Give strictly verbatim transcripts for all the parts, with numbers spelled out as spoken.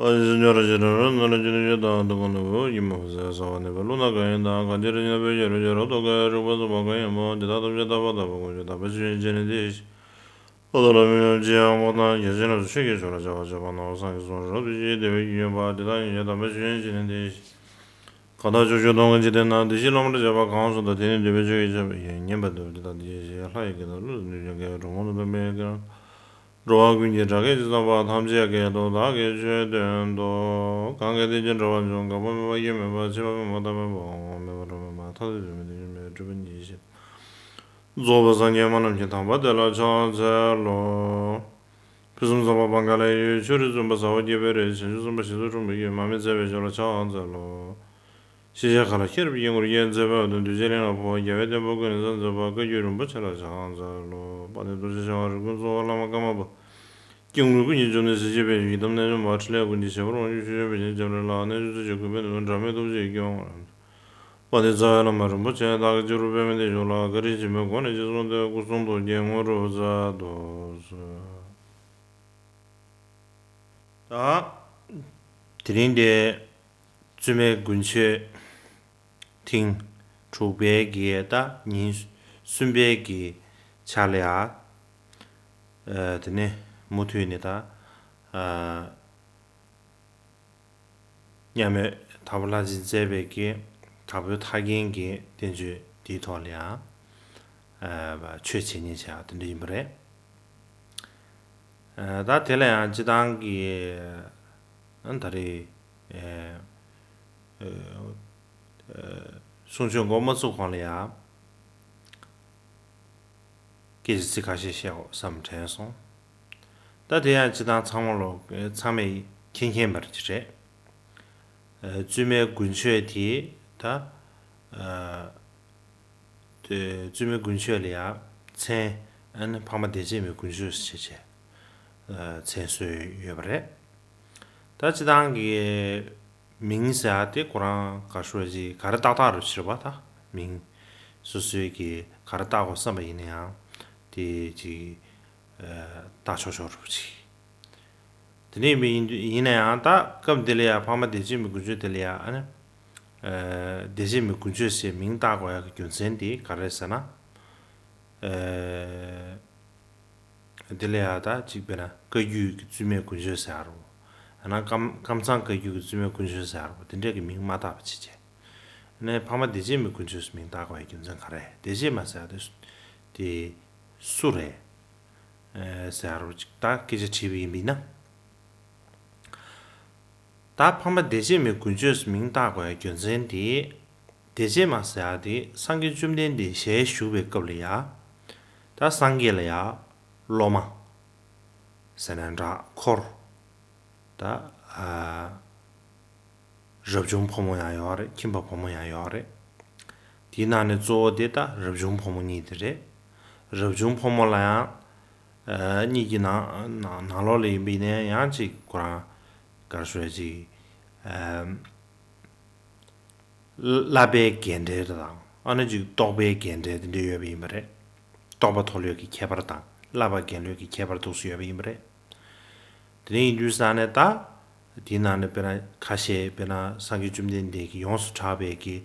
ཨ་ནི་སེམས་ཅན་རང་བཞིན་རང་རང་སྣང་ལ་སྤྱོད་ནས་ཡོད་དང་དུ་གང་ལ་འོད་ཀྱི་མ་བུ་ཟེར་ས་བ་ནས་པའི་ཀླུ་ནག་གང་ཡིན་དང་གང་ཅི་རིགས་ཡིན་ན་བོད་ཀྱི་རིགས་ཀྱི་རོ་ཏོ་གའི་རིག་པ་གསུངས་པ་གང་ཡིན་མོ་འདི་དག་ཐམས་ཅད་རྟག་པ་དག་པ་ཀུན་གཞི་དག་པ་ཆོས་ཅན་ཅི་ནས་འདི་ཞེས། ཨ་ཏོ་ལ་མི་ཡོང་ཅི་ཡང་མོ་དང་རྒྱ་ཆེན་རབ་ཏུ་ཆོས་ཀྱི་ཆོས་ལ་བྱ་བ་བྱེད་པ་ནོར་སངས་ཀྱི་གསུང་རབ་ཏུ་ཅི་བདེ་བའི་རྒྱུ་ཡོད་པ་འདི་དག་ཡིན་ཡོད་དམ་པའི་ཆོས་ཅན་ཅི་ནས་འདི་ཞེས། གང་དག་ཕྱོགས་བཅུ་སྟོང་གི་འཇིག་རྟེན་ན་བདེ་གཤེགས་སློབ་མར་བྱ་བ་གང་སུ་དག་དེ་ནི་འདོད་པའི་ཆོས་ཀྱི་བྱ་བ་ཡིན་ཉན་པ་འདུག་འདི་དག་འདི་ཞེས་ལྷ་ཡི་སྐད་དང་ཀླུ་དང་གནོད་སྦྱིན་སྐད་འགྲོ་མང་དུ་འདོམས་པའི་སྐད། འགྲོ་བ་ཀུན་གྱི་སྒྲ་སྐད་ཇི་ཙམ་པ་ཐམས་ཅད་སྐད་དུ་བདག་གིས་ཆོས་བསྟན་ཏོ། གང་གིས་དེ་ཉིད་འགྲོ་བར་འགྱུར། འགག་པ་མེད་པ་དབྱེར་མེད་པ། ཆད་པ་མེད་པ་རྟག་པ་མེད་པ། འོང་བ་མེད་པ་འགྲོ་བ་མེད་པ། མཐར་ཐུག་ཏུ་མི་མཐུན་ཕྱིན་པའི་སྒྲུབ་པ་ཉིད་ཕྱིར། རྫོགས་པའི་སངས་རྒྱས་སྨྲ་རྣམས་ཀྱིས། དམ་པ་དེ་ལ་ཕྱག་འཚལ་ལོ། ཕུན་སུམ་ཚོགས་པ་བང་ག་ལའི་ཡུལ། ཆོས་རིག་བཙུན་པ་ཟ་ཧོར་རྒྱལ་པོའི་རིགས། བྱང་ཆུབ་སེམས་དཔའ་ཞི་འཚོ་འཁྲུངས་པའི་ཡུལ། མར་མེ་མཛད་པའི་ཞབས་ལ་ཕྱག་འཚལ་ལོ། ཤེས་བྱ་མཁའ་ལ་ཁྱེར་བའི་དཀྱིལ་འཁོར་རྒྱན་མཛད་པའི་འོད་སྟོང་འདུས་བྱས་གླིང་ལ་འཕོ་བ། རྒྱལ་བའི་བསྟན་པ་ཀུན་ལ་གསལ་མཛད་པ། བཀའ་བརྒྱུད་རིན་པོ་ཆེ་ལ་ཕྱག་འཚལ་ལོ། དཔལ་ལྡན་རྡོ་རྗེ་འཆང་བ་རིགས་ཀུན་གཙོ་བོ་བླ་མ་ཀརྨ་པ། སྐྱེ་དངོས་ཀུན་གྱི་འབྱུང་གནས་གཟི་བརྗིད་པའི་ཡི་དམ་རྣལ་འབྱོར་མ། ཕྲིན་ལས་ཀུན་གྱི་བྱེད་པོ་རང་བྱུང་ཆོས་སྐྱོང་བདེ་ཆེན་སྐྱབས་གནས་ལ། རྣལ་འབྱོར་ཚུལ་བཞིན་གུས་པས་འདུད་དང་འབྲལ་མེད་ཐུགས་རྗེས་སྐྱོང་བ། དཔལ་ལྡན་རྩ་བའི་བླ་མ་རིན་པོ་ཆེ་བདག་གིས་ཕྱི་རུ་པདྨའི་གདན་བཞུགས་ལ། བཀའ་དྲིན་ཆེན་པོའི་སྒོ་ནས་རྗེས་བཟུང་སྟེ་སྐུ་གསུང་ཐུགས་ཀྱི་དངོས་གྲུབ་མཛད་དུ་གསོལ། ད་དེ་རིང་འདི་བཙུན་མའི་དགུན་ཆོས་ཐེངས་དྲུག་པའི་གི་ད་ཉིན་གསུམ་པའི་གི་ཆ་ལ་ཡ། ཨ་དེ་ནས་མུ་མཐུད་ནས་ད་ཨ་མཉམ་མེད་དྭགས་པོ་ལྷ་སྦྱིན་མཛད་པའི་གི་དྭགས་པོའི་ཐར་རྒྱན་གྱི་བསྟན་བཅོས་དེའི་ཐོག་ལ་ཡང་ཨ་ཆོས་འཆད་ཉན་བྱས་པ་དེ་འདྲ་ཡིན་པ་རེད། ཨ་ད་དེ་ལ་ཡང་སྤྱི་བཏང་གི་ཨ་ད་རེས་ཨ་ཨ་གསུང་ཆོས་འགོ་མ་ཚུགས་གོང་ལ་ཡང་སྐད་ཆ་ཚིག་ཁ་ཤས་བཤད་དགོས་བསམ་དྲན་སོང་། ད་དེ་ཡང་སྤྱི་བཏང་ཚང་མ་ལོ་ཚང་མས་མཁྱེན་མཁྱེན་པ་ཅིག་རེད། ཨ་བཙུན་མའི་དགུན་ཆོས་དེ་ད་ཨ་དེ་བཙུན་མའི་དགུན་ཆོས་ལ་ཡང་མཚན་ཨ་ནི་འཕགས་མ་བདེ་ཆེན་པའི་དགུན་ཆོས་ཟེར་བྱས་བྱས་ཨ་མཚན་གསོལ་ཡོད་པ་རེད། ད་སྤྱི་བཏང་གི་མིང་ཟེར་ཡ་དེ་ཁོ་རང་ག་ཤོད་ཅིག་ག་རེ་ཏག་ཏག་རུ་ཕྱིར་བ་ད་མིང་སོ་སོའི་གི་ག་རེ་བཏགས་དགོས་བསམ་པ་ཡིན་ན་ཡང་དེ་ཅིག་ཨ་བཏགས་ཆོག་ཆོག་རུ་ཅིག་དེ་ནས་མི་ཡིན་དུས་ཡིན་ན་ཡང་ད་སྐབས་འདི་ལ་ཡང་འཕགས་མ་བདེ་ཆེན་པའི་དགུན་ཆོས་དེ་ལ་ཡང་ཨ་ནི་ཨ་བདེ་ཆེན་པའི་དགུན་ཆོས་ཟེར་མིང་བཏགས་དགོས་ཡ་གི་རྒྱུ་མཚན་དེ་ག་རེ་ཟེར་ན། ཨ་དེ་ལ་ཡང་ད་ཅིག་དཔེར་ན་བཀའ་བརྒྱུད་ཀྱི་བཙུན་མའི་དགུན་ཆོས་ཟེར་ཡ་རོ། ཨ་ན་ཀམ་ཀམ་ཚང་བཀའ་བརྒྱུད་ཀྱི་བཙུན་མའི་དགུན་ཆོས་ཟེར་ཡ་རོ་དེ་འདྲས་ཀྱི་མིང་མ་བཏགས་པ་བྱེད་བྱས། ཨ་ནི་འཕགས་མ་བདེ་ཆེན་པའི་དགུན་ཆོས་སུ་མིང་བཏགས་དགོས་ཡ་རྒྱུ་མཚན་ག་རེ། བདེ་ཆེན་མ་ཟེར་ཡ་དེ་སུ་དེ་སུ་རེད། ཨེ་ཟེར་ཡ་རོ་ཅིག་ད་སྐད་ཆ་དྲིས་པ་ཡིན་པས་ན། ད་འཕགས་མ་བདེ་ཆེན་མའི་དགུན་ཆོས་སུ་མིང་བཏགས་དགོས་ཡ་རྒྱུ་མཚན་དེ། བདེ་ཆེན་མ་ཟེར་ཡ་དེ་སངས་རྒྱས་བཅོམ་ལྡན་འདས་ཞལ་བཞུགས་པའི་སྐབས་ལ་ཡ། ད་སངས་རྒྱས་ལ་ཡ་སློབ་མ་ཟེར་ན་འདྲ་འཁོར། ད་ཨ་རབ་བྱུང་ཕོ་མོ་ཡང་ཡོད་རེད། ཁྱིམ་པ་ཕོ་མོ་ཡང་ཡོད་རེད། དེའི་ནང་ནས་གཙོ་བོ་དེ་ད་རབ་བྱུང་ཕོ་མོ་གཉིས་དེ་རེད། རབ་བྱུང་ཕོ་མོ་ལ་ཡང་ཨ་གཉིས་ཀྱི་ནང་ནང་ནང་ལོགས་ལ་ཡིན་པ་ཡིན་ན་ཡང་ཅིག་ཁོ་རང་ག་རེ་ཞུ་ཡ་ཅིག་ཨ་བསླབ་པའི་རྒན་གྲས་དང་ཨ་ནི་ཅིག་རྟོགས་པའི་རྒན་གྲས་དེ་འདྲ་ཡོད་པ་ཡིན་པ་རེད། རྟོགས་པ་མཐོ་ལོས་ཀྱི་ཁྱད་པར་དང་བསླབ་པ་རྒན་ལོས་ཀྱི་ཁྱད་པར་འདུག་སེ་ཡོད་པ་ཡིན་པ་རེད། དེ་ནས་ཡིན་དུས་ས་ནས་ད། དེའི་ནང་ནས་དཔེར་ན་ཁ་ཤས་དཔེར་ན་སངས་རྒྱས་བཅོམ་ལྡན་འདས་ཀྱིས་ཡོངས་སུ་གྲགས་པའི་གི་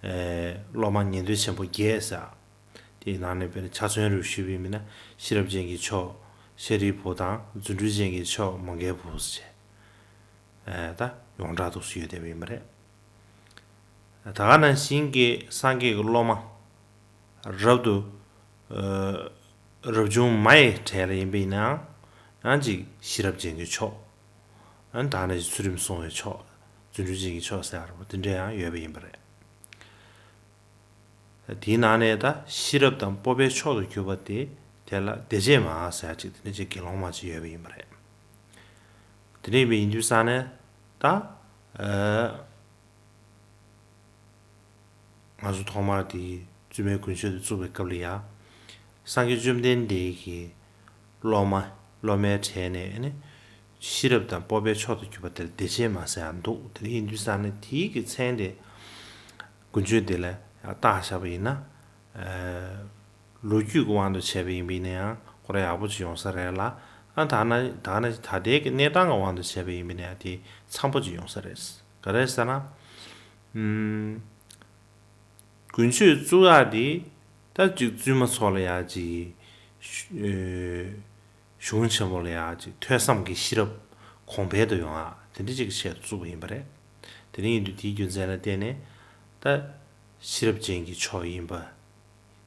ཨེ་སློབ་མ་ཉན་ཐོས་ཆེན་པོ་བརྒྱད་ཟེར། དེའི་ནང་ནས་དཔེར་ན་ཆ་མཚོན་རུ་ཞུས་པ་ཡིན་ན་ཤེས་རབ་ཅན་གྱི་མཆོག་ཤཱ་རིའི་བུ་དང་རྫུ་འཕྲུལ་ཅན་གྱི་མཆོག་མོའུ་འགལ་བུ་ཟེར། ཨེ་ད་ཡོངས་གྲགས་འདུག་སེ་ཡོད་བསྡད་པ་ཡིན་པ་རེད། ད་ག་ནང་བཞིན་གྱི་སངས་རྒྱས་ཀྱི་སློབ་མ་རབ་ཏུ་ཨ་རབ་བྱུང་མ་ཡི་གྲས་ལ་ཡིན་པ་ཡིན་ནའང་ཡང་ཅིག་ཤེས་རབ་ཅན་གྱི་མཆོག་ཨ་ནི་ད་ནི་ཚུལ་ཁྲིམས་སྲུང་བའི་མཆོག་རྫུ་འཕྲུལ་ཅན་གྱི་མཆོག་ཟེར་བ་དེ་འདྲ་ཡང་ཡོད་པ་ཡིན་པ་རེད། དེའི་ནང་ནས་ད་ཤེས་རབ་དང་སྤོབས་པའི་མཆོག་ཏུ་གྱུར་པ་དེ་དེ་ལ་བདེ་བྱེད་མ་ཟེར་ཅིག་དེ་ནི་ཅིག་དགེ་སློང་མ་ཅིག་ཡོད་པ་ཡིན་པ་རེད། དེ་འདྲ་ཡིན་པ་ཡིན་དུས་ས་ནས་ད་ཨ། ང་ཚོ་ཐོག་མར་དེ་བཙུན་མའི་དགུན་ཆོས་དེ་བཙུགས་པའི་སྐབས་ལ་ཡ། སངས་རྒྱས་བཅོམ་ལྡན་འདས་ཀྱི་སློབ་མ་སློབ་མའི་གྲས་ནས་ཨ་ནི་ཤེས་རབ་དང་སྤོབས་པའི་མཆོག་ཏུ་གྱུར་པ་དེར་བདེ་བྱེད་མ་ཟེར་ཡང་འདུག་དེ་ཡིན་དུས་ས་ནས་དེའི་གི་མཚན་དེ་དགུན་ཆོས་འདི་ལ་ཡང་བཏགས་བཞག་པ་ཡིན་ན། ལོ་རྒྱུས་ཀྱི་དབང་དུ་བྱས་པ་ཡིན་པ་ཡིན་ན་ཡང་ཁོ་རང་ཡག་པོ་ཅིག་ཡོང་ས་རེད་ལ། ཨ་ད་ན་ད་ན་ད་ལྟའི་གི་གནས་སྟངས་ཀྱི་དབང་དུ་བྱས་པ་ཡིན་པ་ན་དེ་འཚམ་པོ་ཅིག་ཡོང་ས་རེད། ག་རེ་ཟེར་ན། ཨུམ། དགུན་ཆོས་བཙུགས་ཡག་དེ་ད་ཅིག་བཙུན་མ་ཚོ་ལ་ཡག་ཅིག་ཨེ། གཞུང་ཆེན་མོ་ལ་ཡག་ཅིག་ཐོས་བསམ་གྱི་ཤེས་རབ་གོང་འཕེལ་དུ་ཡོང་ཡག་དེ་འདྲ་ཅིག་གི་ཆེད་དུ་བཙུགས་པ་ཡིན་པ་རེད། དེ་འདྲ་ཡིན་དུས་དེའི་རྒྱུ་མཚན་ལ་བརྟེན་ནས་ད་ཤེས་རབ་ཅན་གྱི་ཕྱོགས་ཡིན་པ།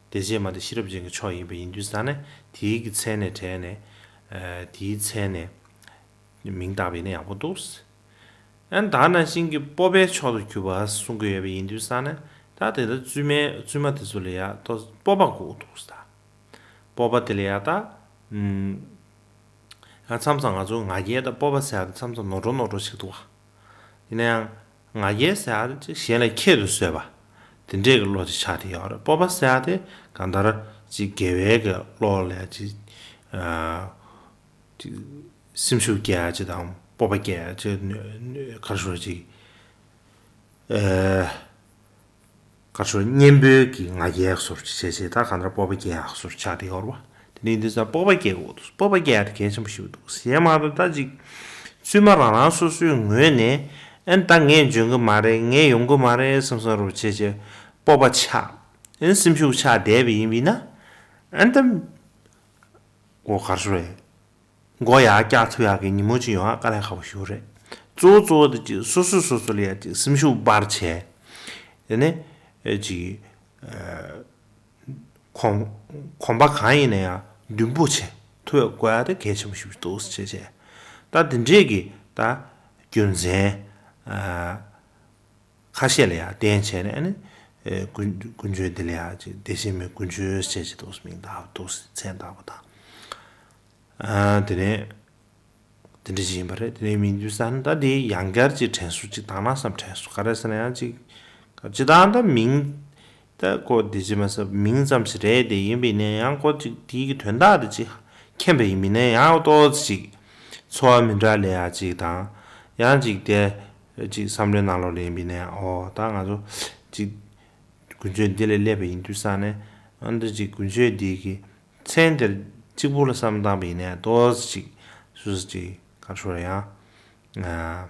དེ་རྗེས་མ་དེ་ཤེས་རབ་ཅན་གྱི་ཕྱོགས་ཡིན་པ་ཡིན་དུས་ཙང་ནས་དེའི་གི་མཚན་ནས་དྲས་ནས་ཨ་དེའི་མཚན་ནས་མིང་བཏགས་པ་ཡིན་ན་ཡག་པོ་འདུག་ཨ་ནི་ད་ནང་བཞིན་གྱི་སྤོབས་པའི་མཆོག་ཏུ་གྱུར་པ་གསུང་གི་ཡོད་པ་ཡིན་དུས་ཙང་ནས་ད་དེ་ལྟར་བཙུན་མའི་བཙུན་མ་དེ་ཚོ་ལ་ཡག་ཏོ་སྤོབས་པ་དགོས་འདུག་ད། སྤོབས་པ་དེ་ལ་ཡག་ད། ཨུམ། ཡང་མཚམས་མཚམས་ང་ཚོ་ང་རྒྱལ་དང་སྤོབས་པ་ཟེར་ཡག་དེ་མཚམས་མཚམས་ནོར་འགྲོ་ནོར་འགྲོ་ཞིག་འདུག་བ། ཡིན་ན་ཡང་ང་རྒྱལ་ཟེར་ཡག་དེ་ཅིག་གཞན་ལས་ཁྱད་དུ་གསོད་པ། དེ་འདྲས་ཀྱི་བློ་ཅིག་ཆགས་བསྡད་ཡོད་རེད། སྤོབས་པ་ཟེར་ཡག་དེ་གང་ལྟར་ཅིག་དགེ་བའི་གི་བློ་ལ་ཅིག་ཨ། ཅིག་སེམས་ཤུགས་སྐྱེ་ཡག་ཅིག་དང་སྤོབས་པ་སྐྱེ་ཡག་ཅིག་ག་རེ་ཞུ་ཅིག་ཨེ། ག་རེ་ཞུ་གཉེན་པོའི་གི་ང་རྒྱལ་ཟུར་བྱས་བྱས་ད་གང་ལྟར་སྤོབས་པ་སྐྱེ་ཡག་ཟུར་ཆགས་བསྡད་ཡོད་རེད་བ། དེ་ནས་འདི་ཚོ་སྤོབས་པ་སྐྱེ་དགོས་འདུག་སྤོབས་པ་སྐྱེ་ཡག་དེ་གལ་ཆེན་པོ་ཞིག་འདུག་གཞན་མ་གཏོགས་ད་ཅིག་བཙུན་མ་རང་རང་སོ་སོའི་ངོས་ནས་ཨ་ནི་ད་ངས་འཇོན་གི་མ་རེད། ངས་ཡོང་གི་མ་རེད་བསམ་བསམ་རུ་བྱས་བྱས་སྤོབས་པ་ཆགས། ཨ་ནི་སེམས་ཤུགས་ཆགས་བསྡད་པ་ཡིན་པ་ཡིན་ན་ཨ་ནི་ད། འོ་ག་རེ་ཞུ་རེད། མགོ་ཡར་བཀྱག་ཐུབ་ཡག་གི་ཉིན་མོ་ཅིག་ཡོང་ཡག་དཀའ་ལས་ཁག་པོ་ཞིག་རེད། གཙོ་བོ་གཙོ་བོ་དེ་ཅིག་སོ་སོ་སོ་སོ་ལ་ཡ་ཅིག་སེམས་ཤུགས་སྤར་བྱས། དེ་ནས་ཨེ་ཅིག་ཨ་གོམ་གོམ་པ་གང་ཡིན་ན་ཡང་མདུན་སྤོ་བྱས་ཐུབ་ཡག་དགོས་ཡག་དེ་གལ་ཆེན་པོ་ཞིག་འདུག་ཟེར་བྱས། ད་དེ་འདྲས་ཀྱི་ད་རྒྱུ་མཚན་ཨ། ཁ་ཤས་ལ་ཡང་བརྟེན་བྱས་ནས་ཨ་ནི་ཨེ་དཀོན་དཀོན་མཆོག་འདི་ལ་ཡང་ཅིག་བདེ་གཤེགས་མའི་དཀོན་མཆོག་ཅེས་ཅིག་འདུག་མིང་བཏགས་འདུག་མཚན་བཏགས་པ་དང་། ཨ་དེ་ནས་དེ་འདྲ་ཅིག་ཡིན་པ་རེད། དེ་ནས་མིང་དུས་ས་ནི་ད་དེ་ཡང་བསྐྱར་ཅིག་དྲན་གསོ་ཅིག་བཏང་ན་བསམ་དྲན་གསོ་ག་རེ་ཟེར་ན་ཡང་ཅིག་སྤྱི་བཏང་ད་མིང་ད་ཁོ་དེ་ཅི་མ་ཟད་མིང་ཙམ་ཞིག་རེད། དེ་ཡིན་པ་ཡིན་ན་ཡང་ཁོ་ཅིག་དེའི་གི་དོན་དག་དེ་ཅིག་མཁྱེན་པ་ཡིན་མིན་ན་ཡང་ཏོག་ཙམ་ཅིག་ཚོར་བ་མི་འདྲ་ལས་ཡག་ཅིག་དང་ཡང་ཅིག་དེ། ཅིག་བསམ་བློའི་ནང་ལོགས་ལ་ཡིན་པ་ཡིན་ན་ཨོ་ད་ང་ཚོ་ཅིག་དཀོན་མཆོག་འདི་ལ་སླེབས་པ་ཡིན་དུས་ཙང་ནས་ཨ་འདི་ཅིག་དཀོན་མཆོག་འདི་གི་མཚན་དེར་གཅིག་པུ་ལ་བསམ་བཏང་པ་ཡིན་ན་ཏོག་ཙམ་ཅིག་སོ་སོ་ཅིག་ག་རེ་ཞུ་རེད་ཡང་ཨ་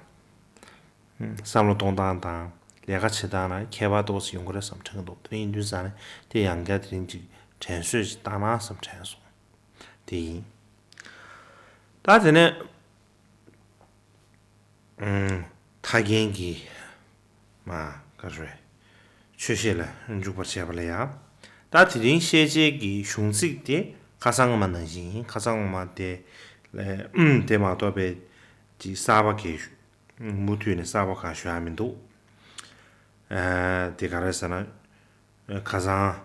བསམ་བློ་གཏོང་སྟངས་དང་ལས་ཀ་བྱེད་སྟངས་ལ་ཁྱད་པར་ཏོག་ཙམ་ཡོང་གི་རེད་བསམ་དྲན་གི་འདུག་དེ་ཡིན་དུས་ཙང་ནས་དེ་ཡང་བསྐྱར་དེ་རིང་ཅིག་དྲན་གསོས་ཅིག་བཏང་ན་བསམ་དྲན་སོང་། དེ་ཡིན། ད་དེ་ནས། ཨུམ། ཐར་རྒྱན་གྱི། མ། ག་རེ། ཆོས་བཤད་ལ་འཇུག་པར་བྱེད་པ་ལ་ཡང་། ད་དེ་རིང་བཤད་བྱའི་གི་གཞུང་ཚིག་དེ་ཁ་སང་མ་ནང་བཞིན་ཡིན། ཁ་སང་མ་དེ། ཨུམ། དེ་མ་གཏོགས་པའི་ཅིག་གསར་པ་གས་མུ་མཐུད་ནས་གསར་པ་གང་ཞུ་ཡ་མི་འདུག་ཨ། དེ་ག་རེ་ཟེར་ན། ཁ་སང་།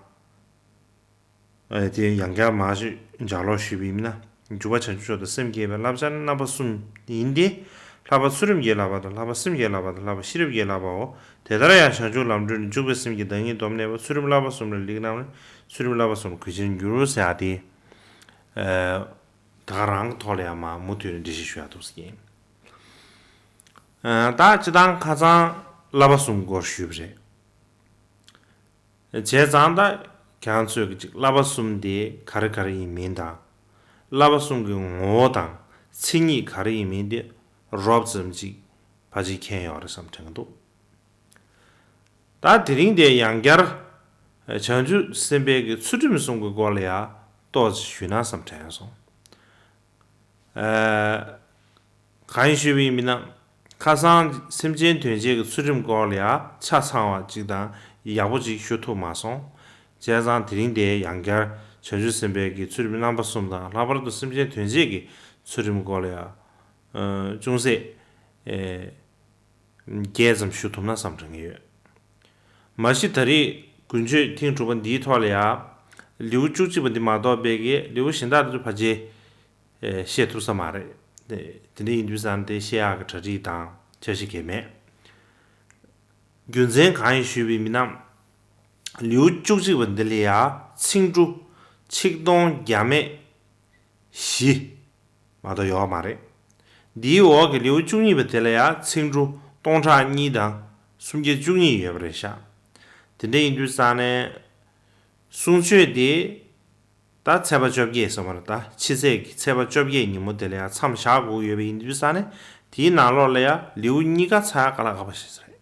ཨེ་དེ་ཡང་བསྐྱར་མར་ཞུ་ལྗགས་ཀློག་ཞུས་པ་ཡིན་ན། འཇུག་པ་བྱང་ཆུབ་མཆོག་ཏུ་སེམས་བསྐྱེད་པའི་བསླབ་བྱ་རྣམ་པ་གསུམ་ཡིན་ཏེ། བསླབ་པ་ཚུལ་ཁྲིམས་ཀྱི་བསླབ་པ་དང་། བསླབ་པ་སེམས་ཀྱི་བསླབ་པ་དང་། བསླབ་པ་ཤེས་རབ་ཀྱི་བསླབ་པའོ། དེ་ལྟར་ཡང་བྱང་ཆུབ་ལམ་བགྲོད་ནི། འཇུག་པའི་སེམས་ཀྱིས་བདག་ཉིད་སྡོམ་གནས་པ། ཚུལ་ཁྲིམས་བསླབ་པ་གསུམ་ལ་ལེགས་བསྔགས་ནས། ཚུལ་ཁྲིམས་བསླབ་པ་གསུམ་ལ་གུས་ཕྱིར་འགྱུར་ཟེར་ཡག་དེ། ཨེ་ད་ག་རང་གི་ཐོག་ལ་ཡང་མར་མུ་མཐུད་ནས་འགྲེལ་བཤད་ཞུ་ཡག་འདུག་ཟེར་གྱིན། ཨེ་ད་སྤྱིར་བཏང་ཁ་སང་བསླབ་པ་གསུམ་སྐོར་ཞུས་པ་རེད། བྱས་ཙང་ད་ཁྱེད་རང་ཚོས་ཀྱི་ཅིག་བསླབ་པ་གསུམ་དེ་ག་རེ་ག་རེ་ཡིན་མིན་དང་། བསླབ་པ་གསུམ་གྱི་ངོ་བོ་དང་མཚན་ཉིད་ག་རེ་ཡིན་མིན་དེ་རོབ་ཙམ་ཅིག་ཕལ་ཆེར་མཁྱེན་ཡོད་རེད་བསམ་དྲན་གྱི་འདུག་ད་དེ་རིང་དེ་ཡང་བསྐྱར་བྱང་ཆུབ་སེམས་དཔའི་གི་ཚུལ་ཁྲིམས་གསུམ་གྱི་སྐོར་ལ་ཡང་ཏོག་ཙམ་ཞུས་ན་བསམ་དྲན་སོང་། ཨ། གང་ཞུས་པ་ཡིན་ན། ཁ་སང་སེམས་ཅན་དོན་བྱེད་ཀྱི་ཚུལ་ཁྲིམས་སྐོར་ལ་ཡང་ཆ་ཚང་བ་ཅིག་དང་ཡག་པོ་ཅིག་ཞུ་ཐུབ་མ་སོང་། བྱས་ཙང་དེ་རིང་དེ་ཡང་བསྐྱར་བྱང་ཆུབ་སེམས་དཔའི་གི་ཚུལ་ཁྲིམས་རྣམ་པ་གསུམ་དང་ལྷག་པར་དུ་སེམས་ཅན་དོན་བྱེད་ཀྱི་ཚུལ་ཁྲིམས་སྐོར་ལ་ཡང་ཅུང་ཟད་ཨེ་རྒྱས་ཙམ་ཞུ་ཐུབ་ན་བསམ་དྲན་གྱི་ཡོད། མ་གཞི་ད་རེས་དགུན་ཆོས་ཐེངས་དྲུག་པ་འདིའི་ཐོག་ལ་ཡང་ལེའུ་བཅུ་གཅིག་པ་འདི་མ་གཏོགས་པའི་གི་ལེའུ་གཞན་དག་དེ་ཚོ་ཕལ་ཆེར་ཨེ་བཤད་ཐུབ་ས་མ་རེད། དེ་དེ་འདྲ་ཡིན་དུས་ཙང་དེ་བཤད་ཡག་གི་གྲ་སྒྲིག་དང་འཆར་གཞི་གང་ཡང་མེད། རྒྱུ་མཚན་གང་ཡིན་ཞུས་པ་ཡིན་ན། ལེའུ་བཅུ་གཅིག་པ་འདི་ལ་ཡང་ཚིག་འབྲུ་ཆིག་སྟོང་བརྒྱ་མེད་བཞི་མ་གཏོགས་ཡོད་མ་རེད། འདིའི་འོག་གི་ལེའུ་བཅུ་གཉིས་པ་དེ་ལ་ཡང་ཚིག་འབྲུ་སྟོང་ཕྲག་གཉིས་དང་སུམ་བརྒྱ་བཅུ་གཉིས་ཡོད་པ་རེད་ཤག་དེ་འདྲ་ཡིན་དུས་ཙང་ནས་གསུང་ཆོས་དེ། ད་ཚེས་པ་བཅོ་བརྒྱད་ཟེར་བ་རེད། ད་ཕྱི་ཚེས་ཀྱི་ཚེས་པ་བཅོ་བརྒྱད་ཉིན་མོ་དེ་ལ་ཡང་མཚམས་བཞག་དགོས་ཡོད་པ་ཡིན་དུས་ཙང་ནས། དེའི་ནང་ལོགས་ལ་ཡང་ལེའུ་གཉིས་ཀ་ཚར་ཡག་དཀའ་ལས་ཁག་པོ་ཞིག་རེད།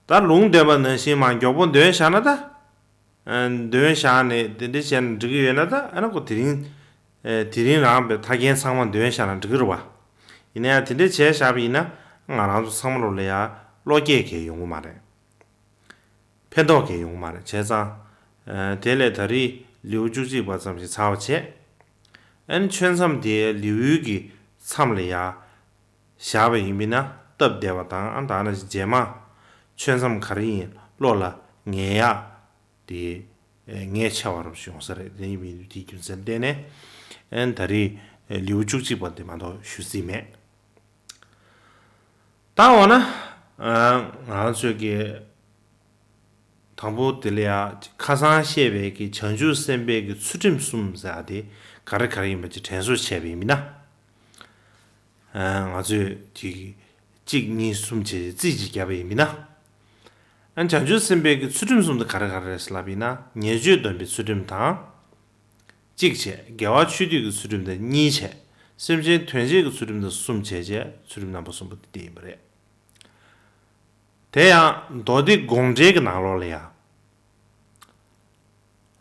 ད་ལུང་བསྟན་པ་ནང་བཞིན་མར་མགྱོགས་པོ་འདོན་བཞག་ན་ད། ཨ། འདོན་བཞག་ནས་དེ་འདྲ་བྱས་ན་འགྲིག་གི་ཡོད་ན་ད། ཨ་ནི་ཁོ་དེ་རིང་། ཨ། དེ་རིང་རང་པའི་མཐའ་རྒྱན་ཚང་མ་འདོན་བཞག་ན་འགྲིག་གི་རེད་བ། ཡིན་ན་ཡང་དེ་འདྲ་བྱས་བཞག་པ་ཡིན་ན་ང་རང་ཚོ་ཚང་མ་ལོ་ལ་ཡ་བློ་སྐྱེད་གང་ཡང་ཡོང་གི་མ་རེད། ཕན་ཐོགས་ཀྱི་ཡོང་གི་མ་རེད། བྱས་ཙང་། ཨ། དེ་ལས་ད་རེས་ལེའུ་བཅུ་གཅིག་པ་ཙམ་ཞིག་ཚར་བ་བྱས། ཨ་ནི་ཆོས་མཚམས་དེའི་ལེའུ་གི་མཚམས་ལ་ཡ་བཞག་པ་ཡིན་པས་ན་སྟབས་བདེ་བ་དང་། ཨ། ད་ནི་རྗེས་མ་ཆོས་མཚམས་ག་རེ་ཡིན་བློ་ལ་ངེས་ཡག་དེ་ངེས་ཆེ་བ་རབ་ཞིག་ཡོང་ས་རེད། དེ་ཡིན་པའི་དེའི་རྒྱུ་མཚན་བརྟེན་ནས། ཨ། ད་རེས་ལེའུ་བཅུ་གཅིག་པ་དེ་མ་གཏོགས་ཞུ་རྩིས་མེད། ད་འོ་ན། ཨ། ང་ཚོས་ཀྱི་དང་པོ་དེ་ལ་ཡ་ཁ་སང་བཤད་པའི་གི་བྱང་ཆུབ་སེམས་དཔའི་གི་ཚུལ་ཁྲིམས་གསུམ་ཟེར་ཡག་དེ་ག་རེ་ག་རེ་ཡིན་པ་ཅིག་དྲན་གསོ་བྱས་པ་ཡིན་ན། ཨ། ང་ཚོས་ཅིག་གཅིག་གཉིས་གསུམ་བྱས་རྩིས་ཅིག་བརྒྱབ་པ་ཡིན་ན། ཨ། བྱང་ཆུབ་སེམས་དཔའི་གི་ཚུལ་ཁྲིམས་གསུམ་དེ་ག་རེ་ག་རེ་རེད་ཟེར་ལབ་པ་ཡིན་ན། ཉེས་སྤྱོད་སྡོམ་པའི་ཚུལ་ཁྲིམས་དང་། གཅིག་བྱས། དགེ་བ་ཆོས་སྡུད་ཀྱི་ཚུལ་ཁྲིམས་དེ་གཉིས་བྱས། སེམས་ཅན་དོན་བྱེད་ཀྱི་ཚུལ་ཁྲིམས་དེ་གསུམ་བྱས་བྱས། ཚུལ་ཁྲིམས་རྣམ་པ་གསུམ་པོ་དེ་དེ་ཡིན་པ་རེད། དེ་ཡང་མདོ་སྡེ་དགོངས་འགྲེལ་གྱི་ནང་ལོགས་ལ་ཡང་།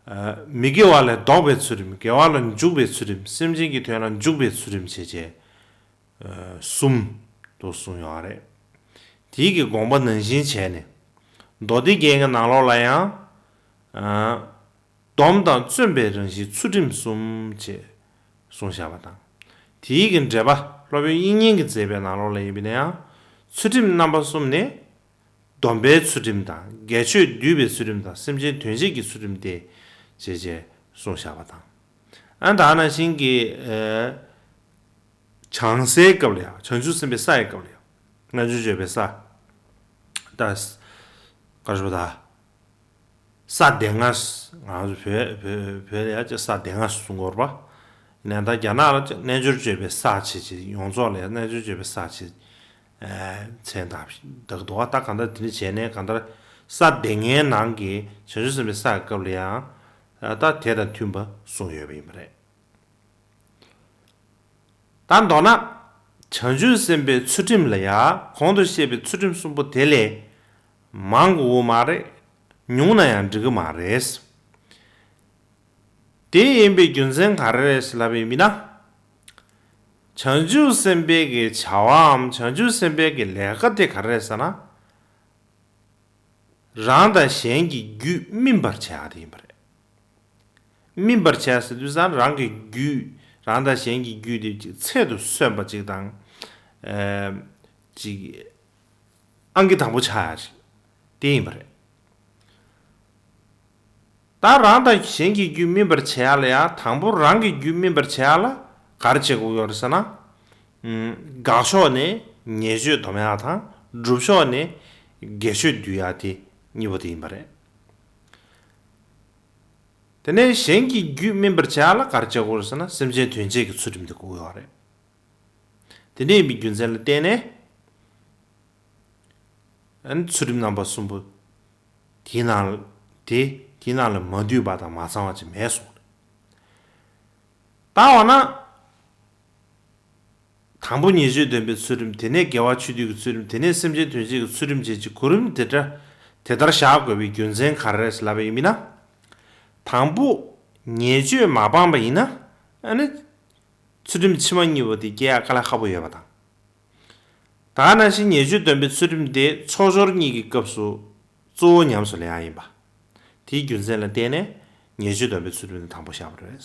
ཨ། མི་དགེ་བ་ལས་ལྡོག་པའི་ཚུལ་ཁྲིམས། དགེ་བ་ལ་འཇུག་པའི་ཚུལ་ཁྲིམས། སེམས་ཅན་གྱི་དོན་ལ་འཇུག་པའི་ཚུལ་ཁྲིམས་བྱས་བྱས། ཨ། གསུམ་དུ་གསུངས་ཡོད་རེད། དེའི་གི་དགོངས་པ་ནང་བཞིན་བྱས་ནས། མདོ་སྡེ་རྒྱན་གྱི་ནང་ལོགས་ལ་ཡང་། ཨ། སྡོམ་དང་བརྩོན་པའི་རང་བཞིན་ཚུལ་ཁྲིམས་གསུམ་ཅེས་གསུངས་བཞག་པ་དང་། དེའི་གི་འགྲེལ་པ་སློབ་དཔོན་དབྱིག་གཉེན་གྱིས་མཛད་པའི་ནང་ལོགས་ལ་ཡིན་པ་ན་ཡང་། ཚུལ་ཁྲིམས་རྣམ་པ་གསུམ་ནི། སྡོམ་པའི་ཚུལ་ཁྲིམས་དང་། དགེ་ཆོས་སྡུད་པའི་ཚུལ་ཁྲིམས་དང་། སེམས་ཅན་དོན་བྱེད་ཀྱི་ཚུལ་ཁྲིམས་ཏེ། ཅེས་བྱས་གསུངས་བཞག་པ་དང་། ཨ། ད་ནང་བཞིན་གྱི། ཨ། བྱང་སའི་སྐབས་ལ་ཡང་། བྱང་ཆུབ་སེམས་དཔའི་ས་ཡི་སྐབས་ལ་ཡང་། རྣལ་འབྱོར་སྤྱོད་པའི་ས། ད། ག་རེ་ཞུ་བ་ད། ས་སྡེ་ལྔ། ང་ཚོ་བོད་བོད་བོད་ལ་ཡ་ཅིག་ས་སྡེ་ལྔ་གསུང་གི་ཡོད་རེད་པ། ཡིན་ན་ད་རྒྱ་ནག་ལ་ཅིག་རྣལ་འབྱོར་སྤྱོད་པའི་ས་བྱས་བྱས། ཡོངས་རྫོགས་ལ་ཡ་རྣལ་འབྱོར་སྤྱོད་པའི་ས་བྱས། ཨ། མཚན་བཏགས་བཏགས་གང་ལྟར་དེ་འདྲ་བྱས་ནས། གང་ལྟར་ས་སྡེ་ལྔའི་ནང་གི་བྱང་ཆུབ་སེམས་དཔའི་ས་ཡི་སྐབས་ལ་ཡང་། ཨ། ད་དེ་དང་མཐུན་པ་གསུངས་ཡོད་པ་ཡིན་པ་རེད། ད་མདོར་ན། བྱང་ཆུབ་སེམས་དཔའི་ཚུལ་ཁྲིམས་ལ་ཡ། གོང་དུ་བཤད་པའི་ཚུལ་ཁྲིམས་གསུམ་པོ་དེ་ལས་མང་དགོས་ཀྱི་མ་རེད། ཉུང་ན་ཡང་འགྲིག་གི་མ་རེད། དེ་ཡིན་པའི་རྒྱུ་མཚན་ག་རེ་རེད་ཟེར་ལབ་པ་ཡིན་ན། བྱང་ཆུབ་སེམས་དཔའི་གི་བྱ་བའམ་བྱང་ཆུབ་སེམས་དཔའི་གི་ལས་ཀ་དེ་ག་རེ་རེད་ཟེར་ན། རང་དང་གཞན་གྱི་རྒྱུད་སྨིན་པར་བྱ་ཡག་དེ་ཡིན་པ་རེད། སྨིན་པར་བྱ་ཟེར་དུས་ཙང་རང་གི་རྒྱུད། རང་དང་གཞན་གྱི་རྒྱུད་དེ་ཅིག་ཚད་དུ་སོན་པ་ཅིག་དང་། ཨ། ཅིག་ཨང་ཀི་དང་པོ་ཆགས་ཡག་ཅིག་དེ་ཡིན་པ་རེད། ད་རང་དང་གཞན་གྱི་རྒྱུད་སྨིན་པར་བྱེད་ཡག་ལ་ཡང་། དང་པོ་རང་གི་རྒྱུད་སྨིན་པར་བྱེད་ཡག་ལ་ག་རེ་བྱེད་དགོས་ཡོད་རེད་ཟེར་ན། ཨུམ། དགག་ཕྱོགས་ནས་ཉེས་སྤྱོད་སྡོམ་ཡག་དང་། སྒྲུབ་ཕྱོགས་ནས་དགེ་ཆོས་སྡུད་ཡག་དེ་གཉིས་པོ་དེ་ཡིན་པ་རེད། དེ་ནས་གཞན་གྱི་རྒྱུད་སྨིན་པར་བྱེད་ཡག་ལ་ག་རེ་བྱེད་དགོས་རེད་ཟེར་ན། སེམས་ཅན་དོན་བྱེད་ཀྱི་ཚུལ་ཁྲིམས་དེ་དགོས་ཡོད་རེད། དེ་འདྲ་ཡིན་པའི་རྒྱུ་མཚན་ལ་བརྟེན་ནས། ཨ་ནི་ཚུལ་ཁྲིམས་རྣམ་པ་གསུམ་པོ་དེའི་ནང་དེ་དེའི་ནང་ལ་མ་འདུས་པ་དང་མ་ཚང་བ་ཅིག་མེད་གསུངས། ད་འོ་ན། དང་པོ་ཉེས་སྤྱོད་སྡོམ་པའི་ཚུལ་ཁྲིམས། དེ་ནས་དགེ་བ་ཆོས་སྡུད་ཀྱི་ཚུལ་ཁྲིམས། དེ་ནས་སེམས་ཅན་དོན་བྱེད་ཀྱི་ཚུལ་ཁྲིམས་བཅས་ཀྱི་གོ་རིམ་དེ་ལྟར་དེ་ལྟར་བཞག་དགོས་པའི་རྒྱུ་མཚན་ག་རེ་རེད་ལབ་པ་ཡིན་ན། དང་པོ་ཉེས་སྤྱོད་མ་སྤངས་པ་ཡིན་ན། ཨ་ནི་ཚུལ་ཁྲིམས་ཕྱི་མ་གཉིས་པོ་དེ་སྐྱེ་ཡག་དཀའ་ལས་ཁག་པོ་ཡོད་པ་དང་། ད་ག་ནང་བཞིན་ཉེས་སྤྱོད་སྡོམ་པའི་ཚུལ་ཁྲིམས་དེ་ཚོགས་སྦྱོར་གཉིས་ཀྱི་སྐབས་སུ་གཙོ་བོ་ཉམས་སུ་ལེན་ཡག་ཡིན་པ། དེའི་རྒྱུ་མཚན་ལ་བརྟེན་ནས་ཉེས་སྤྱོད་སྡོམ་པའི་ཚུལ་ཁྲིམས་དེ་དང་པོ་བཞག་པ་རེད།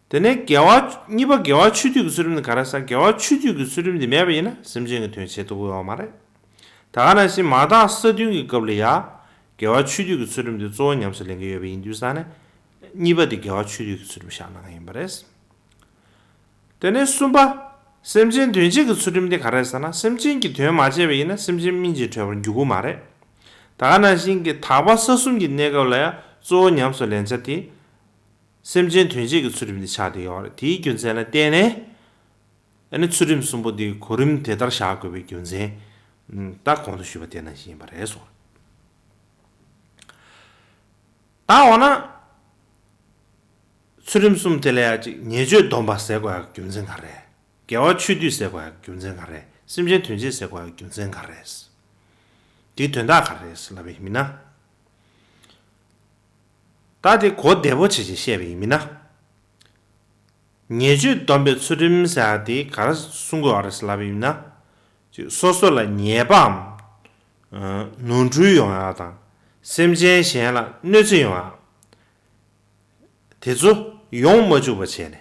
དེ་ནས་དགེ་བ། གཉིས་པ་དགེ་བ་ཆོས་སྡུད་ཀྱི་ཚུལ་ཁྲིམས་དེ་ག་རེ་ཟེར། དགེ་བ་ཆོས་སྡུད་ཀྱི་ཚུལ་ཁྲིམས་དེ་མེད་པ་ཡིན་ན་སེམས་ཅན་གྱི་དོན་བྱེད་ཐུབ་ཀྱི་ཡོད་མ་རེད། ད་ག་ནང་བཞིན་མ་དག་ས་བདུན་གྱི་སྐབས་ལ་ཡ། དགེ་བ་ཆོས་སྡུད་ཀྱི་ཚུལ་ཁྲིམས་དེ་གཙོ་བོ་ཉམས་སུ་ལེན་གྱི་ཡོད་པ་ཡིན་དུས་ཙང་ནས། གཉིས་པ་དེ་དགེ་བ་ཆོས་སྡུད་ཀྱི་ཚུལ་ཁྲིམས་བཞག་གནང་གི་ཡིན་པ་རེད། དེ་ནས་གསུམ་པ། སེམས་ཅན་དོན་བྱེད་ཀྱི་ཚུལ་ཁྲིམས་དེ་ག་རེ་ཟེར་ན། སེམས་ཅན་གྱི་དོན་མ་བྱས་པ་ཡིན་ན་སེམས་ཅན་སྨིན་བྱེད་གྲོལ་བར་འགྱུར་གྱི་མ་རེད། ད་ག་ནང་བཞིན་གྱི་དག་པ་ས་གསུམ་གྱི་གནས་སྐབས་ལ་ཡང་གཙོ་བོ་ཉམས་སུ་ལེན་བྱ་དེ། སེམས་ཅན་དོན་བྱེད་ཀྱི་ཚུལ་ཁྲིམས་དེ་ཆགས་བསྡད་ཡོད་རེད། དེའི་རྒྱུ་མཚན་ལ་བརྟེན་ནས། ཨ་ནི་ཚུལ་ཁྲིམས་གསུམ་པོ་དེའི་གོ་རིམ་དེ་ལྟར་བཞག་དགོས་པའི་རྒྱུ་མཚན། ད་གོང་དུ་ཞུས་པ་དེ་ནང་བཞིན་ཡིན་པ་རེད་གསུངས། ད་འོ་ན། ཚུལ་ཁྲིམས་གསུམ་དེ་ལ་ཡང་ཅིག་ཉེས་སྤྱོད་སྡོམ་པ་ཟེར་དགོས་ཡག་རྒྱུ་མཚན་ག་རེ། དགེ་བ་ཆོས་སྡུད་ཟེར་དགོས་ཡག་རྒྱུ་མཚན་ག་རེ། སེམས་ཅན་དོན་བྱེད་ཟེར་དགོས་ཡག་རྒྱུ་མཚན་ག་རེ། དེའི་དོན་དག་ག་རེ་ལབ་པ་ཡིན་ན། ད་དེ་གོ་བདེ་པོ་བྱས་ཅིག་བཤད་པ་ཡིན་ན། ཉེས་སྤྱོད་སྡོམ་པའི་ཚུལ་ཁྲིམས་ཟེར་ཡག་དེ་ག་རེ་གསུང་དགོས་པ་རེད་ལབ་པ་ཡིན་ན། ཅིག་སོ་སོ་ལ་ཉེས་པའམ། ནོར་འཁྲུལ་ཡོང་ཡག་དང་། སེམས་ཅན་གཞན་ལ་གནོད་འཚེ་ཡོང་ཡག་དེ་ཚོ་ཡོང་མ་བཅུག་པ་བྱས་ནས།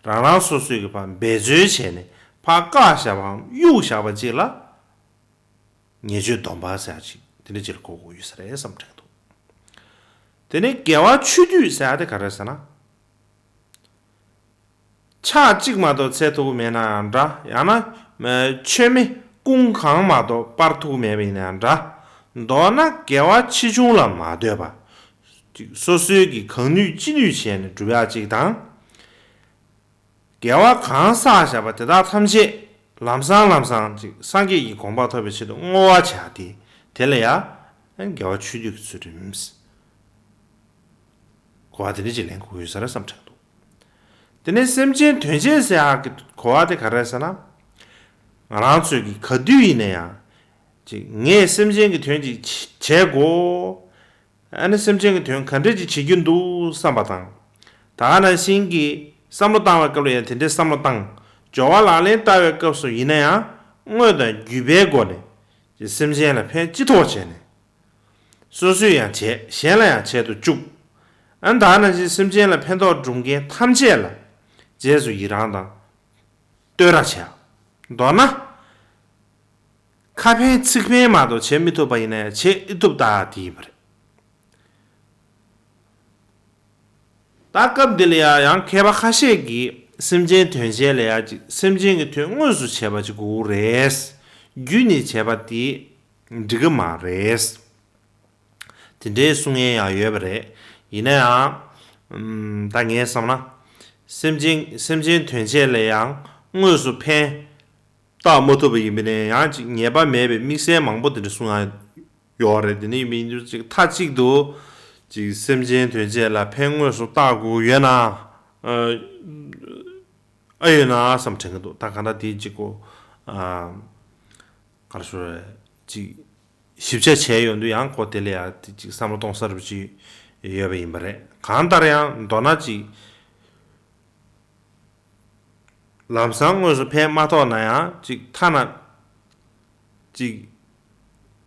རང་རང་སོ་སོའི་གི་ཕར་འབད་རྩོལ་བྱས་ནས་ཕར་བཀག་བཞག་པའམ་གཡུག་བཞག་པ་ཅིག་ལ། ཉེས་སྤྱོད་སྡོམ་པ་ཟེར་ཡག་ཅིག་དེ་འདྲ་ཅིག་ལ་གོ་དགོས་ཡོད་ས་རེད་བསམ་དྲན་འདུག་དེ་ནས་དགེ་བ་ཆོས་སྡུད་ཟེར་ཡག་དེ་ག་རེ་ཟེར་ན། ཕྱག་གཅིག་མ་གཏོགས་འཚལ་ཐུབ་ཀྱི་མེད་ན་ཡང་འདྲ། ཡང་ན། མཆོད་མེ་ཀུན་གང་མ་གཏོགས་སྤར་ཐུབ་ཀྱི་མེད་པ་ཡིན་ན་ཡང་འདྲ། མདོར་ན་དགེ་བ་ཆེ་ཆུང་ལ་མ་ལྟོས་པ། ཅིག་སོ་སོའི་གི་གང་ནུས་ཅི་ནུས་བྱས་ནས་སྒྲུབ་ཡག་ཅིག་དང་། དགེ་བ་གང་བསགས་བཞག་པ་དེ་དག་ཐམས་ཅད་ལམ་སང་ལམ་སང་ཅིག་སངས་རྒྱས་ཀྱི་གོ་འཕང་ཐོབ་པའི་ཆེད་དུ་བསྔོ་བ་བྱ་སྟེ། དེ་ལ་ཡང་དགེ་བ་ཆོས་སྡུད་ཀྱི་ཚུལ་ཁྲིམས། གོ་བ་དེ་འདྲ་ཅིག་ལེན་དགོས་ཡོད་ས་རེད་བསམ་དྲན་འདུག་དེ་ནས་སེམས་ཅན་དོན་བྱེད་ཟེར་ཡག་གི་གོ་བ་དེ་ག་རེ་ཟེར་ན། ང་རང་ཚོས་ཀྱི་ག་དུས་ཡིན་ན་ཡང་། ཅིག་ངས་སེམས་ཅན་གྱི་དོན་ཅིག་བྱེད་དགོས། ཨ་ནི་སེམས་ཅན་གྱི་དོན་ག་འདྲས་ཅིག་བྱེད་རྒྱུ་འདུག་བསམ་པ་དང་། ད་ག་ནང་བཞིན་གྱི་བསམ་བློ་བཏང་བའི་སྐབས་ལ་ཡང་དེ་འདྲའི་བསམ་བློ་བཏང་། སྦྱོར་བ་ལག་ལེན་བསྟར་བའི་སྐབས་སུ་ཡིན་ན་ཡང་དངོས་དང་བརྒྱུད་པའི་སྒོ་ནས་ཅིག་སེམས་ཅན་ལ་ཕན་ཅི་ཐོགས་བྱས་ནས། སོ་སོས་ཡང་བྱས། གཞན་ལ་ཡང་བྱེད་དུ་བཅུག་ཨ་ནི་ད་ག་ནང་བཞིན་སེམས་ཅན་ལ་ཕན་ཐོགས་སྒྲུབ་མཁན་ཐམས་ཅད་ལ་རྗེས་སུ་ཡི་རང་དང་བསྟོད་ར་བྱས། མདོར་ན། ཁ་ཕན་ཚིག་ཕན་མ་གཏོགས་བྱེད་མི་ཐུབ་པ་ཡིན་ན་ཡང་བྱེད་ཨེ་ཐུབ་ལྟ་དེ་ཡིན་པ་རེད། ད་སྐབས་འདི་ལ་ཡང་ཡང་མཁས་པ་ཁ་ཤས་ཀྱིས་སེམས་ཅན་དོན་བྱེད་ལ་ཡང་ཅིག་སེམས་ཅན་གྱི་དོན་དངོས་སུ་བྱས་པ་ཅིག་དགོས་རེད། བརྒྱུད་ནས་བྱས་པ་དེ་འགྲིག་གི་མ་རེད། དེ་འདྲའི་གསུང་མཁན་ཡང་ཡོད་པ་རེད། ཡིན་ན་ཡང་། ཨམ། ད་ངས་བསམ་ན། སེམས་ཅན་སེམས་ཅན་དོན་བྱེད་ལ་ཡང་དངོས་སུ་ཕན་བཏགས་མ་ཐུབ་པ་ཡིན་པ་ནས་ཡང་ཅིག་ཉེས་པ་མེད་པའི་དམིགས་བསལ་མང་པོ་དེ་འདྲ་གསུང་ཡང་ཡོད་རེད། དེ་ནས་ཡིན་པ་ཡིན་དུས་ཅིག་མཐའ་གཅིག་ཏུ་ཅིག་སེམས་ཅན་དོན་བྱེད་ལ་ཕན་དངོས་སུ་བཏགས་དགོས་ཡོད་ན། ཨ་ཡོད་ན་བསམ་དྲན་གྱི་འདུག་ད་གང་ལྟར་དེ་གཅིག་གོ་ཨ། ག་རེ་ཟེར་རེད། ཅིག་ཞིབ་ཆ་བྱས་ཡོང་དུས་ཡང་ཁོ་དེ་ལ་ཡང་དེ་ཅིག་བསམ་བློ་གཏོང་ས་རུ་ཅིག་ཡོད་པ་ཡིན་པ་རེད། གང་ལྟར་ཡང་མདོར་ན་ཅིག་ལམ་སང་དངོས་སུ་ཕན་མ་ཐོགས་ན་ཡང་ཅིག་ཐ་ན་ཅིག་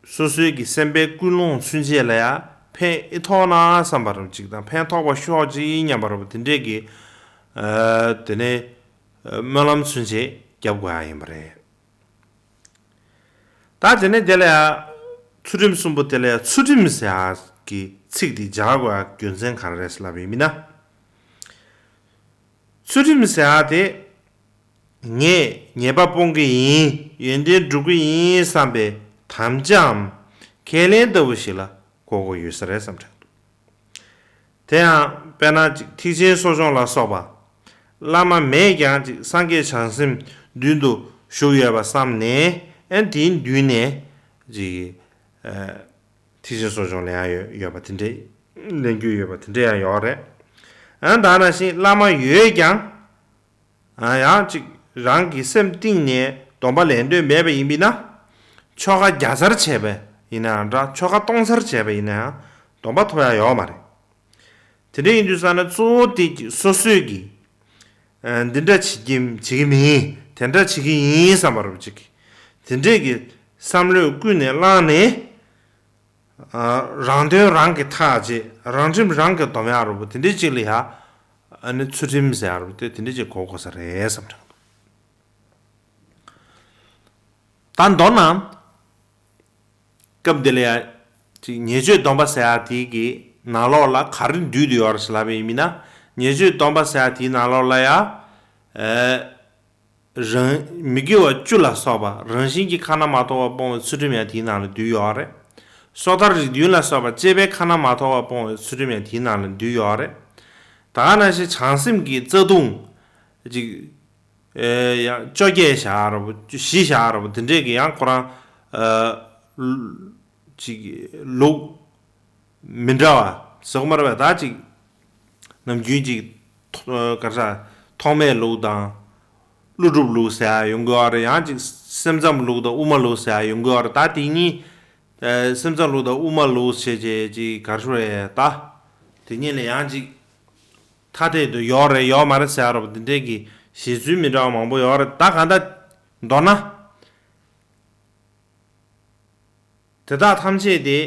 སོ་སོའི་གི་སེམས་པའི་ཀུན་སློང་ཚུན་ཆད་ལ་ཡང་ཕན་ཨེ་ཐོགས་ན་བསམ་པ་རུ་ཅིག་དང་ཕན་ཐོགས་པ་ཤོག་ཅིག་སྙམ་པ་རུ་དེ་འདྲས་ཀྱི་ཨ། དེ་ནས་སྨོན་ལམ་ཚུན་ཆད་རྒྱབ་དགོས་ཡ་ཡིན་པ་རེད། ད་དེ་ནས་དེ་ལ་ཡང་ཚུལ་ཁྲིམས་གསུམ་པོ་དེ་ལ་ཡང་ཚུལ་ཁྲིམས་ཟེར་ཡག་གི་ཚིག་དེ་སྦྱར་དགོས་ཡག་རྒྱུ་མཚན་ག་རེ་རེད་ཟེར་ལབ་པ་ཡིན་ན། ཚུལ་ཁྲིམས་ཟེར་ཡག་དེ་ངས་ཉེས་པ་སྤོང་གི་ཡིན། ཡོན་ཏན་སྒྲུབ་ཀྱི་ཡིན་བསམ་པའི་དམ་བཅའམ་ཁས་ལེན་ལྟ་བུ་ཞིག་ལ་གོ་དགོས་ཡོད་ས་རེད་བསམ་དྲན་འདུག་དེ་ཡང་དཔེར་ན་ཅིག་ཐེག་ཆེན་གསོ་སྦྱོང་ལ་སོགས་པ། བླ་མ་མེད་ཀྱང་ཅིག་སངས་རྒྱས་བྱང་སེམས་མདུན་དུ་བཞུགས་ཡོད་པ་བསམ་ནས་ཨ་ནི་དེའི་མདུན་ནས་ཅིག་ཨ། ཐེག་ཆེན་གསོ་སྦྱོང་ལེན་ཡ་ཡོད་ཡོད་པ་དེ་འདྲས། ལེན་རྒྱུ་ཡོད་པ་དེ་འདྲས་ཡང་ཡོད་རེད། ཨ་ནི་ད་ནང་བཞིན་བླ་མ་ཡོད་ཀྱང་། ཨ། ཡང་ཅིག་རང་གི་སེམས་གཏིང་ནས་སྡོམ་པ་ལེན་འདོད་མེད་པ་ཡིན་པས་ན། ཆོ་ག་བརྒྱ་ཚར་བྱས་པ་ཡིན་ན་ཡང་འདྲ། ཆོ་ག་སྟོང་ཚར་བྱས་པ་ཡིན་ན་ཡང་སྡོམ་པ་ཐོབ་ཡ་ཡོད་མ་རེད། དེ་འདྲ་ཡིན་དུས་ཙ་ན་གཙོ་བོ་དེ་ཅིག་སོ་སོས་ཀྱི་ཨ། འདི་འདྲ་བྱེད་ཀྱི་བྱེད་ཀྱི་མིན། དེ་འདྲ་བྱེད་ཀྱི་ཡིན་བསམ་པ་རུ་ཅིག་དེ་འདྲས་ཀྱི་བསམ་བློས་ཀུན་ནས་བསླངས་ནས། ཨ། རང་དོན་རང་གིས་ཐག་བཅད། རང་ཁྲིམས་རང་གིས་སྡོམ་ཡག་རུ་པོ་དེ་འདྲས་ཅིག་ལ་ཡ། ཨ་ནི་ཚུལ་ཁྲིམས་ཟེར་ཡག་རུ་པོ་དེ་དེ་འདྲས་ཅིག་གོ་དགོས་ས་རེད་བསམ་དྲན་འདུག་ད་མདོར་ན། སྐབས་འདི་ལ་ཡ། ཅིག་ཉེས་སྤྱོད་སྡོམ་པ་ཟེར་ཡག་དེ་གི་ནང་ལོགས་ལ་ག་རེ་འདུས་བསྡད་ཡོད་རེད་ཟེར་ལབ་པ་ཡིན་ན། ཉེས་སྤྱོད་སྡོམ་པ་ཟེར་ཡག་དེའི་ནང་ལོགས་ལ་ཡ། ཨ། རང་མི་དགེ་བ་བཅུ་ལ་སོགས་པ་རང་བཞིན་གྱིས་ཁ་ན་མ་ཐོ་བ་སྤོང་བའི་ཚུལ་ཁྲིམས་ཡང་དེའི་ནང་ལ་འདུས་ཡོད་རེད། སོ་ཐར་རིགས་བདུན་ལ་སོགས་པ་བཅས་པའི་ཁ་ན་མ་ཐོ་བ་སྤོང་བའི་ཚུལ་ཁྲིམས་ཡང་དེའི་ནང་ལ་འདུས་ཡོད་རེད། ད་ག་ནང་བཞིན་བྱང་སེམས་ཀྱི་རྩ་ལྟུང་། ཅིག་ཨེ། ཡང་བཅོ་བརྒྱད་བཞག་ར་བོ་བཞི་བཞག་ར་བོ་དེ་འདྲས་ཀྱི་ཡང་ཁོ་རང་། ཨ། ཅིག་ལུགས་མི་འདྲ་ ཟེར་གོ་མ་རེད་པས། ད་ཅིག་ནམ་རྒྱུན་ཅིག་ཐོ་ག་རེ་ཟ། ཐོགས་མེད་ལུགས་དང་། ཀླུ་སྒྲུབ་ལུགས་ཟེར་ཡ་ཡོང་གི་ཡོད་རེད། ཡང་ཅིག་སེམས་ཙམ་ལུགས་དང་དབུ་མ་ལུགས་ཟེར་ཡ་ཡོང་གི་ཡོད་རེད། ད་དེ་གཉིས། ཨ། སེམས་ཙམ་ལུགས་དང་དབུ་མ་ལུགས་བྱས་བྱས་ཅིག་ག་རེ་ཞུ་དགོས་རེད། ད་དེ་གཉིས་ལ་ཡང་ཅིག་ཐ་དད་དུ་ཡོད་རེད་ཡོད་མ་རེད་ཟེར་ཡ་རོབ་དེ་འདྲས་ཀྱི་བཞེད་ཚུལ་མི་འདྲ་བ་མང་པོ་ཡོད་རེད། ད་གང་ལྟར་མདོར་ན། དེ་དག་ཐམས་ཅད་དེ་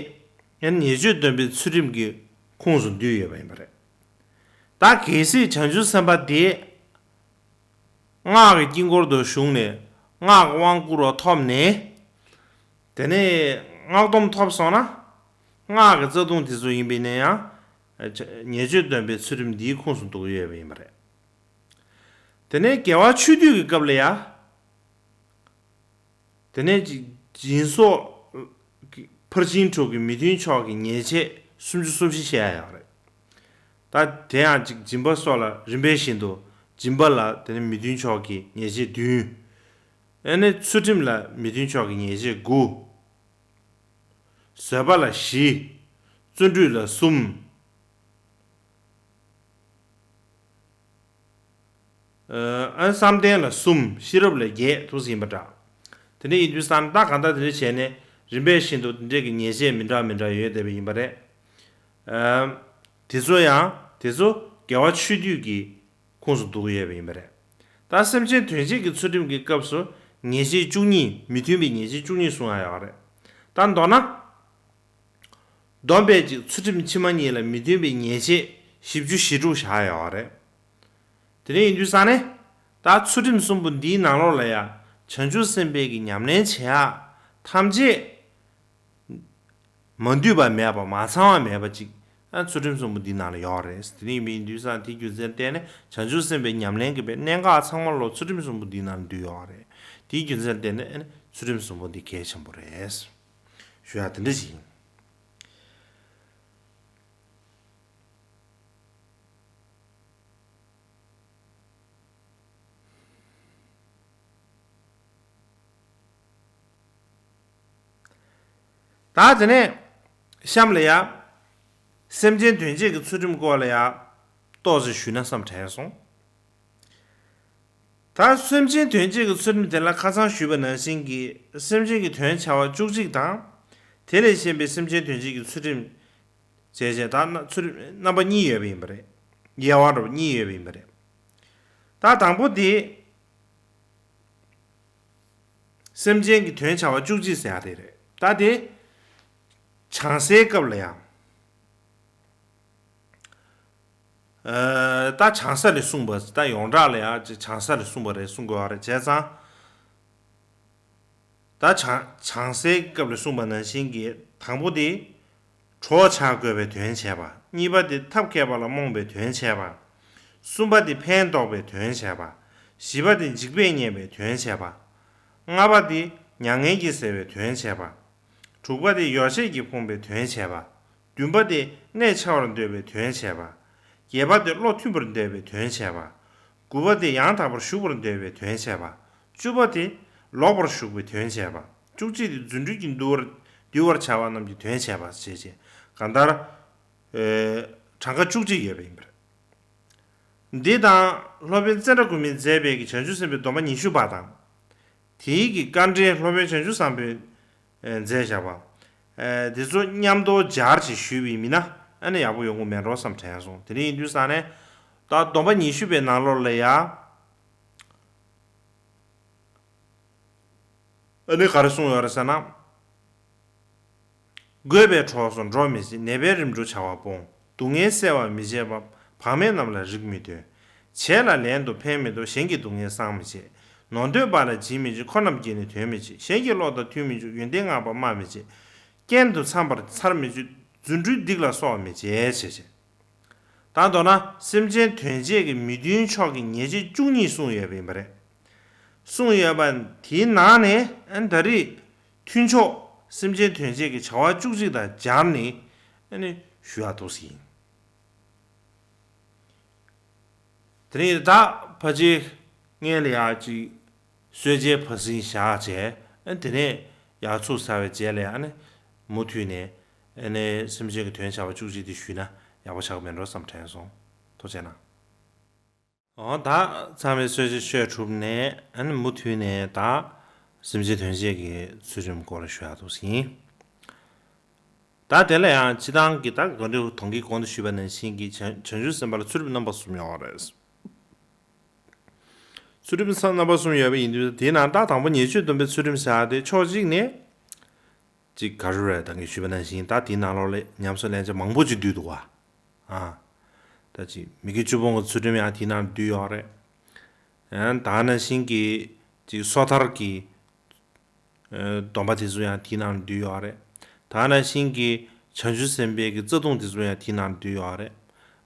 ཡང་ཉེས་སྤྱོད་སྡོམ་པའི་ཚུལ་ཁྲིམས་ཀྱི་ཁོངས་སུ་འདུས་ཡོད་པ་ཡིན་པ་རེད། ད་གལ་སྲིད་བྱང་ཆུབ་སེམས་དཔའ་དེ་སྔགས་ཀྱི་དཀྱིལ་འཁོར་དུ་ཞུགས་ནས་སྔགས་ཀྱི་དབང་བསྐུར་བ་ཐོབ་ནས། དེ་ནས་སྔགས་སྡོམ་ཐོབ་སོང་ན། སྔགས་ཀྱི་རྩ་ལྟུང་དེ་ཚོ་ཡིན་པས་ན་ཡང་། ཉེས་སྤྱོད་སྡོམ་པའི་ཚུལ་ཁྲིམས་འདིའི་ཁོངས་སུ་འདུ་གི་ཡོད་པ་ཡིན་པ་རེད། དེ་ནས་དགེ་བ་ཆོས་སྡུད་ཀྱི་སྐབས་ལ་ཡང་། དེ་ནས་སྦྱིན་སོགས་ཕར་ཕྱིན་དྲུག་གི་མི་མཐུན་ཕྱོགས་ཀྱི་ཉེས་བྱས་སུམ་ཅུ་སོ་བཞི་བཤད་ཡོད་རེད། ད་དེ་ཡང་ཅིག་སྦྱིན་པ་སོགས་ལ་རིམ་པས་བཞིན་དུ། སྦྱིན་པ་ལ་དེ་ནས་མི་མཐུན་ཕྱོགས་ཀྱི་ཉེས་བྱས་བདུན། ཨ་ནི་ཚུལ་ཁྲིམས་ལ་མི་མཐུན་ཕྱོགས་ཀྱི་ཉེས་བྱས་དགུ། བཟོད་པ་ལ་བཞི། བརྩོན་འགྲུས་ལ་གསུམ། ཨ། བསམ་གཏན་ལ་གསུམ། ཤེས་རབ་ལ་བརྒྱད་དུ་ཟིན་པ་འདྲ། དེ་འདྲ་ཡིན་དུས་ཙང་ད་གང་ལྟར་དེ་འདྲ་བྱས་ནས་རིམ་པས་བཞིན་དུ་དེ་འདྲས་ཀྱི་ཉེས་བྱས་མི་འདྲ་མི་འདྲ་ཡོད་བསྡད་པ་ཡིན་པ་རེད། ཨ། དེ་ཚོ་ཡང་དེ་ཚོ་དགེ་བ་ཆོས་སྡུད་ཀྱི་ཁོངས་སུ་འདུ་གི་ཡོད་པ་ཡིན་པ་རེད། ད་སེམས་ཅན་དོན་བྱེད་ཀྱི་ཚུལ་ཁྲིམས་ཀྱི་སྐབས་སུ་ཉེས་བྱས་བཅུ་གཉིས། མི་མཐུན་པའི་ཉེས་བྱས་བཅུ་གཉིས་གསུང་ཡ་ཡོད་རེད། ད་མདོར་ན། སྡོམ་པས་ཀྱི་ཚུལ་ཁྲིམས་ཕྱི་མ་གཉིས་ལ་མི་མཐུན་པའི་ཉེས་བྱས་བཞི་བཅུ་ཞེ་དྲུག་བཞག་ཡོད་རེད། དེ་འདྲ་ཡིན་དུས་ཙང་ནས། ད་ཚུལ་ཁྲིམས་གསུམ་པོ་འདིའི་ནང་ལོགས་ལ་ཡང་བྱང་ཆུབ་སེམས་དཔའི་གི་ཉམས་ལེན་བྱེད་ཡག་ཐམས་ཅད་མ་འདུས་པ་མེད་པ། མ་ཚང་བ་མེད་པ་ཅིག་ཨ། ཚུལ་ཁྲིམས་གསུམ་པོ་འདིའི་ནང་ལ་ཡོད་རེད། དེ་འདྲ་ཡིན་དུས་ཙང་དེའི་རྒྱུ་མཚན་བརྟེན་ནས་བྱང་ཆུབ་སེམས་དཔའི་ཉམས་ལེན་གྱི་པའི་གནད་འགག་ཚང་མ་ལོ་ཚུལ་ཁྲིམས་གསུམ་པོ་འདིའི་ནང་ལ་འདུས་ཡོད་རེད། དེའི་རྒྱུ་མཚན་བརྟེན་ནས་ཨ་ནི་ཚུལ་ཁྲིམས་གསུམ་པོ་འདི་གལ་ཆེན་པོ་རེད། ཞུ་ཡ་དེ་འདྲ་ཞིག་ཡིན། ད་དེ་ནས་གཤམ་ལ་ཡ། སེམས་ཅན་དོན་བྱེད་ཀྱི་ཚུལ་ཁྲིམས་སྐོར་ལ་ཡ། ཏོག་ཙམ་ཞུས་ན་བསམ་དྲན་སོང་། ད་སེམས་ཅན་དོན་བྱེད་ཀྱི་ཚུལ་ཁྲིམས་དེ་ལ་ཁ་སང་ཞུས་པ་ནང་བཞིན་གྱི་སེམས་ཅན་གྱི་དོན་བྱ་བ་བཅུ་གཅིག་དང་། དེ་ལས་གཞན་པའི་སེམས་ཅན་དོན་བྱེད་ཀྱི་ཚུལ་ཁྲིམས། བྱས་བྱས་ད་ཚུལ་ཁྲིམས་རྣམ་པ་གཉིས་ཡོད་པ་ཡིན་པ་རེད། དབྱེ་བ་འདྲ་པོ་གཉིས་ཡོད་པ་ཡིན་པ་རེད། ད་དང་པོ་དེ། སེམས་ཅན་གྱི་དོན་བྱ་བ་བཅུ་གཅིག་ཟེར་ཡ་དེ་རེད། ད་དེ། བྱང་སའི་སྐབས་ལ་ཡང་། ཨ། ད་བྱང་ས་ལས་གསུངས་པ། ད་ཡོངས་གྲགས་ལ་ཡང་བྱང་ས་ལས་གསུངས་པ་རེད་གསུང་དགོས་པ་རེད། བྱས་ཙང་། ད་བྱང་བྱང་སའི་སྐབས་ལ་གསུངས་པ་ནང་བཞིན་གྱི་དང་པོ་དེ། གྲོགས་བྱ་དགོས་པའི་དོན་བྱས་པ། གཉིས་པ་དེ་ཐབས་མཁས་པ་ལ་རྨོངས་པའི་དོན་བྱས་པ། གསུམ་པ་དེ་ཕན་འདོགས་པའི་དོན་བྱས་པ། བཞི་པ་དེ་འཇིགས་པས་ཉེན་པའི་དོན་བྱས་པ། ལྔ་པ་དེ་མྱ་ངན་གྱིས་བསལ་བའི་དོན་བྱས་པ། དྲུག་པ་དེ་ཡོ་བྱད་ཀྱིས་ཕོངས་པའི་དོན་བྱས་པ། བདུན་པ་དེ་གནས་འཆའ་བར་འདོད་པའི་དོན་བྱས་པ། བརྒྱད་པ་དེ་བློ་མཐུན་པར་འདོད་པའི་དོན་བྱས་པ། དགུ་པ་དེ་ཡང་དག་པར་ཞུགས་པར་འདོད་པའི་དོན་བྱས་པ། བཅུ་པ་དེ་ལོག་པར་ཞུགས་པའི་དོན་བྱས་པ། བཅུ་གཅིག་དེ་རྫུ་འཕྲུལ་གྱིས་འདུལ་བར་འདུལ་བར་བྱ་བ་རྣམས་ཀྱི་དོན་བྱས་པ་ཞེས་བྱས། གང་ལྟར། ཨེ། གྲངས་ཀ་བཅུ་གཅིག་ཡོད་པ་ཡིན་པ་རེད། འདི་དང་སློབ་དཔོན་ཙནྡྲ་གོ་མིས་མཛད་པའི་གི་བྱང་ཆུབ་སེམས་དཔའི་སྡོམ་པ་ཉི་ཤུ་པ་དང་། དེའི་གི་དཀའ་འགྲེལ་སློབ་དཔོན་བྱང་ཆུབ་བཟང་པོས་མཛད་བཞག་པ། དེ་ཚོ་མཉམ་དུ་སྦྱར་ཅིག་ཞུས་པ་ཡིན་ན་ཨ་ནི་ཡག་པོ་ཡོང་གི་མེད་འགྲོ་བསམ་དྲན་སོང་། དེ་འདྲ་ཡིན་དུས་ཙང་ནས་ད་སྡོམ་པ་ཉི་ཤུ་པའི་ནང་ལོགས་ལ་ཡ། ཨ་ནི་ག་རེ་གསུངས་ཡོད་རེད་ཟེར་ན། རྒོད་པའི་གྲོགས་སུ་འགྲོ་མི་བྱེད། ནད་པའི་རིམ་གྲོ་བྱ་བ་སྤོང་། སྡུག་བསྔལ་བསལ་བར་མི་བྱེད་པ། བག་མེད་རྣམས་ལ་རིགས་མི་སྟོན། བྱས་ལ་ལན་དུ་ཕན་མི་ཐོགས། གཞན་གྱི་སྡུག་བསྔལ་བསང་མི་བྱེད། ནོར་འདོད་པ་ལ་བྱིན་མི་བྱེད། འཁོར་རྣམས་བརྒྱན་ནས་དོན་མི་བྱེད། གཞན་གྱི་བློ་དང་མཐུན་མི་འཇུག་ཡོན་ཏན་བསྔགས་པ་སྨྲ་མི་བྱེད། རྐྱེན་དུ་འཚམ་པར་འཚར་མི་བྱེད། རྫུ་འཕྲུལ་སྡིག་ལ་སོགས་མི་བྱེད་ཞེས་བྱས། ད་མདོར་ན་སེམས་ཅན་དོན་བྱེད་ཀྱི་མི་མཐུན་ཕྱོགས་ཀྱི་ཉེས་བྱས་བཅུ་གཉིས་གསུངས་ཡོད་པ་ཡིན་པ་རེད། གསུངས་ཡོད་པ་དེའི་ནང་ནས་ཨ་ནི་ད་རེས་མཐུན་ཕྱོགས་སེམས་ཅན་དོན་བྱེད་ཀྱི་བྱ་བ་བཅུ་གཅིག་དང་སྦྱར་ནས་ཨ་ནི་ཞུ་ཡག་འདུག་ཟིན། དེ་ནས་ད་ཕལ་ཆེར་སྔོན་ལ་ཡག་ཅིག་གསོལ་ཇའི་བར་གསེང་བཞག་བྱས། ཨ་ནི་དེ་ནས་ཡར་ཚུགས་ཚར་བའི་རྗེས་ལ་ཨ་ནི་མུ་མཐུད་ནས་ཨ་ནི་སེམས་ཅན་གྱི་དོན་བྱ་བ་བཅུ་གཅིག་དེ་ཞུས་ན་ ཡག་པོ་ཆགས་མེད་འགྲོ་བསམ་དྲན་སོང་། ཐུགས་རྗེ་གནང་། འོ་ད་ཚང་མས་གསོལ་ཇ་མཆོད་གྲུབ་ནས་ཨ་ནི་མུ་མཐུད་ནས་ད་སེམས་ཅན་དོན་བྱེད་ཀྱི་ཚུལ་ཁྲིམས་སྐོར་ལ་ཞུ་ཡག་འདུག་ཟིན། ད་དེ་ལ་ཡང་སྤྱི་བཏང་གི་ད་ག་འདྲ་དོན་གྱི་གོང་དུ་ཞུས་པ་ནང་བཞིན་གྱི་བྱང་བྱང་ཆུབ་སེམས་དཔའ་ལ་ཚུལ་ཁྲིམས་རྣམ་པ་གསུམ་ཡོད་རེད། ཚུལ་ཁྲིམས་རྣམ་པ་གསུམ་ཡོད་པ་ཡིན་དུས་དེའི་ནང་ད་དང་པོ་ཉེས་སྤྱོད་སྡོམ་པའི་ཚུལ་ཁྲིམས་ཟེར་ཡག་དེ་ཕྱོགས་གཅིག་ནས་ཅིག་ག་རེ་རེད། ད་གིན་ཞུས་པ་ནང་བཞིན་ད་དེའི་ནང་ལོགས་ལ་ཉམས་སུ་ལེན་བྱ་མང་པོ་ཅིག་འདུས་འདུག་བ། ཨ། ད་ཅིག་མི་དགེ་བཅུ་སྤོང་གི་ཚུལ་ཁྲིམས་ཡང་དེའི་ནང་འདུས་ཡོད་རེད། ཨ། ད་ནང་བཞིན་གྱི་ཅིག་སོ་ཐར་གྱི་ཨ། སྡོམ་པ་དེ་ཚོ་ཡང་དེའི་ནང་འདུས་ཡོད་རེད། ད་ནང་བཞིན་གྱི་བྱང་ཆུབ་སེམས་དཔའི་གི་རྩ་ལྟུང་དེ་ཚོ་ཡང་དེའི་ནང་འདུས་ཡོད་རེད།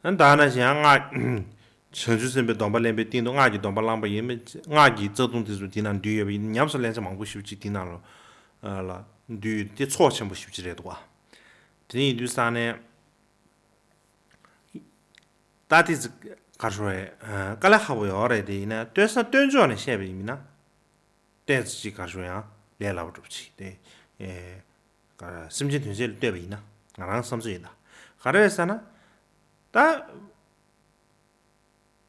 ཨ། ད་ནང་བཞིན་ཡང་སྔགས་བྱང་ཆུབ་སེམས་དཔའི་སྡོམ་པ་ལེན་པའི་སྟེང་དུ་སྔགས་ཀྱི་སྡོམ་པ་བླངས་པ་ཡིན་པས་སྔགས་ཀྱི་རྩ་ལྟུང་དེ་ཚོ་དེའི་ནང་འདུས་ཡོད་པ་ཡིན། ཉམས་སུ་ལེན་བྱ་མང་པོ་ཞེ་པོ་ཅིག་དེའི་ནང་ལ་ལ་འདུས་ཡོད་དེ་ཚོགས་ཆེན་པོ་ཞེ་པོ་ཅིག་རེད་འདུག་བ། དེ་ནས་ཡིན་དུས་ཙང་ནས་ད་དེ་ཚོ་ག་རེ་ཞུ་དགོས་རེད། དཀའ་ལས་ཁག་པོ་ཡོད་རེད། དེ་ཡིན་ན་སྟོན་ས་སྟོན་ཕྱོགས་ནས་བཤད་པ་ཡིན་ན། ཏོག་ཙམ་ཅིག་ག་རེ་ཞུ་ཡང་ལས་སླ་པོ་འགྲུབ་ཅིག་དེ། ཨེ། ག་རེ་སེམས་ཅན་དོན་བྱེད་ལ་ལྟོས་པ་ཡིན་ན་ང་རང་བསམ་ཚུལ་ཡིན་ད། ག་རེ་རེད་ཟེར་ན། ད།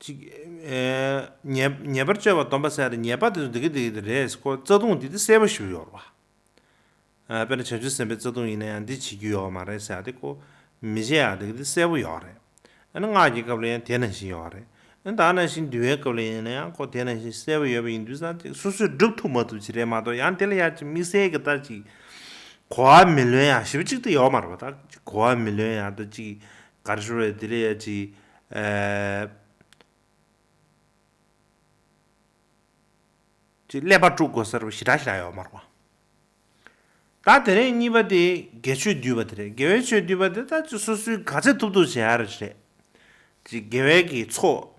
ཅིག་ཨེ། ཉེས་ཉེས་པར་སྤྱོད་པ་སྡོམ་པ་ཟེར་ཏེ་ཉེས་པ་དེ་ཚོ་འདི་གི་འདི་གི་རེད། ཁོ་རྩ་ལྟུང་འདི་དེ་གསལ་པོ་ཞིག་ཡོད་རེད་བ། ཨ། དཔེར་ན་བྱང་ཆུབ་སེམས་དཔའི་རྩ་ལྟུང་ཡིན་ན་ཡང་འདི་བྱེད་རྒྱུ་ཡོད་མ་རེད་ཟེར་ཏེ་ཁོ་མི་བྱེད་ཡག་འདི་གི་འདི་གསལ་པོ་ཡོད་རེད། ཨ་ནི་སྔགས་ཀྱི་སྐབས་ལ་ཡང་དེ་ནང་བཞིན་ཡོད་རེད། ཨ་ནི་ད་ནང་བཞིན་འདུལ་བའི་སྐབས་ལ་ཡིན་ན་ཡང་ཁོ་དེ་ནང་བཞིན་གསལ་པོ་ཡོད་པ་ཡིན་དུས་ཙང་ཅིག་སོ་སོས་སྒྲུབ་ཐུབ་མ་ཐུབ་ཅིག་རེད་མ་གཏོགས་ཡང་དེ་ལ་ཡང་ཅིག་དམིགས་བསལ་གྱི་ད་ཅིག་གོ་བ་མི་ལོན་ཡག་ཞེ་པོ་ཅིག་ད་ཡོད་མ་རེད་པ། ད་ཅིག་གོ་བ་མི་ལོན་ཡག་ད་ཅིག་ག་རེ་ཞུ་རེད། དེ་ལ་ཡང་ཅིག་ཨེ། ཅིག་ཀླད་པ་དཀྲུག་དགོས་ས་རུ་ཞེ་དྲག་ཞེ་དྲག་ཡོད་མ་རེད་པ། ད་དེ་རིང་གཉིས་པ་དེ་དགེ་ཆོས་བསྡུས་པ་དེ་རེད། དགེ་བའི་ཆོས་བསྡུས་པ་དེ་ད་ཅིག་སོ་སོའི་ག་ཚད་ཐུབ་ཐུབ་བྱེད་ཡ་རེད། ཅིག་དགེ་བའི་གི་ཚོགས།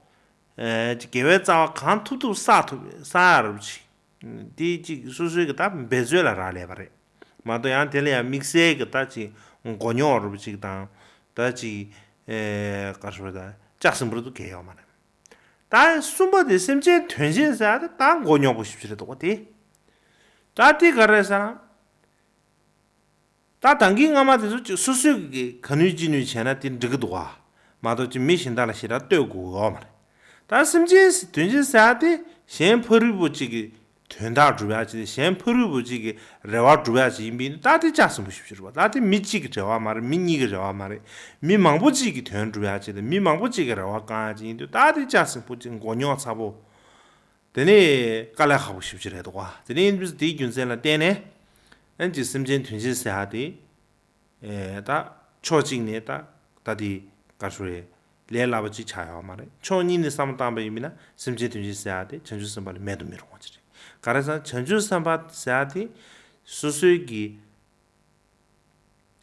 ཨེ། ཅིག་དགེ་བའི་རྩ་བ་གང་ཐུབ་ཐུབ་བསགས་ཐུབ་བསགས་ཡ་རུ་ཅིག་དེ་ཅིག་སོ་སོའི་གི་ད་འབད་རྩོལ་ལ་རག་ལས་པ་རེད་མ་གཏོགས་ཡང་དེ་ལ་ཡང་དམིགས་བསལ་གི་ད་ཅིག་མགོ་རྙོག་རུ་ཅིག་དང་ད་ཅིག་ཨེ། ག་རེ་ཞུ་དགོས་རེད། ད་ལྕགས་སྲིན་པོ་རུ་གལ་ཡོད་མ་རེད། ད་གསུམ་པ་དེ་སེམས་ཅན་དོན་བྱེད་ཟེར་ཡ་དེ་ད་མགོ་རྙོག་པོ་ཞེ་པོ་ཅིག་རེད་འདུག་པ་དེ། ད་དེ་ག་རེ་ཟེར་ན། ད་ད་གིན་སྔ་མ་དེ་ཚོ་ཅིག་སོ་སོས་གི་ག་ནུས་ཅི་ནུས་བྱས་ན་དེ་འགྲིག་གི་འདུག་བ། མ་གཏོགས་ཅིག་མི་གཞན་དག་ལ་ཞེ་དྲག་ལྟོས་དགོས་ཡོད་མ་རེད། ད་སེམས་ཅན་དོན་བྱེད་ཟེར་ཡ་དེ་གཞན་ཕ་རོལ་པོ་ཅིག་གི་དོན་དག་སྒྲུབ་ཡ་ཅིག་དང་གཞན་ཕ་རོལ་པོ་ཅིག་གི་རེ་བ་སྒྲུབ་ཡ་ཅིག་ཡིན་པས་ད་དེ་ལྕགས་སྲིན་པོ་ཞེ་པོ་ཅིག་རེད་བ། ད་དེ་མི་གཅིག་གི་རེ་བ་མ་རེད། མི་གཉིས་ཀྱི་རེ་བ་མ་རེད། མི་མང་པོ་ཅིག་གི་དོན་སྒྲུབ་ཡ་ཅིག་དང་མི་མང་པོ་ཅིག་གི་རེ་བ་བསྐང་ཡ་ཅིག་ཡིན་དུས་ད་དེ་ལྕགས་སྲིན་པོ་ཅིག་མགོ་རྙོག་ཚ་པོ། དེ་ནས་དཀའ་ལས་ཁག་པོ་ཞེ་པོ་ཅིག་རེད་འདུག་བ། དེ་ནས་ཡིན་དུས་དེའི་རྒྱུ་མཚན་ལ་བརྟེན་ནས་ཨ་ནི་ཅིག་སེམས་ཅན་དོན་བྱེད་ཟེར་ཡ་དེ། ཨེ། ད་ཕྱོགས་གཅིག་ནས་ད་ད་དེ་ག་རེ་ཞུ་རེད། ལས་སླ་པོ་གཅིག་ཆགས་ཡོད་མ་རེད། ཕྱོགས་གཉིས་ནས་བསམ་བློ་བཏང་པ་ཡིན་ན་སེམས་ཅན་དོན་བྱེད་ཟེར་ཡ་དེ་བྱང་ཆུབ་སེམས་དཔའ་ལས་མེད་དུ་མི་རུང་བ་ཅིག་རེད། ག་རེ་ཟེར་ན་བྱང་ཆུབ་སེམས་དཔའ་ཟེར་ཡ་དེ་སོ་སོའི་གི་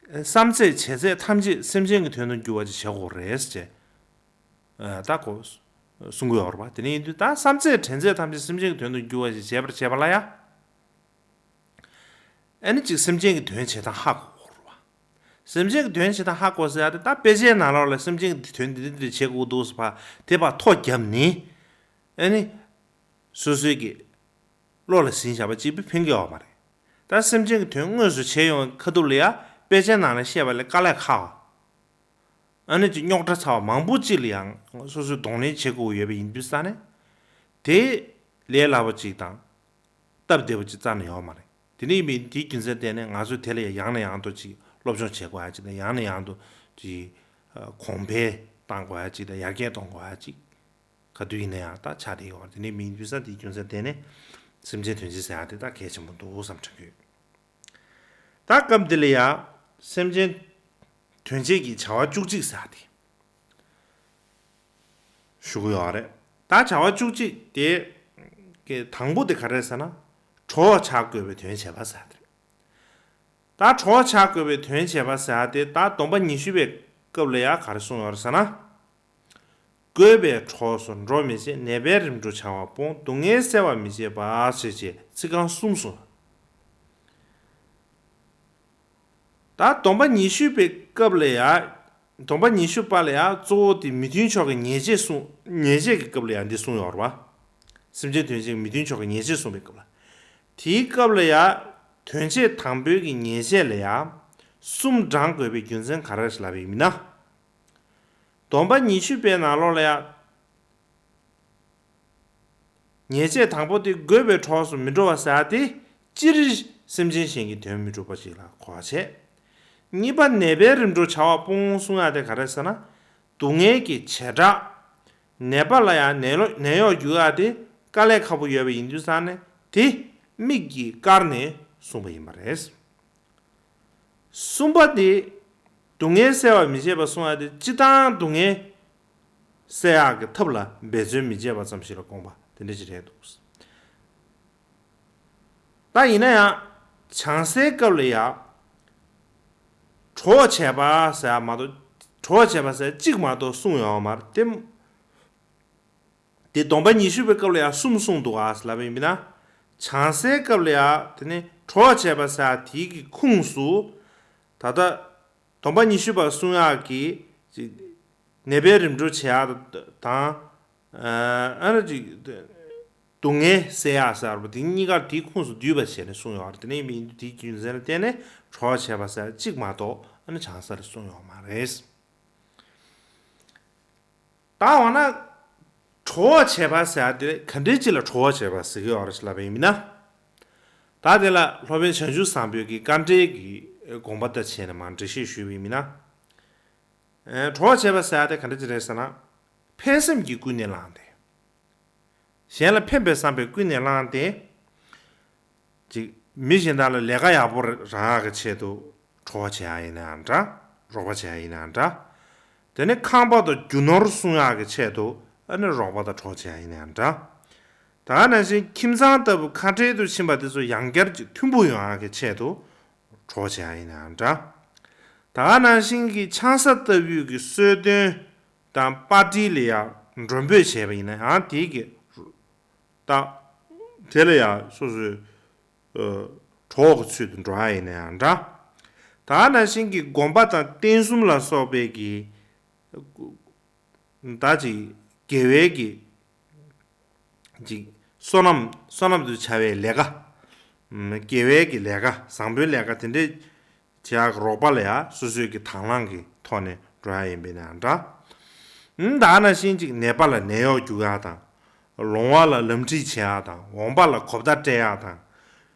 བསམ་ཚད་བྱེད་ཚད་ཐམས་ཅད་སེམས་ཅན་གྱི་དོན་དུ་འགྱུར་བ་ཅིག་བྱེད་དགོས་རེད་ཅེས། ཨ། ད་གོ་གསུང་གི་ཡོད་རེད་པ། དེ་ནས་ཡིན་དུས་ད་བསམ་ཚད་དྲན་ཚད་ཐམས་ཅད་སེམས་ཅན་གྱི་དོན་དུ་འགྱུར་བ་ཞིག་བྱེད་པར་བྱེད་པ་ལ་ཡང་། ཨ་ནི་ཅིག་སེམས་ཅན་གྱི་དོན་བྱེད་སྟངས་ཧ་གོ་དགོས་རེད་པ། སེམས་ཅན་གྱི་དོན་བྱེད་སྟངས་ཧ་གོ་ཟེར་ཡ་དེ་ད་དཔེ་ཆའི་ནང་ལོགས་ལ་སེམས་ཅན་གྱི་དོན་འདི་འདི་འདི་བྱེད་དགོས་འདུག་ཟེར་བ་དེ་ཕར་ཐོ་བརྒྱབ་ནས། ཨ་ནི་སོ་སོའི་གི་བློ་ལ་ཟིན་བཞག་པ་གཅིག་པུས་ཕན་གྱི་ཡོད་མ་རེད། ད་སེམས་ཅན་གྱི་དོན་དངོས་སུ་བྱེད་ཡོང་བའི་ཁ་ཐུག་ལ་ཡང་དཔེ་ཆའི་ནང་ལ་བཤད་པ་ལས་དཀའ་ལས་ཁག་པ། ཨ་ནི་ཅིག་རྙོག་དྲ་ཚ་བ་མང་པོ་ཅིག་ལ་ཡང་སོ་སོས་གདོང་ལེན་བྱེད་དགོས་ཡོད་པ་ཡིན་དུས་ཙང་ནས། དེ་ལས་སླ་པོ་ཅིག་དང་། སྟབས་བདེ་པོ་ཅིག་རྩ་ནས་ཡོད་མ་རེད། དེ་ནས་ཡིན་པའི་དེའི་རྒྱུ་མཚན་བརྟེན་ནས་ང་ཚོས་དེ་ལ་ཡང་ནས་ཡང་དུ་ཅིག་སློབ་སྦྱོང་བྱེད་དགོས་ཡ་ཅིག་དང་ཡང་ནས་ཡང་དུ་ཅིག་གོང་འཕེལ་གཏང་དགོས་ཡ་ཅིག་དང་ཡར་རྒྱས་གཏོང་དགོས་ཡ་ཅིག་ག་དུས་ཡིན་ན་ཡང་ད་ཆགས་བསྡད་ཡོད་རེད། དེ་ནས་མིན་དུས་ས་དེའི་རྒྱུ་མཚན་བརྟེན་ནས་སེམས་ཅན་དོན་བྱེད་ཟེར་ཡ་དེ་ད་གལ་ཆེན་པོ་འདུག་བསམ་དྲན་གྱི་ཡོད། ད་སྐབས་འདི་ལ་ཡང་སེམས་ཅན་དོན་བྱེད་ཀྱི་བྱ་བ་བཅུ་གཅིག་ཟེར་ཡ་དེ་ཞུ་གི་ཡོད་རེད། ད་བྱ་བ་བཅུ་གཅིག་དེ་གི་དང་པོ་དེ་ག་རེ་ཟེར་ན། གྲོགས་བྱ་དགོས་པའི་དོན་བྱེད་པ་ཟེར་ཡ་དེ་རེད། ད་གྲོགས་བྱ་དགོས་པའི་དོན་བྱེད་པ་ཟེར་ཡ་དེ་ད་སྡོམ་པ་ཉི་ཤུ་པའི་སྐབས་ལ་ཡང་ག་རེ་གསུངས་ཡོད་རེད་ཟེར་ན། དགོས་པའི་གྲོགས་སུ་འགྲོ་མི་བྱེད། ནད་པའི་རིམ་གྲོ་བྱ་བ་སྤོང་། སྡུག་བསྔལ་བསལ་བར་མི་བྱེད་པ་ཞེས་བྱའི་ཚིག་རྐང་གསུམ་གསུངས། ད་སྡོམ་པ་ཉི་ཤུ་པའི་སྐབས་ལ་ཡང་། སྡོམ་པ་ཉི་ཤུ་པ་ལ་ཡང་གཙོ་བོ་དེ་མི་མཐུན་ཕྱོགས་ཀྱི་ཉེས་བྱས་གསུངས། ཉེས་བྱས་ཀྱི་སྐབས་ལ་ཡང་འདི་གསུངས་ཡོད་རེད་པ། སེམས་ཅན་དོན་བྱེད་ཀྱི་མི་མཐུན་ཕྱོགས་ཀྱི་ཉེས་བྱས་གསུངས་པའི་སྐབས་ལ། དེའི་སྐབས་ལ་ཡང་དོན་བྱེད་དང་པོའི་གི་ཉེས་བྱས་ལ་ཡང་གསུམ་བགྲང་དགོས་པའི་རྒྱུ་མཚན་ག་རེ་རེད་ལབ་པ་ཡིན་ན། སྡོམ་པ་ཉི་ཤུ་པའི་ནང་ལོགས་ལ་ཡང་། ཉེས་བྱས་དང་པོ་དེ་དགོས་པའི་གྲོགས་སུ་མི་འགྲོ་བ་ཟེར་ཡ་དེ། སྤྱིར་སེམས་ཅན་གཞན་གྱི་དོན་མི་སྒྲུབ་པ་ཞིག་ལ་གོ་བ་བྱེད། གཉིས་པ་ནད་པའི་རིམ་གྲོར་བྱ་བ་སྤོང་གསུང་ཡ་དེ་ག་རེ་ཟེར་ན། སྡུག་བསྔལ་གྱི་བྱེ་བྲག་ནད་པ་ལ་ཡང་ནད་ལོ་ནད་གཡོག་རྒྱུག་ཡ་དེ་དཀའ་ལས་ཁག་པོ་ཡོད་པ་ཡིན་དུས་ཙང་ནས་དེ་དམིགས་ཀྱིས་བཀར་ནས་གསུངས་པ་ཡིན་པ་རེད། གསུམ་པ་དེ། སྡུག་བསྔལ་བསལ་བར་མི་བྱེད་པ་གསུང་བ་དེ་སྤྱིར་བཏང་སྡུག་བསྔལ་བསལ་ཡག་གི་ཐབས་ལ་འབད་བརྩོན་མི་བྱེད་པ་ཙམ་ཞིག་ལ་དགོངས་པ་དེ་འདྲ་ཞིག་རེད་འདུག་ད་ཡིན་ན་ཡང་། བྱང་སའི་སྐབས་ལ་ཡང་། གྲོགས་བྱས་པ་ཟེར་ཡ་མ་གཏོགས། གྲོགས་བྱས་པ་ཟེར་ཡ་གཅིག་མ་གཏོགས་གསུངས་ཡོད་མ་རེད་དེ། དེ་སྡོམ་པ་ཉི་ཤུ་པའི་སྐབས་ལ་ཡང་གསུམ་གསུངས་འདུག་ཨ་ལབ་པ་ཡིན་ན། བྱང་སའི་སྐབས་ལ་ཡང་དེ་ནི་གྲོགས་བྱས་པ་ཟེར་ཡ་དེའི་གི་ཁུངས་སུ། ད་ལྟ་སྡོམ་པ་ཉི་ཤུ་པ་གསུང་ཡག་གི་ཅིག་ནད་པའི་རིམ་གྲོ་བྱེད་ཡག་དང་། ཨ་ནི་ཅིག་སྡུག་བསྔལ་སེལ་ཡག་ཟེར་བ་དེ་གཉིས་ཀ་དེའི་ཁུངས་སུ་བསྡུས་པ་བྱས་ནས་གསུངས་ཡོད་རེད། དེ་ནས་ཡིན་དུས་དེའི་རྒྱུ་མཚན་ལ་བརྟེན་ནས་གྲོགས་བྱས་པ་ཟེར་གཅིག་མ་གཏོགས་ཨ་ནི་བྱང་ས་ལ་གསུངས་ཡོད་མ་རེད། ད་འོ་ན། གྲོགས་བྱས་པ་ཟེར་ཡ་དེ་ག་འདྲའི་ཅིག་ལ་གྲོགས་བྱས་པ་ཟེར་གྱི་ཡོད་རེད་ལབ་པ་ཡིན་ན། ད་དེ་ལ་སློབ་དཔོན་བྱང་ཆུབ་བཟང་པོའི་གི་དཀའ་འགྲེལ་གྱི་དགོངས་པ་ལྟར་བྱས་ནས་མར་འགྲེལ་བཤད་ཞུས་པ་ཡིན་ན། གྲོགས་བྱས་པ་ཟེར་ཡ་དེ་ག་འདྲ་ཅིག་རེད་ཟེར་ན། ཕན་སེམས་ཀྱིས་ཀུན་ནས་བསླངས་ཏེ། གཞན་ལ་ཕན་པའི་བསམ་པས་ཀུན་ནས་བསླངས་ཏེ། ཅིག་མི་གཞན་དག་ལ་ལས་ཀ་ཡག་པོ་རག་ཡག་གི་ཆེད་དུ་གྲོགས་བྱེད་ཡག་ཡིན་ནའང་འདྲ། རོགས་པ་བྱེད་ཡག་ཡིན་ནའང་འདྲ། དེ་ནས་ཁང་པ་དང་རྒྱུ་ནོར་སྲུང་ཡག་གི་ཆེད་དུ་ཨ་ནི་རོགས་པ་དང་གྲོགས་བྱེད་ཡག་ཡིན་ནའང་འདྲ། ད་ག་ནང་བཞིན་ཁྱིམ་ཚང་ལྟ་བུ་ཁ་བྲལ་དུ་ཕྱིན་པ་དེ་ཚོ་ཡང་བསྐྱར་གྱི་མཐུན་པོ་ཡོང་ཡག་གི་ཆེད་དུ་གྲོགས་བྱེད་ཡག་ཡིན་ནའང་འདྲ། ད་ག་ནང་བཞིན་གྱི་ཆང་ས་ལྟ་བུའི་གི་གསོལ་སྟོན་དང་པར་ཊི་ལ་ཡང་མགྲོན་འབོད་བྱས་པ་ཡིན་ན་ཡང་དེའི་གི་ད། དེ་ལ་ཡང་སོ་སོའི་ཨ་གྲོགས་ཀྱི་ཚུལ་དུ་འགྲོ་ཡ་ཡིན་ན་ཡང་འདྲ། ད་ག་ནང་བཞིན་གྱི་སྒོམ་པ་དང་རྟེན་གསུམ་ལ་སོགས་པའི་གི་ད་ཅིག་དགེ་བའི་གི་ཅིག་བསོད་ནམས་བསོད་ནམས་དུ་བྱ་བའི་ལས་ཀ། དགེ་བའི་གི་ལས་ཀ་བཟང་པོའི་ལས་ཀ་དེ་འདྲའི་བྱེད་ཡག་གི་རོགས་པ་ལ་ཡང་སོ་སོའི་གི་དང་བླངས་ཀྱི་ཐོག་ནས་འགྲོ་ཡ་ཡིན་པས་ན་འདྲ། ཨུམ་ད་ག་ནང་བཞིན་ཅིག་ནད་པ་ལ་ནད་གཡོག་རྒྱུག་ཡག་དང་། ལོང་བ་ལ་ལམ་ཁྲིད་བྱེད་ཡག་དང་འོང་བ་ལ་གོ་བརྡ་སྤྲད་ཡག་དང་།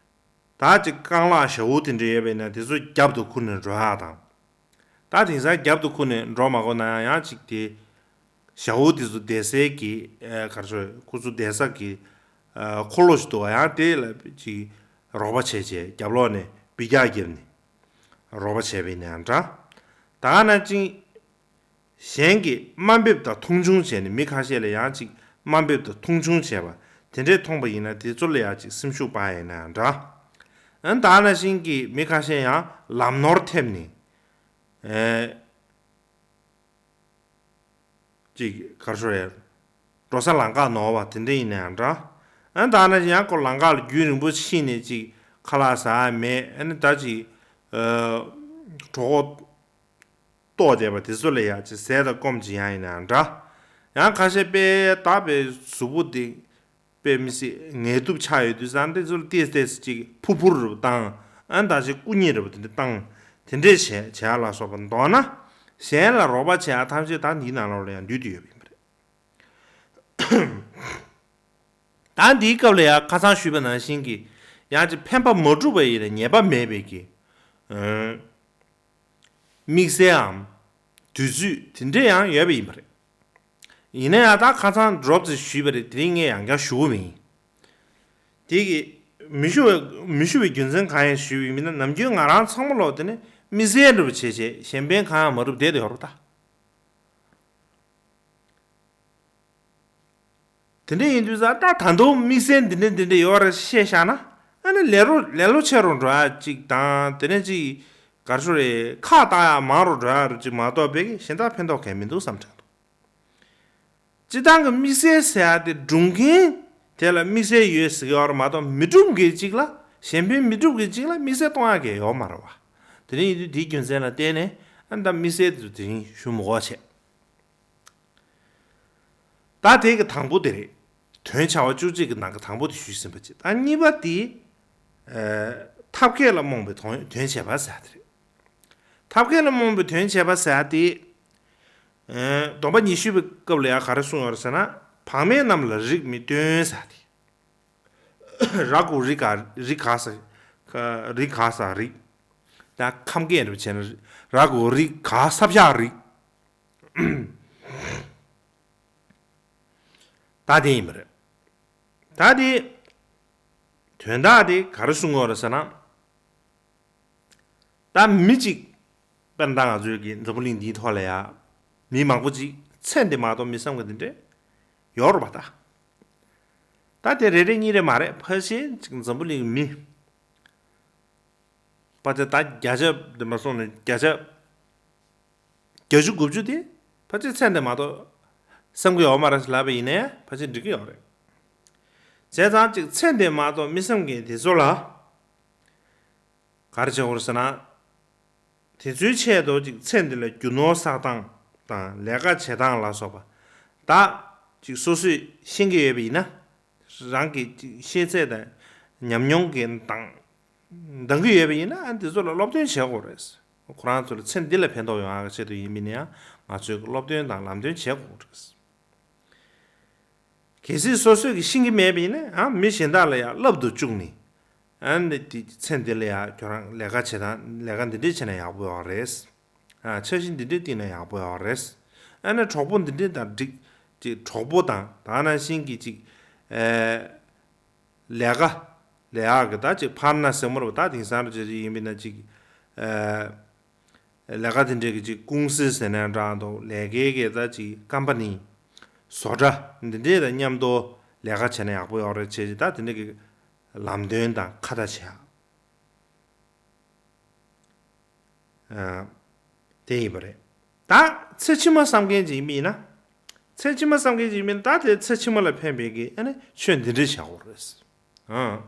ད་ཅིག་རྐང་ལག་ཞ་བོ་དེ་འདྲ་ཡོད་པས་ན་དེ་ཚོ་རྒྱབ་ཏུ་ཁུར་ནས་འགྲོ་ཡག་དང་། ད་དེང་སང་རྒྱབ་ཏུ་ཁུར་ནས་འགྲོ་མ་དགོས་ན་ཡང་ཡང་ཅིག་དེ། ཞ་བོ་དེ་ཚོ་བསྡད་སའི་གི་ཨ་ག་རེ་ཟེར་ཁོ་ཚོ་བསྡད་ས་གི་ཨ་འཁོར་ལོ་ཞིག་འདུག་ག་ཡང་དེ་ལ་ཅིག་རོགས་པ་བྱས་བྱས་རྒྱབ་ལོགས་ནས་འབུད་རྒྱག་བརྒྱབ་ནས་རོགས་པ་བྱས་པ་ཡིན་ན་ཡང་འདྲ། ད་ག་ནང་བཞིན་གཞན་གྱི་དམའ་འབེབས་དང་མཐོང་ཆུང་བྱས་ནས་མི་ཁ་ཤས་ལ་ཡང་ཅིག་དམའ་འབེབས་དང་མཐོང་ཆུང་བྱས་པ་དེ་འདྲས་མཐོང་པ་ཡིན་ན་དེ་ཚོ་ལ་ཡང་ཅིག་སེམས་ཤུགས་སྤར་ཡ་ཡིན་ན་ཡང་འདྲ། ཨ་ནི་ད་ག་ནང་བཞིན་གྱི་མི་ཁ་ཤས་ཡང་ལམ་ནོར་ཐེབས་ནས། ཨེ། ཅིག་ག་རེ་ཟེར་རེད། འགྲོ་ས་ལམ་ཁ་ནོར་བ་དེ་འདྲ་ཡིན་ན་ཡང་འདྲ། ཨ་ནི་ད་ནི་ཡང་ཁོ་ལམ་ཁ་ལ་རྒྱུན་རིང་པོ་ཕྱིན་ནས་ཅིག་ཁ་ལག་ཟ་ཡ་མེད། ཨ་ནི་ད་ཅིག་ཨ་གྲོད་ཁོག་ལྟོགས་བསྡད་པ་དེ་ཚོ་ལ་ཡང་ཅིག་ཟས་དང་སྐོམ་ཅིག་ཡང་ཡིན་ན་ཡང་འདྲ། ཡང་ཁ་ཤས་དཔེ་ད་དཔེ་གཟུགས་པོ་དེ། དཔེ་མི་སྲིད་ངལ་དུབ་ཆགས་ཡོད་དུས་ཙང་དེ་ཚོ་ལ་ཏོག་ཙམ་ཅིག་ཕུར་ཕུར་རེ་བཏང་། ཨ་ནི་ད་ཅིག་སྐུ་མཉེ་རེ་བ་དེ་འདྲ་བཏང་། དེ་འདྲས་བྱས་བྱས་ལ་སོགས་པ་མདོར་ན། གཞན་ལ་རོགས་པ་བྱེད་ཡ་ཐམས་ཅད་ད་འདིའི་ནང་ལོགས་ལ་ཡང་འདུས་ཏེ་ཡོད་པ་ཡིན་པ་རེད། ད་འདིའི་སྐབས་ལ་ཡང་ཁ་སང་ཞུས་པ་ནང་བཞིན་གྱི་ཡང་ཅིག་ཕན་པ་མ་གྲུབ་པ་ཡིན་ན་ཉེས་པ་མེད་པའི་གི། ཨ། དམིགས་བསལ་འམ། དུས་ཚོད་དེ་འདྲ་ཡང་ཡོད་པ་ཡིན་པ་རེད། ཡིན་ན་ཡང་ད་ཁ་སང་སྒྲོབ་ཙམ་ཞུས་པ་རེད། དེ་རིང་ངས་ཡང་བསྐྱར་ཞུ་གི་མིན། དེ་གི་མི་ཞུ་བའི་མི་ཞུ་བའི་རྒྱུ་མཚན་གང་ཡིན་ཞུས་པ་ཡིན་ན་ནམ་རྒྱུན་ང་རང་ཚང་མ་ལོག་དེ་ནི་དམིགས་བསལ་འདྲ་པོ་བྱས་བྱས་གཞན་ཕན་གང་ཡང་མ་གྲུབ་བསྡད་དེ་ཡོད་རེད་ད། དེ་འདྲ་ཡིན་དུས་ཙང་ད་ད་དུང་དམིགས་བསལ་འདི་འདྲ་འདི་འདྲ་ཡོད་རེད་བཤད་བཞག་ན་ཨ་ནི་ལས་རོ་ལས་ལོ་ཆེ་རུ་འགྲོ་ཡ་ཅིག་དང་དེ་ནས་ཅིག་ག་རེ་ཟེར་རེད་ཁག་བཏགས་ཡ་མང་རུ་འགྲོ་ཡ་རུ་ཅིག་མ་གཏོགས་པའི་གཞན་དག་ཕན་ཐོགས་གང་ཡང་མི་འདུག་བསམ་དྲན་འདུག་སྤྱིར་བཏང་གི་དམིགས་བསལ་ཟེར་ཡ་དེ་སྒྲུབ་མཁན་དེ་ལ་དམིགས་བསལ་ཡོད་ཟེར་གྱི་ཡོད་རེད་མ་གཏོགས་མི་སྒྲུབ་མཁན་ཅིག་ལ་གཞན་ཕན་མི་སྒྲུབ་མཁན་ཅིག་ལ་དམིགས་བསལ་གཏོང་ཡ་གང་ཡང་ཡོད་མ་རེད་བ། དེ་འདྲ་ཡིན་དུས་དེའི་རྒྱུ་མཚན་ལ་བརྟེན་ནས་ཨ་ནི་ད་དམིགས་བསལ་དེ་ཚོ་དེ་རིང་ཞུ་མི་དགོས་བྱས། ད་དེ་གི་དང་པོ་དེ་རེད། དོན་བྱ་བ་བཅུ་གཅིག་གི་ནང་གི་དང་པོ་དེ་ཞུས་ཟིན་པ་བྱས། ད་གཉིས་པ་དེ། ཨ། ཐབས་མཁས་ལ་རྨོངས་པའི་དོན་དོན་བྱེད་པ་ཟེར་དེ་རེད། ཐབས་མཁས་ལ་རྨོངས་པའི་དོན་བྱེད་པ་ཟེར་དེ། སྡོམ་པ་ཉི་ཤུ་པའི་སྐབས་ལ་ཡང་ག་རེ་གསུངས་ཡོད་རེད་ཟེར་ན། བག་མེད་རྣམས་ལ་རིགས་མི་སྟོན་ཟེར་ཏེ། ར་གོ་རི་ག་རི་ག་ས། རི་ག་ས་རི། ད་ཁམས་སྐད་རེད་བྱས་ན། ར་གོ་རི་ག་ས་བཞག་རི། ད་དེ་ཡིན་པ་རེད། ད་དེ་དོན་དག་དེ་ག་རེ་གསུང་གི་ཡོད་རེད་ཟེར་ན། ད་མི་གཅིག་དཔེར་ན་ད་ང་ཚོའི་གི་འཛམ་བུ་གླིང་འདིའི་ཐོག་ལ་ཡ་མི་མང་པོ་ཅིག་ཚེ་འདི་མ་གཏོགས་མི་བསམ་གི་འདི་འདྲས་ཡོད་རེད་པ། ད་ད་དེ་རེ་རེ་གཉིས་རེ་མ་རེད། ཕལ་ཆེར་ཅིག་འཛམ་བུ་གླིང་གི་མི་ཕལ་ཆེར་ད་བརྒྱ་ཆ་འདི་མ་སོང་ནས་བརྒྱ་ཆ་བརྒྱད་ཅུ་དགུ་བཅུ་དེ་ཕལ་ཆེར་ཚེ་འདི་མ་གཏོགས་བསམ་གི་ཡོད་མ་རེད་ལབ་པ་ཡིན་ནའི་ཕལ་ཆེར་འགྲིག་གི་ཡོད་རེད། བྱས་ཙང་ཅིག་ཚེ་འདི་མ་གཏོགས་མི་བསམ་གི་དེ་ཚོ་ལ་ག་རེ་བྱེད་དགོས་རེད་ཟེར་ན། དེ་ཚོའི་ཆེད་དུ་ཅིག་ཚེ་འདི་ལ་རྒྱུ་ནོར་བསགས་སྟངས་དང་ལས་ཀ་བྱེད་སྟངས་ལ་སོགས་པ་ད་ཅིག་སོ་སོས་ཤེས་ཀྱི་ཡོད་པ་ཡིན་ན། རང་གི་ཅིག་ཤེས་ཚད་དང་ཉམས་མྱོང་གི་དང་འདང་གི་ཡོད་པ་ཡིན་ན། ཨ་འདི་ཚོ་ལ་སློབ་སྟོན་བྱེད་དགོས་རེད། ཁོ་རང་ཚོ་ལ་ཚེ་འདི་ལ་ཕན་ཐོགས་ཡོང་ཡག་ཆེད་དུ་ཡིན་མིན་ཡང་ང་ཚོས་སློབ་སྟོན་དང་ལམ་སྟོན་བྱེད་དགོས་རེད། གལ་སྲིད་སོ་སོས་ཀྱི་ཤེས་ཀྱི་མེད་པ་ཡིན་ན། ཨ་མི་གཞན་དག་ལ་ཡང་བསླབ་ཏུ་བཅུག་ནས། ཨ་ནི་དེ་ཚེ་འདི་ལ་ཡང་ཁྱོད་རང་ལས་ཀ་བྱེད་སྟངས་ལས་ཀ་འདི་འདྲས་བྱས་ན་ཡག་པོ་ཡོད་རེད། ཨ་འཆར་གཞི་འདི་འདྲས་བཏིང་ན་ཡག་པོ་ཡོད་རེད། ཨ་ནི་གྲོགས་པོ་འདི་འདྲས་དང་འགྲིག་ཅིག་གྲོགས་པོ་དང་ད་ནང་བཞིན་གྱི་ཅིག་ཨེ་ལས་ཀ་ལས་ཡག་གི་ད་ཅིག་པར་ན་ཟེར་མོ་རེད་པ། ད་དེང་སང་རུ་ཅིག་ཡིན་པ་ཡིན་ན་ཅིག་ཨེ། ལས་ཀ་དེ་འདྲའི་གི་ཅིག་ཀུང་སི་ཟེར་ན་འདྲ་འདུག་ལས་ཀའི་གི་ད་ཅིག་ཀམ་པ་ནི། བཟོ་གྲྭ་འདི་འདྲའི་དང་མཉམ་དུ་ལས་ཀ་བྱས་ན་ཡག་པོ་ཡོད་རེད་བྱས་ཅིག་ད་དེ་འདྲའི་གི་ལམ་སྟོན་དང་ཁ་བརྡ་བྱས། ཨ། དེ་ཡིན་པ་རེད། ད་ཚེ་ཕྱི་མ་བསམ་མཁན་ཅིག་ཡིན་པ་ཡིན་ན། ཚེ་ཕྱི་མ་བསམ་མཁན་ཅིག་ཡིན་པ་ཡིན་ན་ད་དེ་ཚེ་ཕྱི་མ་ལ་ཕན་པའི་གི་ཨ་ནི་ཆོས་འདི་འདྲའི་བྱ་དགོས་རེད།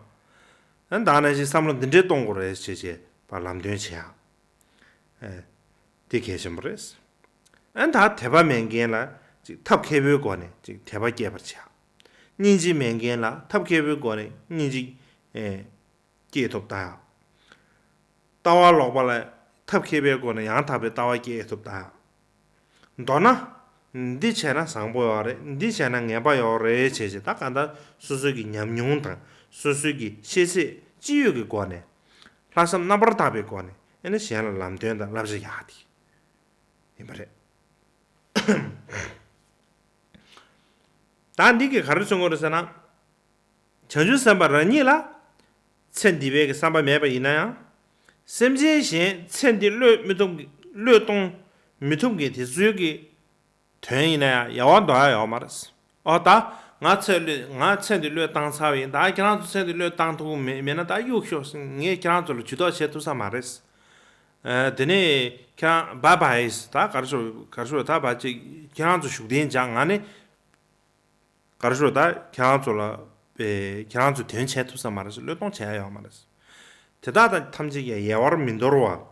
ཨ། ཨ་ནི་ད་ནང་བཞིན་བསམ་བློ་འདི་འདྲའི་གཏོང་དགོས་རེད་ཅེས་བྱས་པ་ལམ་སྟོན་བྱེད་ཡག་ཨེ། དེ་གལ་ཆེན་པོ་རེད། ཨ་ནི་ད་དད་པ་མེད་མཁན་ལ་ཅིག་ཐབས་མཁས་པོའི་སྒོ་ནས་ཅིག་དད་པ་སྐྱེད་པར་བྱེད་ཡག་སྙིང་རྗེ་མེད་མཁན་ལ་ཐབས་མཁས་པོའི་སྒོ་ནས་སྙིང་རྗེ་ཨེ། སྐྱེས་ཐུབ་ད། ལྟ་བ་ལོག་པ་ལ་ཐབས་མཁས་པའི་སྒོ་ནས་ཡང་དག་པའི་ལྟ་བ་སྐྱེས་ཐུབ་ད། མདོར་ན། འདི་བྱས་ན་བཟང་པོ་ཡོད་རེད། འདི་བྱས་ན་ངན་པ་ཡོད་རེད་བྱས་བྱས་ད་གང་ལྟར་སོ་སོའི་གི་ཉམས་མྱོང་དང་སོ་སོའི་གི་ཤེས་ཚད་ཅི་ཡོད་ཀྱི་སྒོ་ནས་ལྷག་བསམ་རྣམ་པར་དག་པའི་སྒོ་ནས་ཨེ་ནི་གཞན་ལ་ལམ་སྟོན་དང་བསླབ་བྱ་ཡག་དེ་ཡིན་པ་རེད། ད་འདི་གི་ག་རེ་གསུང་གི་རེད་ཟེར་ན། བྱང་ཆུབ་སེམས་དཔའ་རང་ཉིད་ལ་ཚེ་འདི་བའི་གི་བསམ་པ་མེད་པ་ཡིན་ན་ཡང་། སེམས་ཅན་གཞན་ཚེ་འདི་བློས་མི་ཐུབ་ཀྱི་བློས་གཏོང་མི་ཐུབ་ཀྱི་དེ་ཚོའི་གི་དོན་ཡིན་ན་ཡང་ཡལ་བར་འདོར་ཡ་ཡོད་མ་རེད། ཨོ་ད་ང་ཚེ་བློས་ང་ཚེ་འདི་བློས་བཏང་ཚར་བ་ཡིན། ད་ཁྱེད་རང་ཚོ་ཚེ་འདི་བློས་བཏང་ཐུབ་ཀྱི་མེད་མེད་ན་ད་གཡུག་ཤོག་ངས་ཁྱེད་རང་ཚོ་ལ་ཇུས་གཏོགས་བྱེད་ཐུབ་ས་མ་རེད། ཨ་དེ་ནས་ཁྱེད་རང་བྷའི་བྷའི་ད་གར་ཤོག་གར་ཤོག་ད་བ་ཅིག་ཁྱེད་རང་ཚོ་བཞུགས་གདན་འཇགས། ང་ནི། ག་རེ་ཞུ་ད་ཁྱེད་རང་ཚོ་ལ་པའི་ཁྱེད་རང་ཚོས་དོན་བྱེད་ཐུབ་ས་མ་རེད། བློས་གཏོང་བྱེད་ཡ་ཡོད་མ་རེད། དེ་དག་དང་ཐམས་ཅད་ཀྱང་ཡལ་བར་མི་འདོར་བ།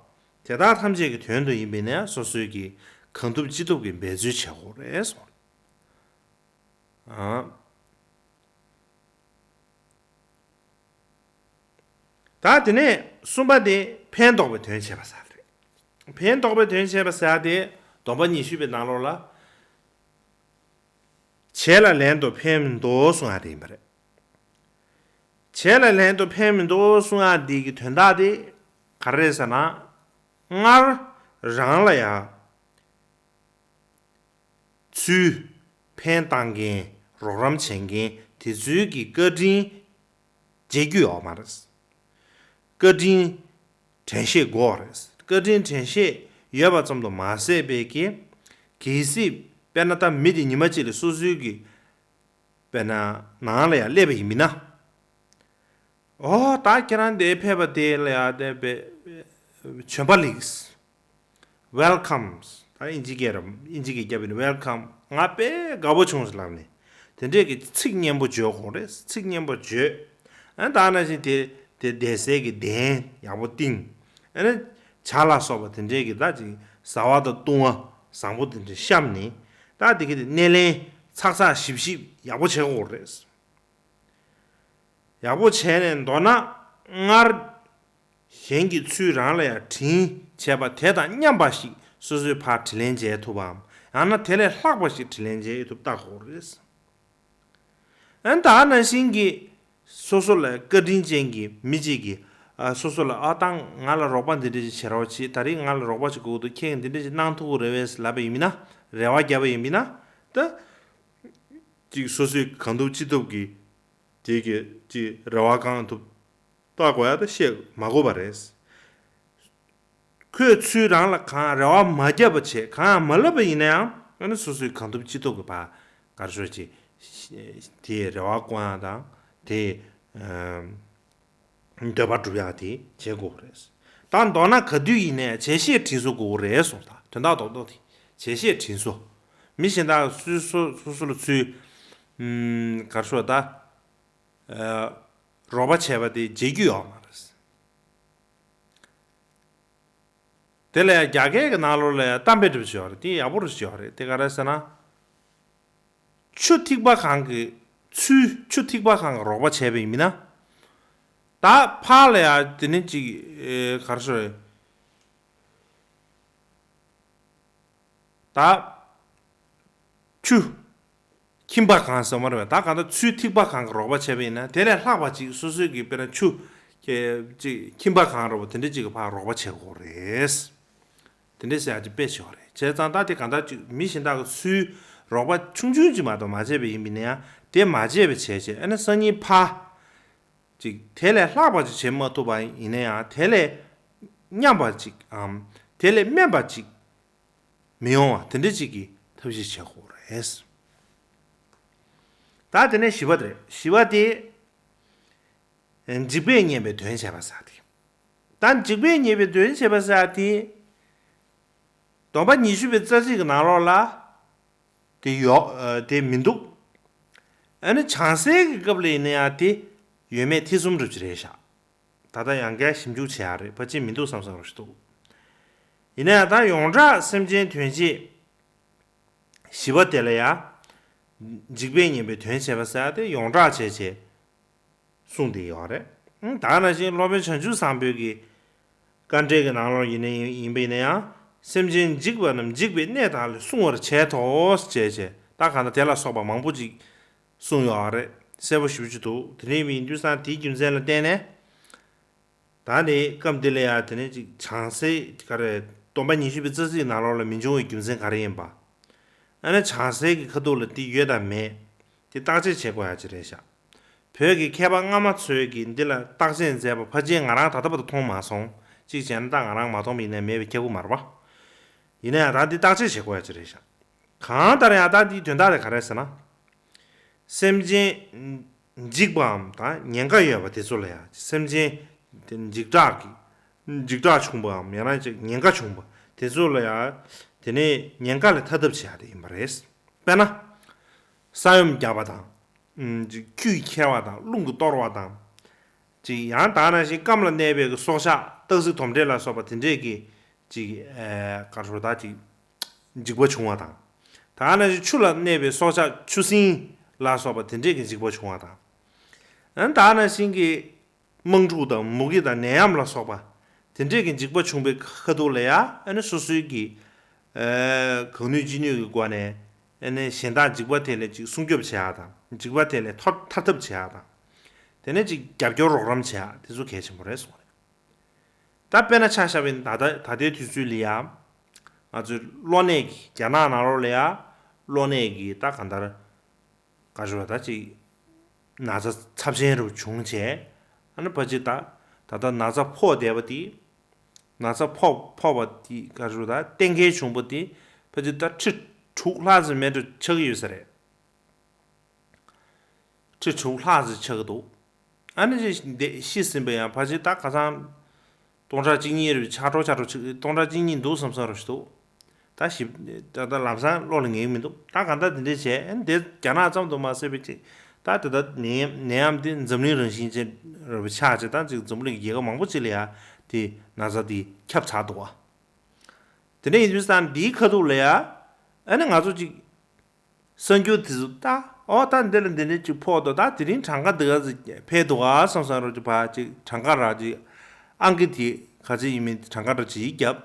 དེ་དག་ཐམས་ཅད་ཀྱི་དོན་དུ་ཡིན་པས་ན་སོ་སོའི་གི་གང་ཐུབ་ཅི་ཐུབ་ཀྱི་འབད་རྩོལ་བྱེད་དགོས་རེད་གསུངས། ཨ། ད་དེ་ནས་གསུམ་པ་དེ་ཕན་འདོགས་པའི་དོན་བྱེད་པ་ཟེར་རེད། ཕན་འདོགས་པའི་དོན་བྱེད་པ་ཟེར་དེ་སྡོམ་པ་ཉི་ཤུ་པའི་ནང་ལོགས་ལ། བྱས་ལ་ལན་དུ་ཕན་མི་འདོགས་གསུང་ཡ་དེ་ཡིན་པ་རེད། བྱས་ལ་ལན་དུ་ཕན་མི་འདོགས་གསུང་ཡ་འདི་གི་དོན་དག་དེ་ག་རེ་རེད་ཟེར་ན། སྔར་རང་ལ་ཡ་ཚུལ་ཕན་བཏང་མཁན་རོགས་རམ་བྱེད་མཁན་དེ་ཚོའི་གི་བཀའ་དྲིན་འཇལ་རྒྱུ་ཡོད་མ་རེད། བཀའ་དྲིན་དྲན་ཤེས་དགོས་རེད། བཀའ་དྲིན་དྲན་ཤེས་ཡོད་པ་ཙམ་དུ་མ་ཟད་པའི་གི་གལ་སྲིད་དཔེར་ན་ད་མི་དེ་ཉི་མ་གཅིག་ལ་སོ་སོའི་གི་དཔེར་ན་ནང་ལ་ཡང་སླེབས་པ་ཡིན་མིན་ན། ཨོ་ད་ཁྱེད་རང་དེ་ཕེབས་པ་དེ་ལ་ཡང་དེ་བེ་བྱོན་པ་ལེགས། Welcomes། ད་ཨིན་ཇི་སྐད་རམ་ཨིན་ཇི་སྐད་རྒྱབ་ནས་Welcome། ང་དཔེ་དགའ་པོ་བྱུང་ཟེར་ལབ་ནས་དེ་འདྲས་ཀྱི་ཚིག་སྙན་པོ་བརྗོད་དགོས་རེད། ཚིག་སྙན་པོ་བརྗོད། ཨ་ད་ནང་བཞིན་དེ་དེ་བསྡད་སའི་གི་གདན་ཡག་པོ་བཏིང་། ཨ་ནི་ཇ་ལ་སོགས་པ་དེ་འདྲས་ཀྱི་ད་ཅིག་ཟ་བ་དང་བཏུང་བ་བཟང་པོ་དེ་འདྲས་བཤམས་ནས་ད་དེ་གི་དེ་སྣེ་ལེན་ཚགས་ཚགས་ཞིབ་ཞིབ་ཡག་པོ་བྱེད་དགོས་རེད། ཡག་པོ་བྱས་ནས་མདོར་ན་སྔར་གཞན་གྱི་ཚུལ་རང་ལ་ཡང་དྲིན་བྱས་པ་དེ་དང་མཉམ་པ་ཞིག་སོ་སོའི་ཕར་དྲིན་ལན་འཇལ་ཐུབ་པའམ། ཡང་ན་དེ་ལས་ལྷག་པ་ཞིག་དྲིན་ལན་འཇལ་ཐུབ་ལྟ་དགོས་རེད། ཨ་ནི་ད་ག་ནང་བཞིན་གྱི་སོ་སོ་ལ་བཀའ་དྲིན་ཅན་གྱི་མི་གཅིག་གིས་ཨ་སོ་སོ་ལ་ཨ་ཏང་ང་ལ་རོགས་པ་འདི་འདྲ་ཞིག་བྱེད་རོགས་བྱེད། ད་རིང་ང་ལ་རོགས་པ་ཞིག་དགོས་འདུག་ཁྱེད་ཀྱིས་འདི་འདྲ་ཞིག་གནང་ཐུབ་ཀྱི་རེད་པས་ལབ་པ་ཡིན་མིན་ན། རེ་བ་བརྒྱབ་པ་ཡིན་མིན་ན། ད་ཅིག་སོ་སོས་གང་ཐུབ་ཅི་ཐུབ་ཀྱིས་དེ་གི་ཅིག་རེ་བ་བསྐང་ཐུབ་ལྟ་དགོས་ཡ་ད་བཤད་མ་དགོས་པ་རེད། ཁོས་ཚུར་རང་ལ་གང་རེ་བ་མ་བརྒྱབ་པ་བྱས། གང་ཡང་མ་ལབ་པ་ཡིན་ན་ཡང་། ཨ་ནི་སོ་སོས་གང་ཐུབ་ཅི་ཐུབ་ཀྱིས་ཕར་ག་རེ་ཞུ་དགོས་རེད། དེའི་རེ་བ་བསྐང་ཡ་དང་། དེའི་འདོད་པ་སྒྲུབ་ཡ་དེ་བྱེད་དགོས་རེད། ད་མདོར་ན་ག་དུས་ཡིན་ནའི་བྱས་རྗེས་དྲིན་གཟོ་དགོས་རེད་གསུངས། ད་དོན་དག་རྡོག་རྡོག་དེ་བྱས་རྗེས་དྲིན་གཟོ། མི་གཞན་དག་སོ་སོ་སོ་སོ་ལ་ཚུར་ག་རེ་ཞུ་དགོས་རེད། ད་རོགས་པ་བྱས་པ་དེ་བརྗེད་རྒྱུ་ཡོད་མ་རེད། དེ་ལ་ཡང་རྒྱ་སྐད་ཀྱི་ནང་ལོགས་ལ་ཡང་གཏམ་དཔེ་འདྲ་པོ་ཞིག་ཡོད་རེད། དེ་ཡག་པོ་རེད་ཞིག་ཡོད་རེད། དེ་ག་རེ་ཟེར་ན། ཆུ་ཐིགས་པ་གང་གིས་ཚུར་ཆུ་ཐིགས་པ་གང་གིས་རོགས་པ་བྱས་པ་ཡིན་མིན་ན། ད་ཕར་ལ་ཡང་དེ་ནི་ཅིག་ཨེ་ག་རེ་ཞུ་དགོས་རེད། ད་ཆུ་ཁྱིམ་པ་གང་ཟེར་མ་རེད་པས། ད་གང་ལྟར་ཚུར་ཐིགས་པ་གང་གིས་རོགས་པ་བྱས་པ་ཡིན་ན། དེ་ལས་ལྷག་པ་ཅིག་སོ་སོའི་གི་དཔེར་ན་ཆུ་ཅིག་ཁྱིམ་པ་གང་རོགས་པ་དེ་འདྲ་ཅིག་གིས་ཕར་རོགས་པ་བྱེད་དགོས་རེད། དེ་འདྲ་ཟེར་ཡ་ཅིག་དཔེ་ཞིག་ཡོད་རེད། བྱས་ཙང་ད་དེ་གང་ལྟར་ཅིག་མི་གཞན་དག་གིས་ཚུར་རོགས་པ་ཆུང་ཆུང་ཅིག་མ་གཏོགས་མ་བྱས་པ་ཡིན་པ་ཡིན་ན་ཡང་། དེ་མ་བྱས་པ་བྱས་བྱས། ཨ་ནི་སང་ཉིན་ཕར་ཅིག་དེ་ལས་ལྷག་པ་ཅིག་བྱེད་མ་ཐུབ་པ་ཡིན་ན་ཡང་། དེ་ལས་མཉམ་པ་ཅིག་འམ་དེ་ལས་དམན་པ་ཅིག་མི་ཡོང་བ་དེ་འདྲ་ཅིག་གི་ཐབས་ཤེས་བྱེད་དགོས་རེད། ད་དེ་ནས་བཞི་པ་དེ་རེད། བཞི་པ་དེ་འཇིགས་པས་ཉེན་པའི་དོན་བྱེད་པ་ཟེར་དེ། ད་འཇིགས་པས་ཉེན་པའི་དོན་བྱེད་པ་ཟེར་དེ། སྡོམ་པ་ཉི་ཤུ་པའི་རྩ་ཚིག་གི་ནང་ལོགས་ལ་དེ་ཡོད་དེ་མི་འདུག་ཨ་ནི་བྱང་སེལ་གྱི་སྐབས་ལ་ཡིན་ན་ཡང་དེ་ཡོད་མེད་ཐེ་ཚོམ་འདྲ་པོ་ཅིག་རེད་ཤག་ད་ལྟ་ཡང་བསྐྱར་ཞིབ་འཇུག་བྱེད་ཡག་རེད། ཕལ་ཆེར་མི་འདུག་བསམ་བསམ་འདྲ་པོ་ཞིག་འདུག་ཡིན་ན་ཡང་ད་ཡོངས་གྲགས་སེམས་ཅན་དོན་བྱེད་བཞི་པ་དེ་ལ་ཡང་འཇིགས་པས་ཉེན་པའི་དོན་བྱེད་པ་ཟེར་ཡ་དེ་ཡོངས་གྲགས་བྱས་བྱས་གསུངས་བསྡད་ཡོད་རེད། ཨང་། ད་ག་ནང་བཞིན་སློབ་དཔོན་བྱང་ཆུབ་བཟང་པོའི་གི་དཀའ་འགྲེལ་གྱི་ནང་ལོགས་ཡིན་ན་ཡིན་པ་ཡིན་ན་ཡང་། སེམས་ཅན་འཇིགས་པ་རྣམས་འཇིགས་པའི་གནས་དག་ལས་བསྲུང་བར་བྱེད་དོ་ཞེས་བྱས། ད་གང་ལྟར་དེ་ལ་སོགས་པ་མང་པོ་ཅིག་གསུངས་ཡོད་རེད། གསལ་པོ་ཞེ་པོ་ཅིག་འདུག་དེ་འདྲ་ཡིན་དུས་ཙང་དེའི་རྒྱུ་མཚན་ལ་བརྟེན་ནས། ད་ནི་སྐབས་འདི་ལ་ཡང་དེ་ནས་ཅིག་བྱང་སེམས་ག་རེ། སྡོམ་པ་ཉི་ཤུ་པའི་རྩ་ཚིག་ནང་ལོགས་ལ་མི་འབྱུང་བའི་རྒྱུ་མཚན་ག་རེ་ཡིན་པ། ཨ་ནི་བྱང་སེམས་ཀྱི་ཁ་ཐུག་ལ་དེ་ཡོད་དམ་མེད། དེ་བརྟག་དཔྱད་བྱེད་དགོས་ཡ་ཅིག་རེད་ཤག་བོད་ཀྱི་མཁས་པ་སྔ་མ་ཚོས་ཀྱིས་འདི་ལ་བརྟག་དཔྱད་མཛད་པ་ཕལ་ཆེར་ང་རང་ད་ལྟ་བར་དུ་མཐོང་མ་སོང་། གཅིག་བྱས་ན་ད་ང་རང་མ་མཐོང་བ་ཡིན་ན་མེད་པའི་ཁྱབ་ཀྱི་མ་རེད་པ། ཡིན་ན་ཡང་ད་འདི་བརྟག་དཔྱད་བྱེད་དགོས་ཡ་ཅིག་རེད་ཤག་གང་ལྟར་ཡང་ད་འདིའི་དོན་དག་དེ་ག་རེ་ཟེར་ན། སེམས་ཅན་འཇིགས་པའམ་ད་ཉེན་ཁ་ཡོད་པ་དེ་ཚོ་ལ་ཡང་། སེམས་ཅན་དེ་འཇིགས་སྐྲག་གི་འཇིགས་སྐྲག་བྱུང་བའམ་ཡང་ན་ཅིག་ཉེན་ཁ་བྱུང་བ་དེ་ཚོ་ལ་ཡང་། དེ་ནས་ཉེན་ཁ་ལས་ཐར་ཐབས་བྱེད་ཡ་དེ་ཡིན་པ་རེད། དཔེར་ན། ས་ཡོམ་བརྒྱབ་པ་དང་། ཨུམ། ཅིག་ཆུས་ཁྱེར་བ་དང་། རླུང་གིས་གཏོར་བ་དང་། ཅིག་ཡང་ད་ག་ནང་བཞིན་སྐམ་ལ་གནས་པའི་གི་སྲོག་ཆགས་སྟག་གཟིག་དོམ་དྲེད་ལ་སོགས་པ་དེ་འདྲས་ཀྱི་ཅིག་ཨེ། ག་རེ་ཟེར། ད་ཅིག་འཇིགས་པ་བྱུང་བ་དང་། ད་ག་ནང་བཞིན་ཆུ་ལ་གནས་པའི་སྲོག་ཆགས་ཆུ་སྲིན་ལ་སོགས་པ་དེ་འདྲས་ཀྱི་འཇིགས་པ་བྱུང་བ་དང་། ཨ་ནི་ད་ག་ནང་བཞིན་གྱི་དམག་འཁྲུག་དང་མུ་གེ་དང་ནད་ཡམས་ལ་སོགས་པ་དེ་འདྲས་ཀྱི་འཇིགས་པ་བྱུང་བའི་ཁ་ཐུག་ལ་ཡ། ཨ་ནི་སོ་སོའི་གི་ཨེ། གང་ནུས་ཅི་ནུས་ཀྱི་སྒོ་ནས། ཨ་ནི་གཞན་དག་འཇིགས་པ་དེ་ལས་ཅིག་སྲུང་སྐྱོབ་བྱེད་ཡ་དང་། འཇིགས་པ་དེ་ལས་ཐར་ཐར་ཐབས་བྱེད་ཡ་དང་། དེ་ནས་ཅིག་རྒྱབ་སྐྱོར་རོགས་རམ་བྱེད་ཡ་དེ་ཚོ་གལ་ཆེན་པོ་རེད་གསུངས་རེད། ད་དཔེར་ན་ཆ་བཞག་པ་ཡིན་ན། ད་ལྟ་ད་ལྟའི་དུས་ཚོད་ལ་ཡ། ང་ཚོའི་གློ་ནད་ཀྱི་རྒྱ་ནག་ནང་ལོགས་ལ་ཡ། གློ་ནད་ཀྱི་ད་གང་ལྟར་ག་རེ་ཟེར། ད་ཅིག་ན་ཚ་ཚབས་ཆེན་རུ་བྱུང་བྱས། ཨ་ནི་ཕལ་ཆེར་ད་ད་ལྟ་ན་ཚ་ཕོག་བསྡད་པ་དེ། ན་ཚ་ཕོག་ཕོག་པ་དེ་ག་རེ་ཟེར། ད་གཏན་འཁེལ་བྱུང་བ་དེ་ཕལ་ཆེར་ད་ཁྲི་དྲུག་ལྷག་ཙམ་མེད་འགྲོ་ཆགས་ཀྱི་ཡོད་ས་རེད། ཁྲི་དྲུག་ལྷག་ཙམ་ཆགས་ཀྱི་འདུག་ཨ་ནི་ཅིག་འདི་ཤི་ཟིན་པ་ཡང་ཕལ་ཆེར་ད་ཁ་སང་སྟོང་ཕྲག་གཅིག་གཉིས་རེ་ཆགས་འགྲོ་ཆགས་འགྲོ་ཆགས། སྟོང་ཕྲག་གཅིག་གཉིས་འདུག་བསམ་བསམ་རུ་ཞིག་འདུག་ད་ཞིབ་ད་ད་ལམ་སང་བློ་ལ་ངེས་ཀྱི་མི་འདུག་ད་གང་ལྟར་འདི་འདྲས་བྱས། ཨ་ནི་དེ་རྒྱ་ནག་ཙམ་དུ་མ་ཟད་པའི་ཅིག་ད་དེ་ད་ནད་ནད་ཡམས་འདི་འཛམ་གླིང་རང་བཞིན་ཅན་རུ་ཆགས་བྱས། ད་ཅིག་འཛམ་གླིང་རྒྱལ་ཁབ་མང་པོ་ཅིག་ལ་ཡ་དེ་ན་ཚ་དེ་ཁྱབ་ཚར་འདུག་བ། དེ་འདྲ་ཡིན་དུས་ཙང་འདིའི་ཁ་ཐུག་ལ་ཡ། ཨ་ནི་ང་ཚོ་ཅིག་གསར་འགྱུར་དེ་ཚོ་ལྟ། ཨོ་ད་འདི་ལ་འདི་འདྲ་ཅིག་ཕོག་འདུག་ད་དེ་རིང་གྲངས་ཀ་འདི་ག་ཚོད་འཕེལ་འདུག་ག་བསམ་བསམ་རུ་ཅིག་ཕར་ཅིག་གྲངས་ཀ་ར་ཅིག་ཨང་ཀི་དེ་ག་ཚོད་ཡིན་མིན་གྲངས་ཀ་ར་ཅིག་བརྒྱབ།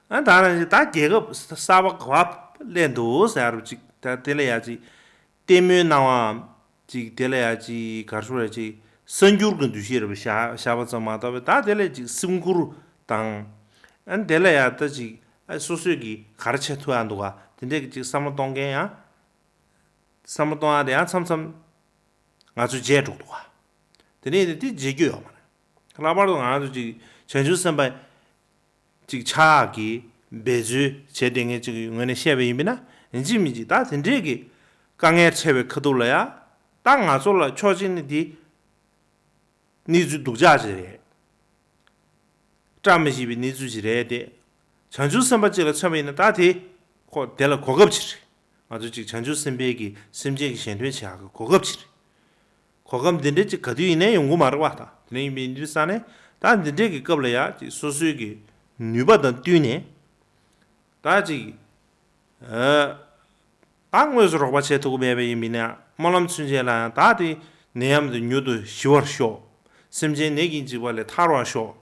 ཨ་ད་ནང་བཞིན་ད་རྒྱལ་ཁབ་གསར་པ་ག་པར་ སླེབས་འདུག་ཟེར་རུ་ཅིག་ད་དེ་ལ་ཡ་ཅིག་ལྟད་མོའི་སྣང་བའམ་ཅིག་དེ་ལ་ཡ་ཅིག་ག་རེ་ཞུ་ར་ཅིག་གསར་འགྱུར་གྱི་འདུ་ཤེས་རེ་བཞག་བཞག་པ་ཙམ་མ་གཏོགས་པའི་ད་དེ་ལ་ཅིག་སེམས་ཁུར་དང་ཨ་ནི་དེ་ལ་ཡ་ད་ཅིག་ཨ་སོ་སོས་ཀྱིས་ག་རེ་བྱེད་ཐུབ་ཡ་འདུག་ག་དེ་འདྲས་ཀྱི་ཅིག་བསམ་བློ་གཏོང་མཁན་ཡང་བསམ་བློ་གཏོང་ཡ་དེ་ཡང་མཚམས་མཚམས་ང་ཚོས་བརྗེད་འགྲོ་འདུག་ག་དེ་ནས་དེ་བརྗེད་རྒྱུ་ཡོད་མ་རེད། ལྷག་པར་དུ་ང་ཚོ་ཅིག་བྱང་ཆུབ་སེམས་དཔའ་ཅིག་ཆགས་ཀྱི་འབད་རྩོལ་བྱས་བསྡད་མཁན་ཅིག་གི་ངོས་ནས་བཤད་པ་ཡིན་པས་ན་ཡིན་གཅིག་མིན་གཅིག་ད་དེ་འདྲས་ཀྱི་དཀའ་ངལ་འཕྲད་པའི་ཁ་ཐུག་ལ་ཡ་ད་ང་ཚོ་ལ་ཕྱོགས་གཅིག་ནས་དེ་གནས་ཚུལ་སྡུག་ཅག་ཅིག་རེད། བཀྲ་མི་ཤིས་པའི་གནས་ཚུལ་ཅིག་རེད་དེ། བྱང་ཆུབ་སེམས་དཔའ་ཅིག་ལ་མཚོན་པ་ཡིན་ན་ད་དེ་ཁོ་དེ་ལ་གོ་སྐབས་ཅིག་རེད། ང་ཚོ་ཅིག་བྱང་ཆུབ་སེམས་དཔའི་གི་སེམས་ཅན་གྱི་གཞན་དོན་བྱེད་ཡག་གི་གོ་སྐབས་ཅིག་རེད། གོ་སྐབས་འདི་འདྲ་ཅིག་ག་དུས་ཡིན་ནའི་ཡོང་གི་མ་རེད་བ་ད། དེ་ནས་ཡིན་པའི་དུས་ས་ནས་ད་འདི་འདྲའི་གི་སྐབས་ལ་ཡ་ཅིག་སོ་སོའི་གི་ནུས་པ་དང་བསྟུན་ནས་ད་ཅིག་ཨ་ད་དངོས་སུ་རོགས་པ་བྱེད་ཐུབ་ཀྱི་མེད་པ་ཡིན་པས་ན་སྨོན་ལམ་ཚུན་ཆད་ལ་ཡང་ད་དེ་ནད་ཡམས་དེ་མྱུར་དུ་ཞི་བར་ཤོག་སེམས་ཅན་ནད་ཀྱིས་འཇིགས་པ་ལས་ཐར་བར་ཤོག་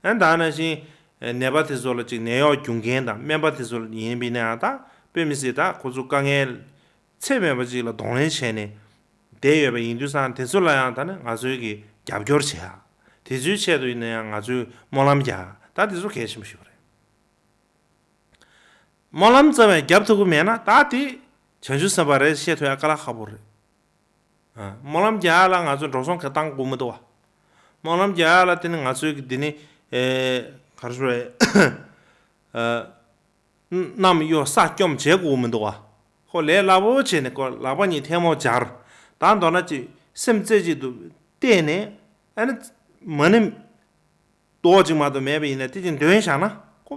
ཨ་ད་ནང་བཞིན་ནད་པ་དེ་ཚོ་ལ་ཅིག་ནད་གཡོག་རྒྱུག་མཁན་དང་སྨན་པ་དེ་ཚོ་ཡིན་པས་ན་ཡང་ད་དཔེ་མི་སྲིད་ད་ཁོ་ཚོ་དཀའ་ངལ་ཚད་མེད་པ་ཅིག་ལ་གདོང་ལེན་བྱས་ནས་བསྡད་ཡོད་པ་ཡིན་དུས་ཙང་དེ་ཚོ་ལ་ཡང་ད་ནི་ང་ཚོའི་གི་རྒྱབ་སྐྱོར་བྱེད་ཡ། དེ་ཚོའི་ཆེད་དུ་ཡིན་ན་ཡང་ང་ཚོས་སྨོན་ལམ་རྒྱག་ཡ་ད་དེ་ཚོ་གལ་ཆེན་པོ་ཞིག་རེད། སྨོན་ལམ་ཙམ་ཡང་རྒྱབ་ཐུབ་ཀྱི་མེད་ན་ད་དེ་བྱང་ཆུབ་སེམས་དཔའ་རེད་བཤད་ཐུབ་ཡ་དཀའ་ལས་ཁག་པོ་རེད། ཨ། སྨོན་ལམ་རྒྱག་ཡ་ལ་ང་ཚོས་འགྲོ་སོང་ག་བཏང་དགོས་མི་འདུག་བ། སྨོན་ལམ་རྒྱག་ཡ་ལ་དེ་ནི་ང་ཚོའི་གི་འདི་ནི་ཨེ་ག་རེ་ཞུ་རེད། ཨ། གནམ་གཡོ་ས་སྐྱོམ་བྱེད་དགོས་མི་འདུག་བ། ཁོ་ལས་སླ་པོ་བྱས་ནས་ཁོ་ལག་པ་གཉིས་ཐལ་མོ་སྦྱར། ད་མདོར་ན་ཅིག་སེམས་རྩེ་གཅིག་ཏུ་གཏད་ནས་ཨ་ནི་མ་ཎི་རྡོག་གཅིག་མ་གཏོགས་མེད་པ་ཡིན་ན་དེ་ཅིག་འདོན་བཞག་ན་ཁོ་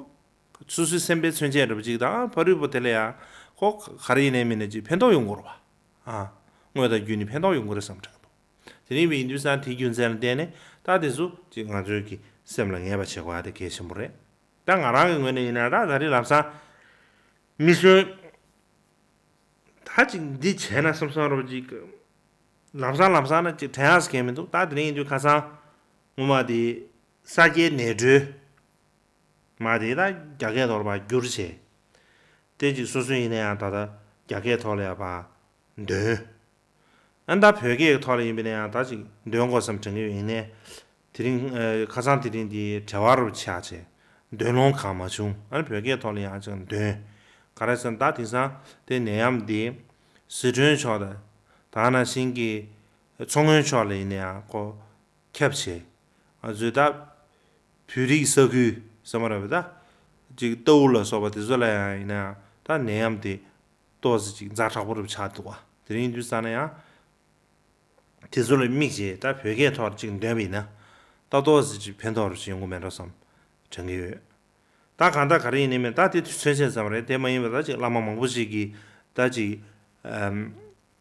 སོ་སོའི་སེམས་པའི་མཚོན་བྱེད་འདྲ་པོ་ཅིག་དང་ཕ་རོལ་པོ་དེ་ལ་ཡང་ཁོ་ག་རེ་ཡིན་ནའི་མིན་ནའི་ཅིག་ཕན་ཐོགས་ཡོང་གི་རེད་བ། ཨ། དངོས་དང་བརྒྱུད་ནས་ཕན་ཐོགས་ཡོང་གི་རེད་བསམ་དྲན་འདུག་དེ་རིང་བའི་ཡིན་དུས་ཙང་དེའི་རྒྱུ་མཚན་ལ་བརྟེན་ནས་ད་དེ་ཚོ་ཅིག་ང་ཚོའི་གི་སེམས་ལ་ངེས་པ་བྱེད་དགོས་ཡ་དེ་གལ་ཆེན་པོ་རེད། ད་ང་རང་གི་ངོས་ནས་ཡིན་ན་ད་ད་རེས་ལམ་སང་མི་གཞོན་ད་ཅིག་འདི་བྱས་ན་བསམ་བསམ་རོ་ཅིག་ལམ་སང་ལམ་སང་ན་ཅིག་དྲན་ཡག་གི་མི་འདུག་ད་དེ་རིང་ཡིན་དུས་ཁ་སང་ངོ་མ་དེ་ས་སྐྱའི་ནད་གྲོལ་མ་དེ་ད་རྒྱ་སྐད་ཐོག་ལ་བསྒྱུར་བྱས་དེ་ཅིག་སོ་སོ་ཡིན་ན་ཡང་ད་ལྟ་རྒྱ་སྐད་ཐོག་ལ་ཡ་ཕར་འདོན། ཨ་ནི་ད་བོད་སྐད་ཀྱི་ཐོག་ལ་ཡིན་པ་ན་ཡང་ད་ཅིག་འདོན་དགོས་བསམ་དྲན་གྱི་ཡོད། ཡིན་ནའི་དེ་རིང་ཨ་ཁ་སང་དེ་རིང་འདི་བྲེལ་བ་རུ་ཆགས་བྱས་འདོན་ལོང་གང་མ་བྱུང་། ཨ་ནི་བོད་སྐད་ཐོག་ལ་ཡང་ཅིག་འདོན། ག་རེ་ཟེར་ན་ད་དེང་སང་དེ་ནད་ཡམས་འདི་ཟི་ཁྲོན་ཕྱོགས་དང་ད་ག་ནང་བཞིན་གྱི་མཚོ་སྔོན་ཕྱོགས་ལ་ཡིན་ན་ཡང་ཁོ་ཁྱབ་བྱས། ང་ཚོའི་ད་བོད་རིགས་ས་ཁུལ་ཟེར་མ་རེད་པས་ད་ཅིག་རྟའུ་ལ་སོགས་པ་དེ་ཚོ་ལ་ཡང་ཡིན་ན་ཡང་ད་ནད་ཡམས་དེ་ཏོག་ཙམ་ཅིག་ཛ་དྲག་པོ་རུ་ཆགས་འདུག་བ། དེ་རིང་དུས་ཙང་ན་ཡང་དེ་ཚོ་ལ་དམིགས་བྱས་ད་བོད་སྐད་ཐོག་ཅིག་འདོན་པ་ཡིན་ན་ད་ཏོག་ཙམ་ཅིག་ཕན་ཐོགས་རུ་ཅིག་ཡོང་གི་མེད་འགྲོ་བསམ་དྲན་གྱི་ཡོད། ད་གང་ལྟར་ག་རེ་ཡིན་ནའི་མིན་ད་དེ་མཚོན་བྱེད་ཙམ་རེད། དེ་མ་ཡིན་པ་ད་ཅིག་བླ་མ་མང་པོ་ཅིག་གིས་ད་ཅིག་ཨམ་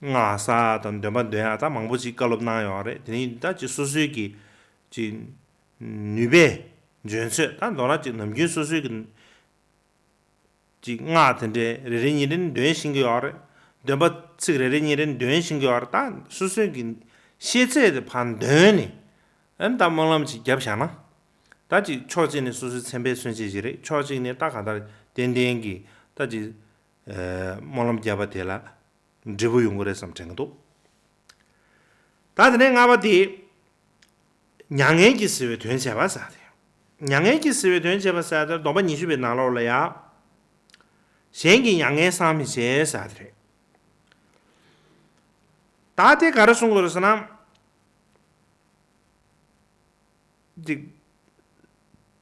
སྔགས་གསར་དང་འདོན་པ་འདོན་ཡག་ད་མང་པོ་ཅིག་བཀའ་སློབ་གནང་ཡོད་རེད། དེ་ནི་ད་ཅིག་སོ་སོའི་གི་ཅིག་ནུས་པས་འཇོན་ཚོད་ད་མདོར་ན་ཅིག་ནམ་རྒྱུན་སོ་སོའི་གི་ཅིག་སྔགས་དེ་འདྲའི་རེ་རེ་གཉིས་རེ་འདོན་ཤེས་ཀྱི་ཡོད་རེད། འདོན་པ་ཚིག་རེ་རེ་གཉིས་རེ་འདོན་ཤེས་ཀྱི་ཡོད་རེད། ད་སོ་སོའི་གི་ཤེས་ཚད་དེ་ཕར་འདོན་ནས་ཨ་ནི་ད་སྨོན་ལམ་ཅིག་བརྒྱབ་བཞག་ན་ད་ཅིག་ཕྱོགས་གཅིག་ནས་སོ་སོའི་མཚན་དཔེ་མཚོན་བྱེད་ཅིག་རེད། ཕྱོགས་གཅིག་ནས་ད་གང་ལྟར་ཏན་ཏན་གྱི་ད་ཅིག་ཨ་སྨོན་ལམ་བརྒྱབ་པ་དེ་ལ་འབྲས་བུ་ཡོང་གི་རེད་བསམ་དྲན་གྱི་འདུག་ད་དེ་ནས་ལྔ་པ་དེ། མྱ་ངན་གྱིས་གཟིར་བའི་དོན་བྱས་པ་ཟེར་ཏེ། མྱ་ངན་གྱིས་གཟིར་བའི་དོན་བྱས་པ་ཟེར་ཏེ་སྡོམ་པ་ཉི་ཤུ་པའི་ནང་ལོགས་ལ་ཡ། གཞན་གྱི་མྱ་ངན་བསམ་མི་བྱེད་ཟེར་ཏེ་རེད། ད་དེ་ག་རེ་གསུང་དགོས་རེད་ཟེར་ན། འདི།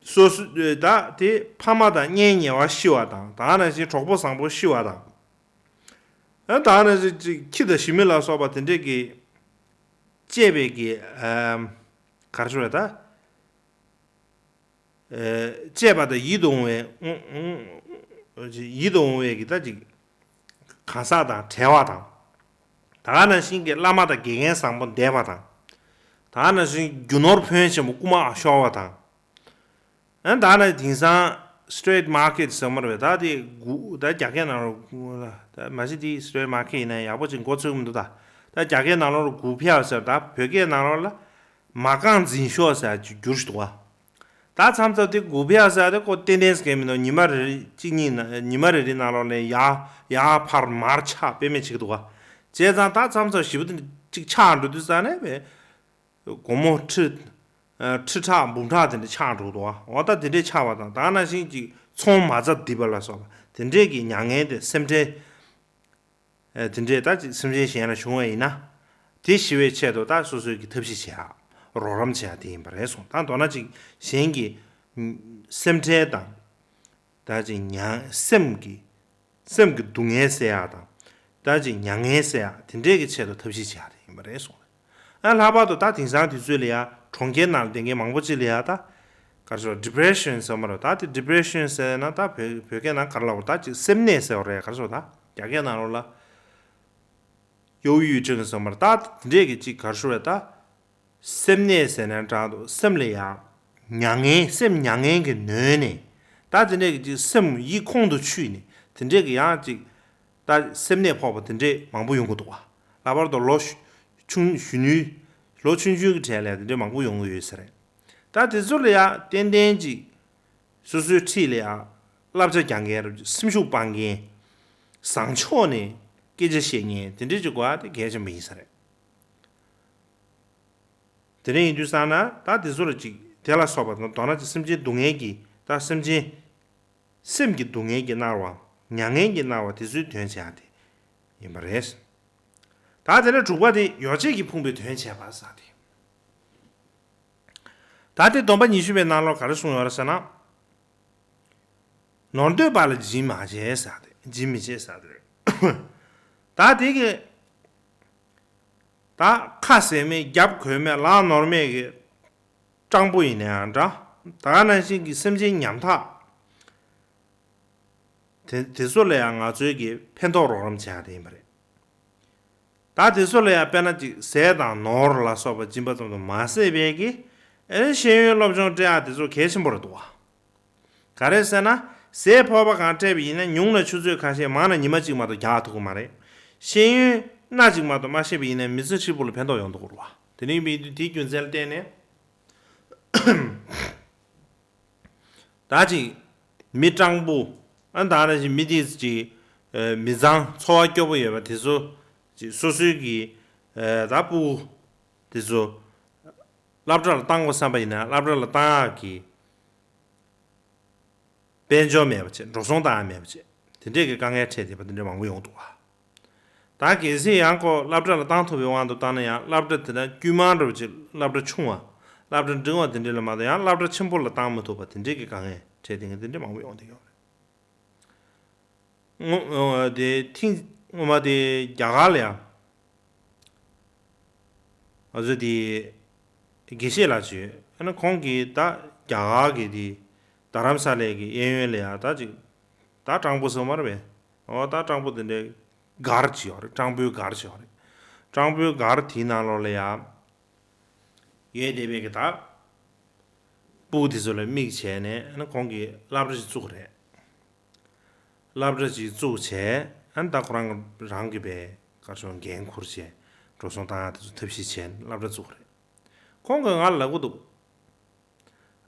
སོ་སོ་ད་དེ་ཕ་མ་དང་གཉེན་ཉེ་བ་ཤི་བ་དང་ད་ག་ནང་བཞིན་གྲོགས་པོ་བཟང་པོ་ཤི་བ་དང་། ཨ་ད་ག་ནང་བཞིན་ཅིག་ཁྱི་དང་ཞི་མི་ལ་སོགས་པ་དེ་འདྲས་ཀྱི་བཅད་པའི་གི་ཨམ་ག་རེ་ཞུ་རེད་ད། ཨེ་བཅད་པ་དང་ཡིད་དུ་འོང་བའི་ཡིད་དུ་འོང་བའི་གི་ད་ཅིག་གང་ཟག་དང་བྲལ་བ་དང་། ད་ག་ནང་བཞིན་གྱི་བླ་མ་དང་དགེ་རྒན་བཟང་པོ་འདས་པ་དང་། ད་ག་ནང་བཞིན་རྒྱུ་ནོར་ཕོན་ཆེན་པོ་རྐུ་མ་ཤོར་བ་དང་། ཨ་ད་ནི་དེང་སང་སི་ཊི་རེཊ་མར་ཀེཊ་ཟེར་མ་རེད་པས། ད་དེ་གུ་ད་རྒྱ་སྐད་ནང་ལ་གུ་ལ་ད་མ་གཞི་དེ་སི་ཊི་རེཊ་མར་ཀེཊ་ཡིན་ན་ཡག་པོ་ཅིག་མགོ་ཚོས་ཀྱི་མི་འདུག་ད་ད་རྒྱ་སྐད་ནང་ལོགས་ལ་གུ་ཕྱག་ཟེར་ད་བོད་སྐད་ནང་ལོགས་ལ་མ་རྐང་འཛིན་ཤོག་ཟེར་ཅིག་བསྒྱུར་ཞིག་འདུག་བ། ད་མཚམས་མཚམས་དེ་དགུ་པའི་ས་དེ་ཁོ་ཏན་ཏན་སྐད་མི་འདུག་ཉི་མ་རེ་རེ་གཅིག་གཉིས་ན་ཉི་མ་རེ་རེའི་ནང་ལོགས་ནས་ཡར་ཡར་འཕར་མར་ཆག་དཔེ་མེད་ཅིག་འདུག་བ། བྱས་ཙང་ད་མཚམས་མཚམས་ཞེ་པོ་དེ་གཅིག་ཆག་འགྲོ་དུས་ཙང་ནས་བས། སྒོར་མོ་ཁྲི་ཁྲི་ཕྲག་འབུམ་ཕྲག་དེ་འདྲ་ཆག་འགྲོ་འདུག་བ། འོ་ད་དེ་འདྲས་ཆག་པ་དང་ད་ནང་བཞིན་གྱི་ཚོང་མ་རྩ་རྡིབ་པ་ལ་སོགས་པ་དེ་འདྲས་ཀྱི་མྱ་ངན་དེ་སེམས་ཁྲལ། ཨེ་དེ་འདྲས་ད་ཅིག་སེམས་ཅན་གཞན་ལ་བྱུང་བ་ཡིན་ན། དེ་ཞི་བའི་ཆེད་དུ་ད་སོ་སོའི་གི་ཐབས་ཤེས་བྱེད་ཡ། རོགས་རམ་བྱེད་ཡ་དེ་ཡིན་པ་རེད་གསུངས། ད་མདོར་ན་ཅིག་གཞན་གྱི་སེམས་ཁྲལ་དང་། ད་ཅིག་མྱ་སེམས་ཀྱི་སེམས་ཀྱི་སྡུག་བསྔལ་སེལ་ཡ་དང་། ད་ཅིག་མྱ་ངན་སེལ་ཡ་དེ་འདྲས་ཀྱི་ཆེད་དུ་ཐབས་ཤེས་བྱེད་ཡ་དེ་ཡིན་པ་རེད་གསུངས། ཨ་ལྷག་པར་དུ་ད་དེང་སང་དུས་ཚོད་ལ་ཡ་གྲོང་ཁྱེར་ནང་ལ་བསྡད་མཁན་མང་པོ་ཅིག་ལ་ཡ་ད། ག་རེ་ཟེར་ཌི་པི་རེ་ཤན་ཟེར་མ་རེད། ད་དེ་ཌི་པི་རེ་ཤན་ཟེར་ན་ད་བོད་བོད་སྐད་ནང་ག་རེ་ལབ་དགོས་ད་ཅིག་སེམས་ནད་ཟེར་བ་རེད། ག་རེ་ཟེར་ད་རྒྱ་སྐད་ནང་ལོགས་ལ་ཡོ་ཡུ་ཅང་ཟེར་མ་རེད། ད་དེ་འདྲས་ཀྱི་ཅིག་ག་རེ་ཟེར་བས་ད། སེམས་ནད་ཟེར་ནའང་འདྲ་འདུག་སེམས་ལ་ཡང་མྱ་ངན་སེམས་མྱ་ངན་གྱིས་ནོན་ནས། ད་དེ་འདྲས་ཀྱི་ཅིག་སེམས་ཡིད་ཁོང་དུ་ཆུད་ནས་དེ་འདྲས་ཀྱི་ཡང་ཅིག་ད་སེམས་ནད་ཕོག་པ་དེ་འདྲས་མང་པོ་ཡོང་གི་འདུག་བ། ལྷག་པར་དུ་ལོ་ཆུང་གཞོན་ནུའི་ལོ་ཆུང་ཆུང་གི་གྲས་ལ་དེ་འདྲས་མང་པོ་ཡོང་གི་ཡོད་ས་རེད། ད་དེ་ཚོ་ལ་ཡང་ཏན་ཏན་ཅིག་སོ་སོའི་འཁྲིས་ལ་ཡང་བསླབ་བྱ་རྒྱག་མཁན་རེད། སེམས་ཤུགས་སྤར་མཁན། བཟང་ཕྱོགས་ནས་སྐད་ཆ་བཤད་མཁན་དེ་འདྲས་ཅིག་དགོས་ཡ་དེ་གལ་ཆེན་པོ་ཡིན་ས་རེད། དེ་འདྲ་ཡིན་དུས་ཙང་ན་ད་དེ་ཚོ་ལ་ཅིག་དེ་ལ་སོགས་པ་དང་མདོར་ན་ཅིག་སེམས་ཅན་སྡུག་བསྔལ་གྱི་ད་སེམས་ཅན་སེམས་ཀྱི་སྡུག་བསྔལ་གྱིས་མནར་བ་མྱ་ངན་གྱིས་མནར་བ་དེ་ཚོའི་དོན་བྱེད་ཡ་དེ་ཡིན་པ་རེད། ད་དེ་ནས་དྲུག་པ་དེ་ཡོ་བྱད་ཀྱིས་ཕུང་པོའི་དོན་བྱེད་པ་ཟེར་ཏེ། ད་དེ་སྡོམ་པ་ཉི་ཤུ་པའི་ནང་ལོགས་ག་རེ་གསུངས་ཡོད་རེད་ཟེར་ན། ནོར་འདོད་པ་ལ་སྦྱིན་མ་བྱེད་ཟེར་ཏེ་སྦྱིན་མི་བྱེད་ཟེར་ཏེ། ད་དེ་གི་ད་ཁ་ཟས་མེད་རྒྱབ་གོས་མེད་ལག་ནོར་མེད་ཀྱི་སྤྲང་པོ་ཡིན་ན་ཡང་འདྲ། ད་ག་ནང་བཞིན་གྱི་སེམས་ཅན་ཉམ་ཐག་དེ་དེ་ཚོ་ལ་ཡང་ང་ཚོའི་གི་ཕན་ཐོགས་རོགས་རམ་བྱེད་ཡ་དེ་ཡིན་པ་རེད། ད་དེ་ཚོ་ལ་ཡང་དཔེར་ན་ཅིག་ཟས་དང་ནོར་ལ་སོགས་པ་སྦྱིན་པ་ཙམ་དུ་མ་ཟད་པའི་གི་ཨེ་ཤེས་ཡོན་སློབ་སྦྱོང་སྤྲད་ཡ་དེ་ཚོ་གལ་ཆེན་པོ་རེད་འདུག་བ། ག་རེ་ཟེར་ན། ཟས་ཕོར་པ་གང་སྤྲད་པ་ཡིན་ན་ཉུང་ན་ཆུ་ཚོད་ཁ་ཤས་མང་ན་ཉི་མ་གཅིག་མ་གཏོགས་རྒྱག་ཐུབ་ཀྱི་མ་རེད། ཤེས་ཡོན་སྣ་གཅིག་མ་གཏོགས་མ་ཤེས་པ་ཡིན་ན་མི་ཚེ་ཧྲིལ་པོ་ལ་ཕན་ཐོགས་ཡོང་ཐུབ་ཀྱི་རེད་བ། དེ་རིང་བའི་དུས་དེའི་རྒྱུ་མཚན་ལ་བརྟེན་ནས། ད་ཅིག་མི་སྤྲང་པོ། ཨ་ད་ནང་བཞིན་མི་དེ་ཅིག་མི་གཙང་འཚོ་བ་སྐྱོ་པོ་ཡོད་པ་དེ་ཚོ་ཅིག་སོ་སོའི་གི་ད་སྤུ་གུ་དེ་ཚོ་སློབ་གྲྭ་ལ་བཏང་དགོས་བསམ་པ་ཡིན་ན་སློབ་གྲྭ་ལ་བཏང་ཡག་གི་དཔལ་འབྱོར་མེད་པ་བྱས། འགྲོ་སོང་བཏང་ཡག་མེད་པ་བྱས། དེ་འདྲས་ཀྱི་དཀའ་ངལ་འཕྲད་བསྡད་པ་དེ་འདྲས་མང་པོ་ཡོང་འདུག་བ། ད་གལ་སྲིད་ཡང་ཁོ་སློབ་གྲྭ་ལ་བཏང་ཐུབ་པའི་དབང་དུ་བཏང་ན་ཡང་སློབ་གྲྭ་དེ་ན་དཀྱུས་མ་འདྲ་བོ་ཅིག་སློབ་གྲྭ་ཆུང་བ། སློབ་གྲྭ་འབྲིང་བ་དེ་འདྲས་ལ་མ་གཏོགས་ཡང་སློབ་གྲྭ་ཆེན་པོ་ལ་བཏང་མི་ཐུབ་པ་དེ་འདྲས་ཀྱི་དཀའ་ངལ་འཕྲད་བསྡད་མཁན་དེ་འདྲས་མང་པོ་ཡོང་བསྡད་ཡོད་རེད། སྔོན་དེ་ཐེངས་སྔོན་མ་དེ་རྒྱ་གར་ལ་ཡང་ང་ཚོ་དེ་དགེ་བཤེས་ལགས་ཅིག་ཡོད། ཨ་ནི་ཁོང་གིས་ད་རྒྱ་གར་གྱི་དེ་རྡ་རམ་ས་ལའི་གི་གཡས་གཡོན་ལ་ཡང་ད་ཅིག་ད་སྤྲང་པོ་ཟེར་མ་རེད་པས། འོ་ད་སྤྲང་པོ་དེ་འདྲའི་སྒར་ཅིག་ཡོད་རེད། སྤྲང་པོའི་སྒར་ཅིག་ཡོད་རེད། སྤྲང་པོའི་སྒར་དེའི་ནང་ལོགས་ལ་ཡང་ཡོད་བསྡད་པའི་གི་ད་སྤུ་གུ་དེ་ཚོ་ལ་དམིགས་བྱས་ནས་ཨ་ནི་ཁོང་གིས་སློབ་གྲྭ་ཞིག་བཙུགས་རེད། སློབ་གྲྭ་ཅིག་བཙུགས་བྱས་ཨ་ནི་ད་ཁོ་རང་རང་གི་པའི་གར་སོང་འགན་འཁུར་བྱས་འགྲོ་སོང་བཏང་ཡག་དེ་ཚོ་ཐབས་ཤེས་བྱས་ནས་སློབ་གྲྭ་བཙུགས་རེད། ཁོང་གིས་ང་ལ་ལབ་གི་འདུག་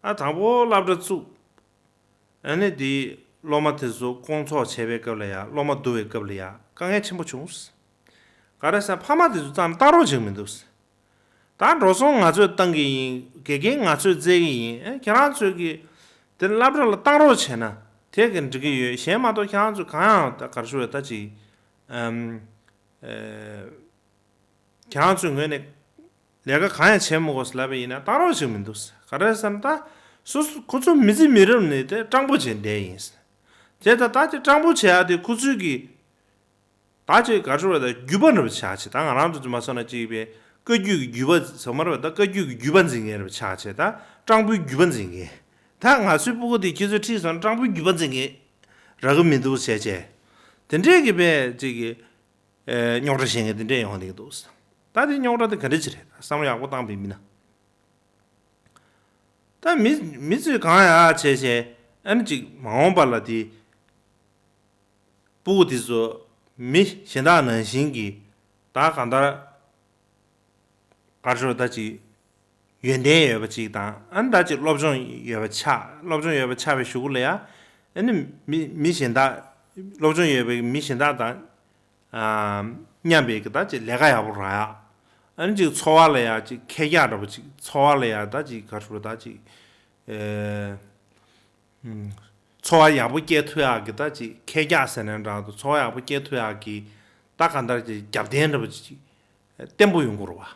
ཨ་དང་པོ་སློབ་གྲྭ་བཙུགས། ཨ་ནི་དེ་སློབ་མ་དེ་ཚོ་སྐོང་ཚོགས་བྱས་པའི་སྐབས་ལ་ཡ་སློབ་མ་བསྡུ་བའི་སྐབས་ལ་ཡ་དཀའ་ངལ་ཆེན་པོ་བྱུང་། ག་རེ་ཟེར་ཕ་མ་དེ་ཚོ་ཙམ་བལྟ་རོགས་བྱེད་མི་འདུག་ད་འགྲོ་སོང་ང་ཚོས་བཏང་གི་ཡིན། དགེ་རྒན་ང་ཚོས་བཙལ་གི་ཡིན། ཨེ་ཁྱེད་རང་ཚོས་ཀྱི་དེ་སློབ་གྲྭ་ལ་བཏང་རོགས་བྱས་ན་དེ་གི་འགྲིག་གི་ཡོད། གཞན་མ་གཏོགས་ཁྱེད་རང་ཚོས་གང་ཡང་ད་ག་རེ་ཞུ་བས་ད་ཅིག་ཨམ་ཨེ་ཁྱེད་རང་ཚོའི་ངོས་ནས་ལས་ཀ་གང་ཡང་བྱེད་མི་དགོས་ལབ་པ་ཡིན་ན་བཏང་རོགས་བྱེད་མི་འདུག་ག་རེ་ཟེར་ན་ད་སོ་སོ་ཁོ་ཚོ་མི་ཚེ་མི་རབས་ནས་དེ་སྤྲང་པོ་བྱས་བསྡད་ཡིན། དེ་ད་ད་དེ་སྤྲང་པོ་བྱེད་ཡ་དེ་ཁོ་ཚོའི་གི་ད་ཅིག་ག་རེ་ཞུ་བ་ད་རྒྱུད་པ་འདྲ་བ་ཆགས་བྱས། ད་ང་རང་ཚོ་ཅིག་མ་སོང་ན་ཅིག་པའི་བཀའ་བརྒྱུད་ཀྱི་རྒྱུད་པ་ཟེར་མ་རེད་པ། ད་བཀའ་བརྒྱུད་ཀྱི་རྒྱུད་པ་འཛིན་མཁན་རེ་བ་ཆགས་བྱས། ད་སྤྲང་པོའི་རྒྱུད་པ་འཛིན་མཁན། ད་ང་ཚོའི་སྤུ་གུ་དེ་ཁྱེད་ཚོའི་འཁྲིད་སོང་ན་སྤྲང་པོའི་རྒྱུད་པ་འཛིན་མཁན་རག་གི་མི་འདུག་བྱས་བྱས། དེ་འདྲས་ཀྱི་པའི་ཅིག་གི་རྙོག་དྲ་བཤད་མཁན་དེ་འདྲས་ཡོང་བསྡད་ཀྱི་འདུག་ད་དེ་རྙོག་དྲ་དེ་ག་འདྲས་ཅིག་རེད། བསམ་བློ་ཡག་པོ་བཏང་པའི་མིན་ན། ད་མི་མི་ཚོས་གང་ཡག་བྱས་བྱས་ཨ་ནི་ཅིག་མ་འོངས་པ་ལ་དེ། སྤུ་གུ་དེ་ཚོ་མི་གཞན་དག་ནང་བཞིན་གྱི་ད་གང་ལྟར་ག་རེ་ཞུ་ད་ཅིག་ ཡོན་ཏན་ཡོད་པ་ཅིག་དང་། ཨ་ནི་ད་ཅིག་སློབ་སྦྱོང་ཡོད་པ་ཆགས། སློབ་སྦྱོང་ཡོད་པ་ཆགས་པའི་གཞུག་གུ་ལ་ཡ། ཨ་ནི་མི་མི་གཞན་དག་སློབ་སྦྱོང་ཡོད་པའི་མི་གཞན་དག་དང་། ཨ་མཉམ་པའི་གི་ད་ཅིག་ལས་ཀ་ཡག་པོ་རག་ཡག་ཨ་ནི་ཅིག་འཚོ་བ་ལ་ཡ་ཅིག་ཁེ་རྒྱག་འདྲ་པོ་ཅིག་འཚོ་བ་ལ་ཡ་ད་ཅིག་ག་རེ་ཞུ་དགོས། ད་ཅིག་ཨེ། ཨུམ། འཚོ་བ་ཡག་པོ་སྐྱེལ་ཐུབ་ཡག་གི་ད་ཅིག་ཁེ་རྒྱག་ཟེར་ནའི་འདྲ་འདུག་འཚོ་བ་ཡག་པོ་སྐྱེལ་ཐུབ་ཡག་གི་ད་གང་ལྟར་གྱི་རྒྱབ་རྟེན་འདྲ་པོ་ཅིག་བརྟན་པོ་ཡོང་དགོས་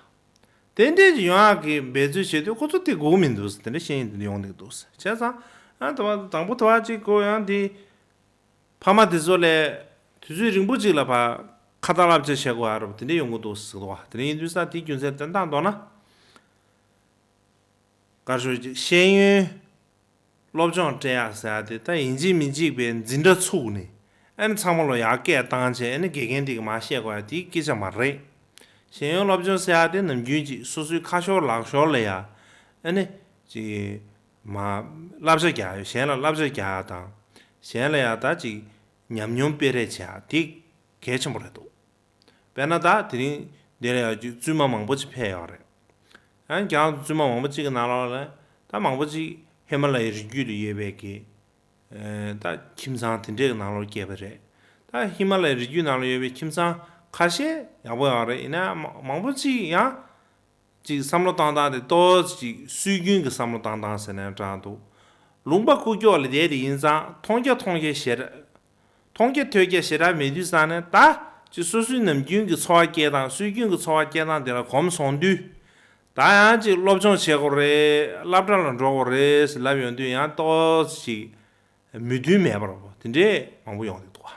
རེད་བ། དེ་འདྲས་ཀྱི་ཡོང་ཡག་གི་འབད་རྩོལ་བྱེད་དུས་ཁོ་ཚོ་དེ་དགོས་མི་འདུག་དེ་འདྲ་ཤེས་ཡོན་དེ་འདྲ་ཡོང་གི་འདུག་བྱས་ཙང་ཨ་དང་པོ་དང་པོ་དེ་བ་ཅིག་གོ་ཡང་དེ་ཕ་མ་དེ་ཚོ་ལས་དུས་ཚོད་རིང་པོ་ཅིག་ལ་ཕར་ཁ་ཏ་བསླབ་བྱ་བྱེད་དགོས་ཡག་རེད་པ། དེ་འདྲས་ཡོང་གི་འདུག་ཟེར་གི་འདུག་བ། དེ་འདྲ་ཡིན་དུས་ཙང་དེའི་རྒྱུ་མཚན་དོན་དག་མདོར་ན། ག་རེ་ཞུ། ཤེས་ཡོན་སློབ་སྦྱོང་སྤྲད་ཡག་ཟེར་ཡག་དེ་ད་ཡིན་གཅིག་མིན་གཅིག་པའི་འཛིན་གྲྭ་ཚུགས་ནས་ཨ་ནི་ཚང་མ་ལ་ཡར་སྐད་བཏང་བྱས་ཨ་ནི་དགེ་རྒན་དེ་གིས་མར་བཤད་དགོས་ཡག་དེའི་སྐད་ཆ་མ་རེད། ཤེས་ཡོན་སློབ་སྦྱོང་ཟེར་ཡག་དེ་ནམ་རྒྱུན་གྱི་སོ་སོའི་ཁ་ཤོར་ལག་ཤོར་ལ་ཡ་ཨ་ནི་ཅིག་མར་བསླབ་བྱ་རྒྱག་ཡག་གཞན་ལ་བསླབ་བྱ་རྒྱག་ཡག་དང་། གཞན་ལ་ཡ་ད་ཅིག་ཉམས་མྱོང་སྤེལ་རེས་བྱེད་ཡག་དེ་གལ་ཆེན་པོ་རེད་འདུག་དཔེར་ན་ད་དེ་རིང་འདི་ལ་ཡང་བཙུན་མ་མང་པོ་ཅིག་ཕེབས་ཡོད་རེད། ཡང་ཀྱང་བཙུན་མ་མང་པོ་ཅིག་གི་ནང་ལོགས་ལ་ད་མང་པོ་ཅིག་ཧི་མ་ལ་ཡའི་རི་རྒྱུད་ལ་ཡོད་པའི་གི་ད་ཁྱིམ་ཚང་དེ་འདྲའི་གི་ནང་ལོགས་སྐྱེས་པ་རེད། ད་ཧི་མ་ལ་ཡའི་རི་རྒྱུད་ནང་ལ་ཡོད་པའི་ཁྱིམ་ཚང་ཁ་ཤས་ཡག་པོ་ཡོད་རེད། ཡིན་ན་མང་པོ་ཅིག་ཡང་ཅིག་བསམ་བློ་བཏང་སྟངས་དེ་ཏོག་ཙམ་ཅིག་སྲོལ་རྒྱུན་གྱི་བསམ་བློ་བཏང་སྟངས་ཟེར་ནའི་འདྲ་འདུག་ལུང་པ་ཁུག་ཀྱོག་ལ་བསྡད་དེ་ཡིན་ཙང་མཐོང་རྒྱ་མཐོང་རྒྱ་ཞེ་དྲག་མཐོང་རྒྱ་ཐོས་རྒྱ་ཞེ་དྲག་མེད་དུས་ཙང་ནས་ད་ཅིག་སོ་སོའི་ནམ་རྒྱུན་གྱི་འཚོ་བ་སྐྱེལ་སྟངས་སྲོལ་རྒྱུན་གྱི་འཚོ་བ་སྐྱེལ་སྟངས་དེ་ལ་གོམས་སོང་དུས། ད་ཡང་ཅིག་སློབ་སྦྱོང་བྱེད་དགོས་རེད། སློབ་གྲྭ་ལ་འགྲོ་དགོས་རེད་ཟེར་ལབ་ཡོང་དུས་ཡང་ཏོག་ཙམ་ཅིག་མོས་མཐུན་མེད་པ་འདྲ་པོ་དེ་འདྲས་མང་པོ་ཡོང་གི་འདུག་བ།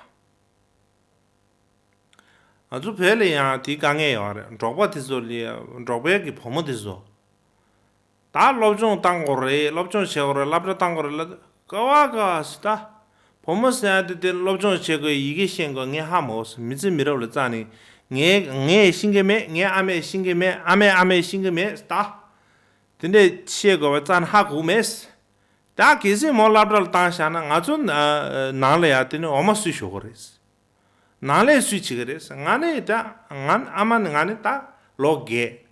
ང་ཚོ་བོད་ལ་ཡང་དེའི་དཀའ་ངལ་ཡོད་རེད། འབྲོག་པ་དེ་ཚོ་ལ་འབྲོག་པའི་གི་བུ་མོ་དེ་ཚོ། ད་སློབ་སྦྱོང་བཏང་དགོས་རེད། སློབ་སྦྱོང་བྱེད་དགོས་རེད། སློབ་གྲྭ་བཏང་དགོས་རེད་ལབ། ག་བ་ག་བ་ཟེར་ད། བུ་མོ་ཟེར་ཡ་དེ་དེ་སློབ་སྦྱོང་བྱེད་དགོས། ཡི་གེ་ཤེས་དགོས། ངས་ཧ་མ་གོ་ཟེར། མི་ཚེ་མི་རབས་ལ་རྩ་ནས་ངས་ངས་ཤེས་ཀྱི་མེད། ངའི་ཨ་མས་ཤེས་ཀྱི་མེད། ཨ་མའི་ཨ་མས་ཤེས་ཀྱི་མེད་ཟེར་ད། དེ་འདྲས་བཤད་དགོས་པ་རྩ་ནས་ཧ་གོ་མེད་ཟེར། ད་གལ་སྲིད་མོ་སློབ་གྲྭ་ལ་བཏང་བཞག་ན་ང་ཚོ་ནང་ལ་ཡ་དེ་ནི་འོ་མ་སུས་ཞོག་གི་རེད། ནང་ལས་སུས་བྱེད་ཀྱི་རེད། ང་ནི་ད་ང་ཨ་མ་ནི་ང་ནི་ད་ལོ་རྒས།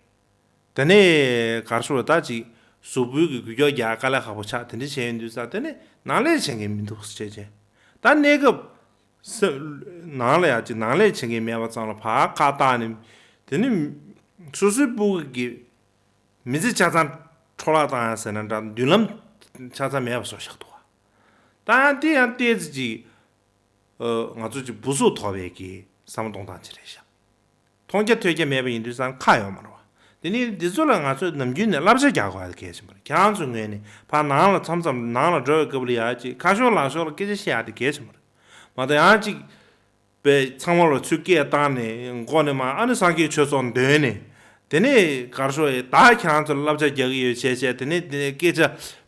དེ་ནས་གར་ཤོར་ད་ཅིག་གཟུགས་པོའི་གི་འགུལ་སྐྱོད་རྒྱག་དཀའ་ལས་ཁག་པོ་ཆགས། དེ་འདྲ་བྱས་ཡོང་དུས་ཙང་དེ་ནས་ནང་ལས་བྱེད་མཁན་མི་འདུག་ཟེར་བྱས་བྱས། ད་གནས་སྐབས་ནང་ལ་ཡ་ཅིག་ནང་ལས་བྱེད་མཁན་མེད་པ་ཙམ་ལ་ཕར་ཁ་བཏགས་ནས་དེ་ནས་སོ་སོའི་སྤུ་གུ་གི་མི་ཚེ་ཆ་ཚང་འཕྲོ་བརླག་བཏང་ཡ་ཟེར་ན་འདྲ། མདུན་ལམ་ཆ་ཚང་མེད་པ་བཟོ་བཞག་འདུག་བ། ད་ཡང་དེ་ཡང་ཏོག་ཙམ་ཅིག་ཨ་ང་ཚོ་ཅིག་སྦུ་སུག་ཐོགས་པའི་གི་བསམ་བློ་གཏོང་སྟངས་ཅིག་རེད་ཤག་མཐོང་རྒྱ་ཐོས་རྒྱ་མེད་པ་ཡིན་དུས་ཙང་ཁག་ཡོད་མ་རེད་བ། དེ་ནི་འདི་ཚོ་ལ་ང་ཚོས་ནམ་རྒྱུན་ནས་བསླབ་བྱ་རྒྱག་དགོས་ཡ་དེ་གལ་ཆེན་པོ་རེད། ཁྱེད་རང་ཚོའི་ངོས་ནས་ཕར་ནང་ལ་མཚམས་མཚམས་ནང་ལ་འགྲོ་བའི་སྐབས་ལ་ཡ་ཅིག་ཁ་ཤོར་ལག་ཤོར་ལ་སྐད་ཆ་བཤད་ཡ་དེ་གལ་ཆེན་པོ་རེད། མ་གཏོགས་ཡང་ཅིག་པའི་ཚང་མ་ལ་ཚུར་སྐད་བཏང་ནས་མགོ་ནས་མར་ཨ་ནི་སངས་རྒྱས་ཆོས་ཚོགས་འདོན་ནས། དེ་ནས་གར་ཤོར་ཡས་ད་ཁྱེད་རང་ཚོ་ལ་བསླབ་བྱ་རྒྱག་གི་ཡོད་བྱས་བྱས། དེ་ནས་དེ་ནས་སྐད་ཆ་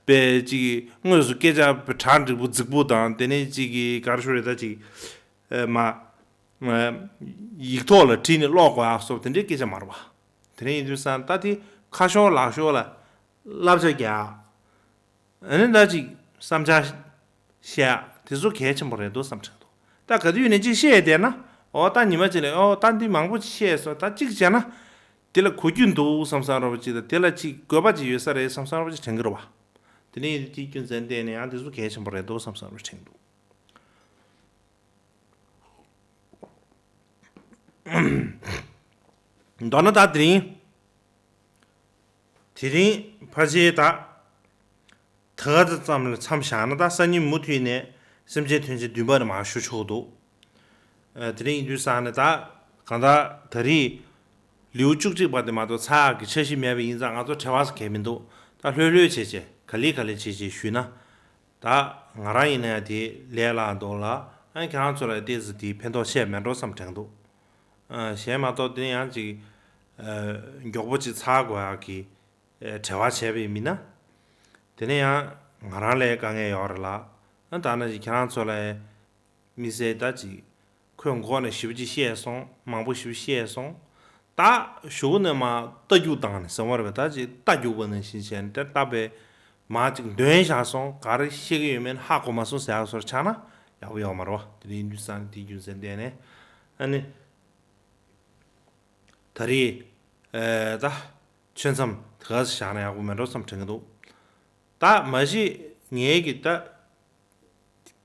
པའི་ཅིག་དངོས་སུ་སྐད་ཆ་པའི་གྲ་འགྲིག་པོ་རྫིག་པོ་དང་། དེ་ནས་ཅིག་གི་གར་ཤོར་ཡས་ད་ཅིག་ཨ་མ་ཨ་ཡིག་ཐོག་ལ་བྲིས་ནས་ཀློག་དགོས་ཡ་སོགས་དེ་འདྲའི་སྐད་ཆ་མ་རེད་བ། དེ་ནས་ཡིན་དུས་ཙང་ད་དེ་ཁ་ཤོར་ལག་ཤོར་ལ་བསླབ་བྱ་རྒྱག་ཨ་ནི་ད་ཅིག་བསམ་འཆར་བཤད་ཡ་དེ་ཚོ་གལ་ཆེན་པོ་རེད་འདུག་བསམ་དྲན་འདུག་ད་ག་དུས་ནས་ཅིག་བཤད་བསྡད་ན། ཨོ་ད་ཉི་མ་གཅིག་ལ་ཨོ་ད་འདི་མང་པོ་ཅིག་བཤད་སོང་། ད་གཅིག་བྱས་ན་དེ་ལ་གོ་རྒྱུ་འདུག་བསམ་བསམ་འདྲ་པོ་ཅིག་དང་། དེ་ལ་ཅིག་དགོས་པ་ཅིག་ཡོད་ས་རེད་བསམ་བསམ་འདྲ་པོ་ཅིག་དྲན་གྱི་རེད་བ། དེ་ནས་དེའི་རྒྱུ་མཚན་བརྟེན་ནས་ཡང་དེ་ཚོ་གལ་ཆེན་པོ་རེད་འདུག་བསམ་བསམ་འདྲ་པོ་དྲན་གྱི་འདུག་མདོར་ན་ད་དེ་རིང་། དེ་རིང་ཕལ་ཆེར་ད་ད་ག་ཙམ་ལ་མཚམས་བཞག་ན། ད་སང་ཉིན་མུ་མཐུད་ནས་སེམས་ཅན་ཐམས་ཅད་འདུན་པ་ནས་མར་ཞུ་ཆོག་འདུག་ཨ་དེ་རིང་ཡིན་དུས་ཙང་ནས་ད་གང་ལྟར་ད་རེས་ལེའུ་བཅུ་གཅིག་པ་དེ་མ་གཏོགས་ཚར་གི་འཆར་གཞི་མེད་པ་ཡིན་ཙང་ང་ཚོ་བྲེལ་བ་ཟེར་གང་ཡང་མི་འདུག་ད་ལྷོད་ལྷོད་བྱས་བྱས་ག་ལེ་ག་ལེ་བྱས་བྱས་ཞུས་ན། ད་ང་རང་ཡིན་ན་ཡང་དེ་ལས་སླ་འདུག་ལ། ཨ་ཁྱེད་རང་ཚོ་ལ་ཏོག་ཙམ་དེ་ཕན་ཐོགས་ཆེ་མེད་འགྲོ་བསམ་དྲན་འདུག་ཨ་གཞན་མ་གཏོགས་དེ་ཡང་ཅིག་ཨ་མགྱོགས་པོ་ཅིག་ཚར་དགོས་ཡག་གི་ཨ་བྲེལ་བ་བྱས་པ་ཡིན་ན། དེ་ནས་ཡང་ང་རང་ལ་དཀའ་ངལ་ཡོད་རེད་ལ། ཨ་ད་ནང་བཞིན་ཁྱེད་རང་ཚོ་ལ་དམིགས་བསལ་ད་ཅིག་ཁོས་མགོ་ནས་ཞེ་པོ་ཅིག་བཤད་སོང་། མང་པོ་ཞེ་པོ་བཤད་སོང་། ད་གཞུག་ནས་མར་རྟ་རྒྱུག་བཏང་ནས་ཟེར་བ་རེད་པས། ད་ཅིག་རྟ་རྒྱུག་པ་ནང་བཞིན་བྱས་ནས་དེ་ལྟ་བས་མར་ཅིག་འདོན་བཞག་སོང་། ག་རེ་བཤད་ཀྱི་ཡོད་མེད་ཧ་གོ་མ་སོང་ཟེར་ཡག་བཟོ་འདྲ་ཆགས་ན་ཡག་པོ་ཡོད་མ་རེད་བ། དེ་ཡིན་དུས་ཙང་དེའི་རྒྱུ་མཚན་བརྟེན་ནས་ཨ་ནི། ད་རེས་ཨ་ད་ཆོས་མཚམས་ དེ་ག་ས་བཞག་ན་ཡག་པོ་མེད་འགྲོ་བསམ་དྲན་གྱི་འདུག་ད་མ་གཞི་ངའི་གི་ད་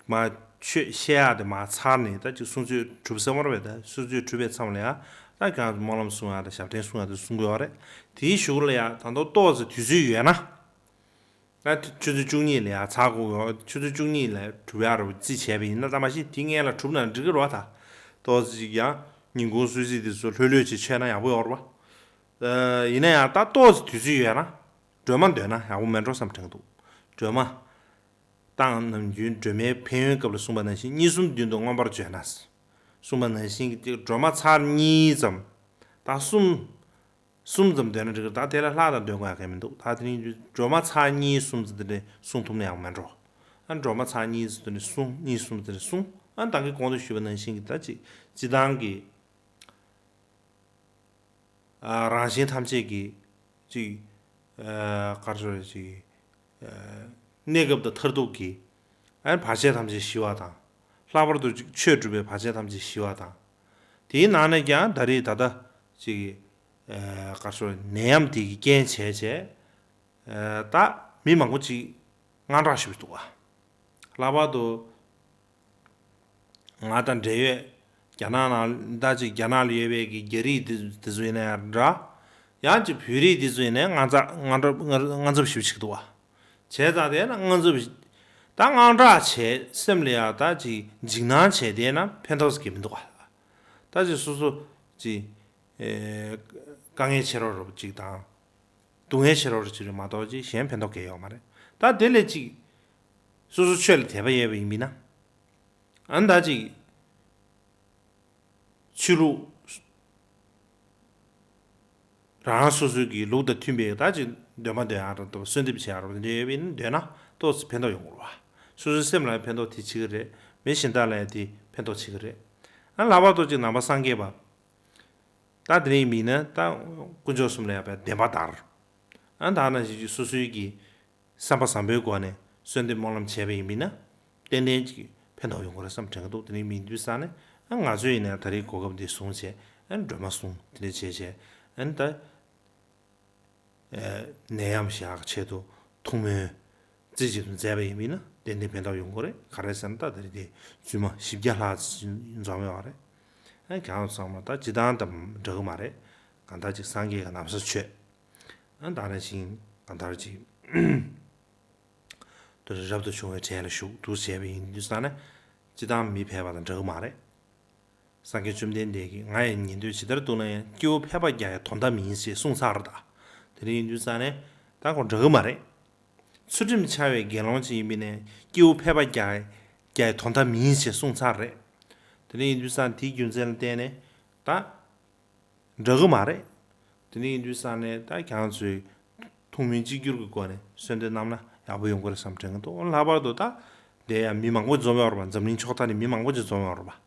མ་ཆོས་བཤད་ཡག་དེ་མ་ཚར་ནས་ད་ཅིག་གསུང་ཆོས་གྲུབ་ཟེར་བ་རེད་པས། ད་གསུང་ཆོས་གྲུབ་པའི་མཚམས་ལ་ཡ་ད་ཁྱེད་རང་ཚོ་སྨོན་ལམ་གསུང་ཡག་དང་ཞབས་བརྟན་གསུང་ཡག་དེ་གསུང་དགོས་པ་རེད། དེའི་གཞུག་ལ་ཡ་ད་དུང་ཏོག་ཙམ་དུས་ཚོད་ཡོད་ན། ད་ཆུ་ཚོད་བཅུ་གཉིས་ལ་ཡ་ཚར་དགོས་ཡོད། ཆུ་ཚོད་བཅུ་གཉིས་ལ་གྲུབ་ཡག་རེད་པ་རྩིས་བྱས་པ་ཡིན་ན། ད་མ་གཞི་དེ་སྔོན་ལ་གྲུབ་ན་འགྲིག་གི་རེད་པ། ད་ཏོག་ཙམ་ཅིག་ཡང་ཉིན་གུང་གསོལ་ཚིགས་དེ་ཚོ་ལྷོད་ལྷོད་ཅིག་མཆོད་ན་ཡག་པོ་ཡོད་རེད་པ། ཡིན་ན་ཡང་ད་ཏོག་ཙམ་དུས་ཚོད་ཡོད་ན་སྒྲོལ་མ་འདོན་ན་ཡག་པོ་མེད་འགྲོ་བསམ་དྲན་གྱི་འདུག་སྒྲོལ་མ། ད་ནམ་རྒྱུན་སྒྲོལ་མའི་ཕན་ཡོན་སྐབས་ལ་གསུངས་པ་ནང་བཞིན། གཉིས་གསུམ་བདུན་དུ་མངོན་པར་བརྗོད་ན། གསུངས་པ་ནང་བཞིན་གྱི་སྒྲོལ་མ་ཚར་གཉིས་ཙམ། ད་གསུམ། གསུམ་ཙམ་འདོན་ན་འགྲིག་གི་རེད། ད་དེ་ལས་ལྷག་ཙམ་འདོན་དགོས་ཡག་གང་ཡང་མི་འདུག་ད་དེ་རིང་སྒྲོལ་མ་ཚར་གཉིས་གསུམ་ཙམ་དེ་འདྲ་གསུང་ཐུབ་ན་ཡག་མེད་འགྲོ། ཨ་སྒྲོལ་མ་ཚར་གཉིས་ཙམ་དེ་འདྲ་གསུང་། གཉིས་གསུམ་ཙམ་དེ་འདྲ་གསུང་། ཨ་ད་གིན་གོང་དུ་ཞུས་པ་ནང་བཞིན་གྱི་ད་ཅིག་སྤྱིར་བཏང་གི་ཨ་རང་གཞན་ཐམས་ཅད་ཀྱི་ཅིག་ཨ་ག་རེ་ཟེར། ཅིག་ཨ་གནས་སྐབས་དང་མཐར་ཐུག་གི་ཨ་བར་ཆད་ཐམས་ཅད་ཞི་བ་དང་། ལྷག་པར་དུ་ཅིག་ཆོས་སྒྲུབ་པའི་བར་ཆད་ཐམས་ཅད་ཞི་བ་དང་། དེའི་ནང་ནས་ཀྱང་ད་རེས་ད་ལྟ་ཅིག་ཨ་ག་རེ་ཟེར། ནད་ཡམས་དེ་གི་རྐྱེན་བྱས་བྱས་ཨ་ད་མི་མང་པོ་ཅིག་དངངས་སྐྲག་ཞེ་པོ་འདུག་པ། ལྷག་པར་དུ་ང་དང་འབྲེལ་ཡོད་རྒྱ་ནག་ནང་ད་ཅིག་རྒྱ་ནག་ལ་ཡོད་པའི་གི་རྒྱ་རིགས་དེ་དེ་ཚོ་ཡིན་ན་ཡང་འདྲ། ཡང་ཅིག་བོད་རིགས་དེ་ཚོ་ཡིན་ན་དངངས་འཚབ་དངངས་འཚབ་ཞེ་པོ་ཅིག་འདུག་པ། བྱས་ཙང་དེ་ན་དངངས་འཚབ། ད་དངངས་སྐྲག་བྱས། སེམས་ལ་ཡང་ད་ཅིག་འཇིགས་སྣང་བྱས་བསྡད་ན་ཕན་ཐོགས་ཟེར་གྱི་མི་འདུག་པ། ད་ཅིག་སོ་སོ་ཅིག་ཨེ་དཀའ་ངལ་ཆེ་རོགས་རོགས་ཅིག་དང་། སྡུག་བསྔལ་ཆེ་རོགས་རོགས་ཅིག་རེད་མ་གཏོགས་ཅིག་གཞན་ཕན་ཐོགས་གང་ཡང་ཡོད་མ་རེད། ད་དེ་ལས་ཅིག་སོ་སོ་ཆོས་ལ་དད་པ་ཡོད་པ་ཡིན་པས་ན། ཨ་ནི་ད་ཅིག་ཆོས་ལུགས་རང་སོ་སོའི་གི་ལུགས་དང་མཐུན་པའི་ད་ཅིག་འདོན་མ་འདོན་ཡག་རེད་དོ། གསོལ་འདེབས་བྱེད་ཡག་རེད་དོ། འདི་འདྲ་ཡོད་པ་ཡིན་ན་འདོན་ན་ཏོག་ཙམ་ཕན་ཐོགས་ཡོང་གི་རེད་པ། སོ་སོའི་སེམས་ལ་ཡང་ཕན་ཐོགས་དེ་བྱེད་ཀྱི་རེད། མི་གཞན་དག་ལ་ཡང་དེ་ཕན་ཐོགས་བྱེད་ཀྱི་རེད། ཨ་ལྷག་པར་དུ་ཅིག་ནང་པ་སངས་རྒྱས་པ། ད་དེ་རིང་མིན་ན་ད་དཀོན་མཆོག་གསུམ་ལ་ཡང་བདེན་པ་བདར། ཨ་ད་ནང་བཞིན་གྱི་སོ་སོའི་གི་བསམ་པ་བཟང་པོའི་སྒོ་ནས་གསོལ་འདེབས་སྨོན་ལམ་བྱས་པ་ཡིན་པས་ན། ཏན་ཏན་གྱི་ཕན་ཐོགས་ཡོང་གི་རེད་བསམ་དྲན་གྱི་འདུག་དེ་རིང་མིན་དུས་ཙང་ནས་ཨ་ང་ཚོ་ཡིན་ན་ད་རེས་གོ་སྐབས་འདི་བཟུང་བྱས་ཨ་སྒྲོལ་མ་གསུང་དེ་འདྲ་བྱས་བྱས་ཨ་ནི་ད་ནད་ཡམས་ཞི་ཡག་ཆེད་དུ་ཐུགས་སྨོན་རྩེ་གཅིག་ཏུ་མཛད་པ་ཡིན་པས་ན་ཏན་ཏན་ཕན་ཐོགས་ཡོང་གི་རེད། ག་རེ་ཟེར་ན་ད་ད་རེས་དེ་བཙུན་མ་བཞི་བརྒྱ་ལྷག་ཙམ་འཛོམས་ཡོད་རེད། ཨ་ཁྱེད་རང་ཚང་མ་ད་སྤྱིར་བཏང་དང་འདྲ་གི་མ་རེད། གང་ལྟར་ཅིག་སངས་རྒྱས་ཀྱི་ན་བཟའ་མཆོད། ཨ་ད་ནང་བཞིན་གང་ལྟར་ཅིག་དེ་རབ་ཏུ་བྱུང་བའི་གྲལ་ལ་ཞུགས་འདུག་བྱས་པ་ཡིན་དུས་ཙང་ནས་སྤྱིར་བཏང་མི་ཕལ་པ་དང་འདྲ་གི་མ་རེད། སངས་རྒྱས་བཅོམ་ལྡན་འདས་ཀྱིས་ང་ཡི་ཉན་ཐོས་ཇི་ལྟར་འདུག་ན་ཡང་སྐྱེ་བོ་ཕལ་པ་བརྒྱ་ཡི་དོན་དག་མིན་ཞེས་གསུངས་ཚར་ད། དེ་འདྲ་ཡིན་དུས་ཙང་ནས་ད་ཁོ་འདྲ་གི་མ་རེད། ཚུལ་ཁྲིམས་འཆལ་བའི་དགེ་སློང་ཅིག་ཡིན་པས་ན་སྐྱེ་བོ་ཕལ་པ་བརྒྱ་ཡི་དོན་དག་མིན་ཞེས་གསུངས་ཚར་རེད། དེ་འདྲ་ཡིན་དུས་ཙང་དེའི་རྒྱུ་མཚན་ལ་བརྟེན་ནས་ད། འདྲ་གི་མ་རེད། དེ་འདྲ་ཡིན་དུས་ཙང་ནས་ད་ཁྱེད་རང་ཚོས་ཐུགས་སྨོན་གཅིག་གྱུར་གྱི་སྒོ་ནས་གསོལ་འདེབས་གནང་ན་ཡག་པོ་ཡོང་གི་རེད་བསམ་དྲན་གྱི་འདུག་ལྷག་པར་དུ་ད་དེ་ཡང་མི་མང་པོ་འཛོམས་ཡོད་རེད་པ། འཛམ་གླིང་ཕྱོགས་མཐའ་ནས་མི་མང་པོ་ཅིག་འཛོམས་ཡོད་རེད་པ།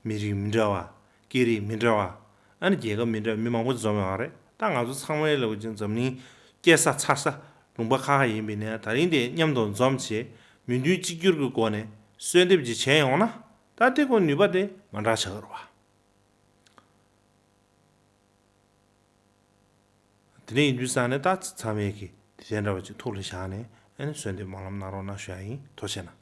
མི་རིགས་མི་འདྲ་བ། སྐད་རིགས་མི་འདྲ་བ། ཨ་ནི་རྒྱལ་ཁབ་མི་འདྲ་བ་མི་མང་པོ་ཅིག་འཛོམས་ཡོད་རེད། ད་ང་ཚོ་ཚང་མས་ལབ་ཀྱིན་འཛམ་གླིང་སྐྱེས་ས་འཚར་ས་ལུང་པ་ཁག་ཁག་ཡིན་པས་ན་ད་རིང་དེ་མཉམ་དུ་འཛོམས་བྱས་མོས་འདུན་གཅིག་གྱུར་གྱི་སྒོ་ནས་གསོལ་འདེབས་ཅིག་བྱས་ཡོང་ན་ད་དེ་ཁོ་ནུས་པ་དེ་མ་འདྲ་ཆགས་ཀྱི་རེད་པ། དེ་འདྲ་ཡིན་དུས་ཙང་ནས་ད་ཚང་མས་ཀྱི་དེ་འདྲ་བ་ཅིག་ཐུགས་ལ་བཞག་ནས་ཨ་ནི་གསོལ་འདེབས་སྨོན་ལམ་གནང་རོགས་གནང་ཞུ་ཡ་ཡིན། ཐུགས་རྗེ་གནང་།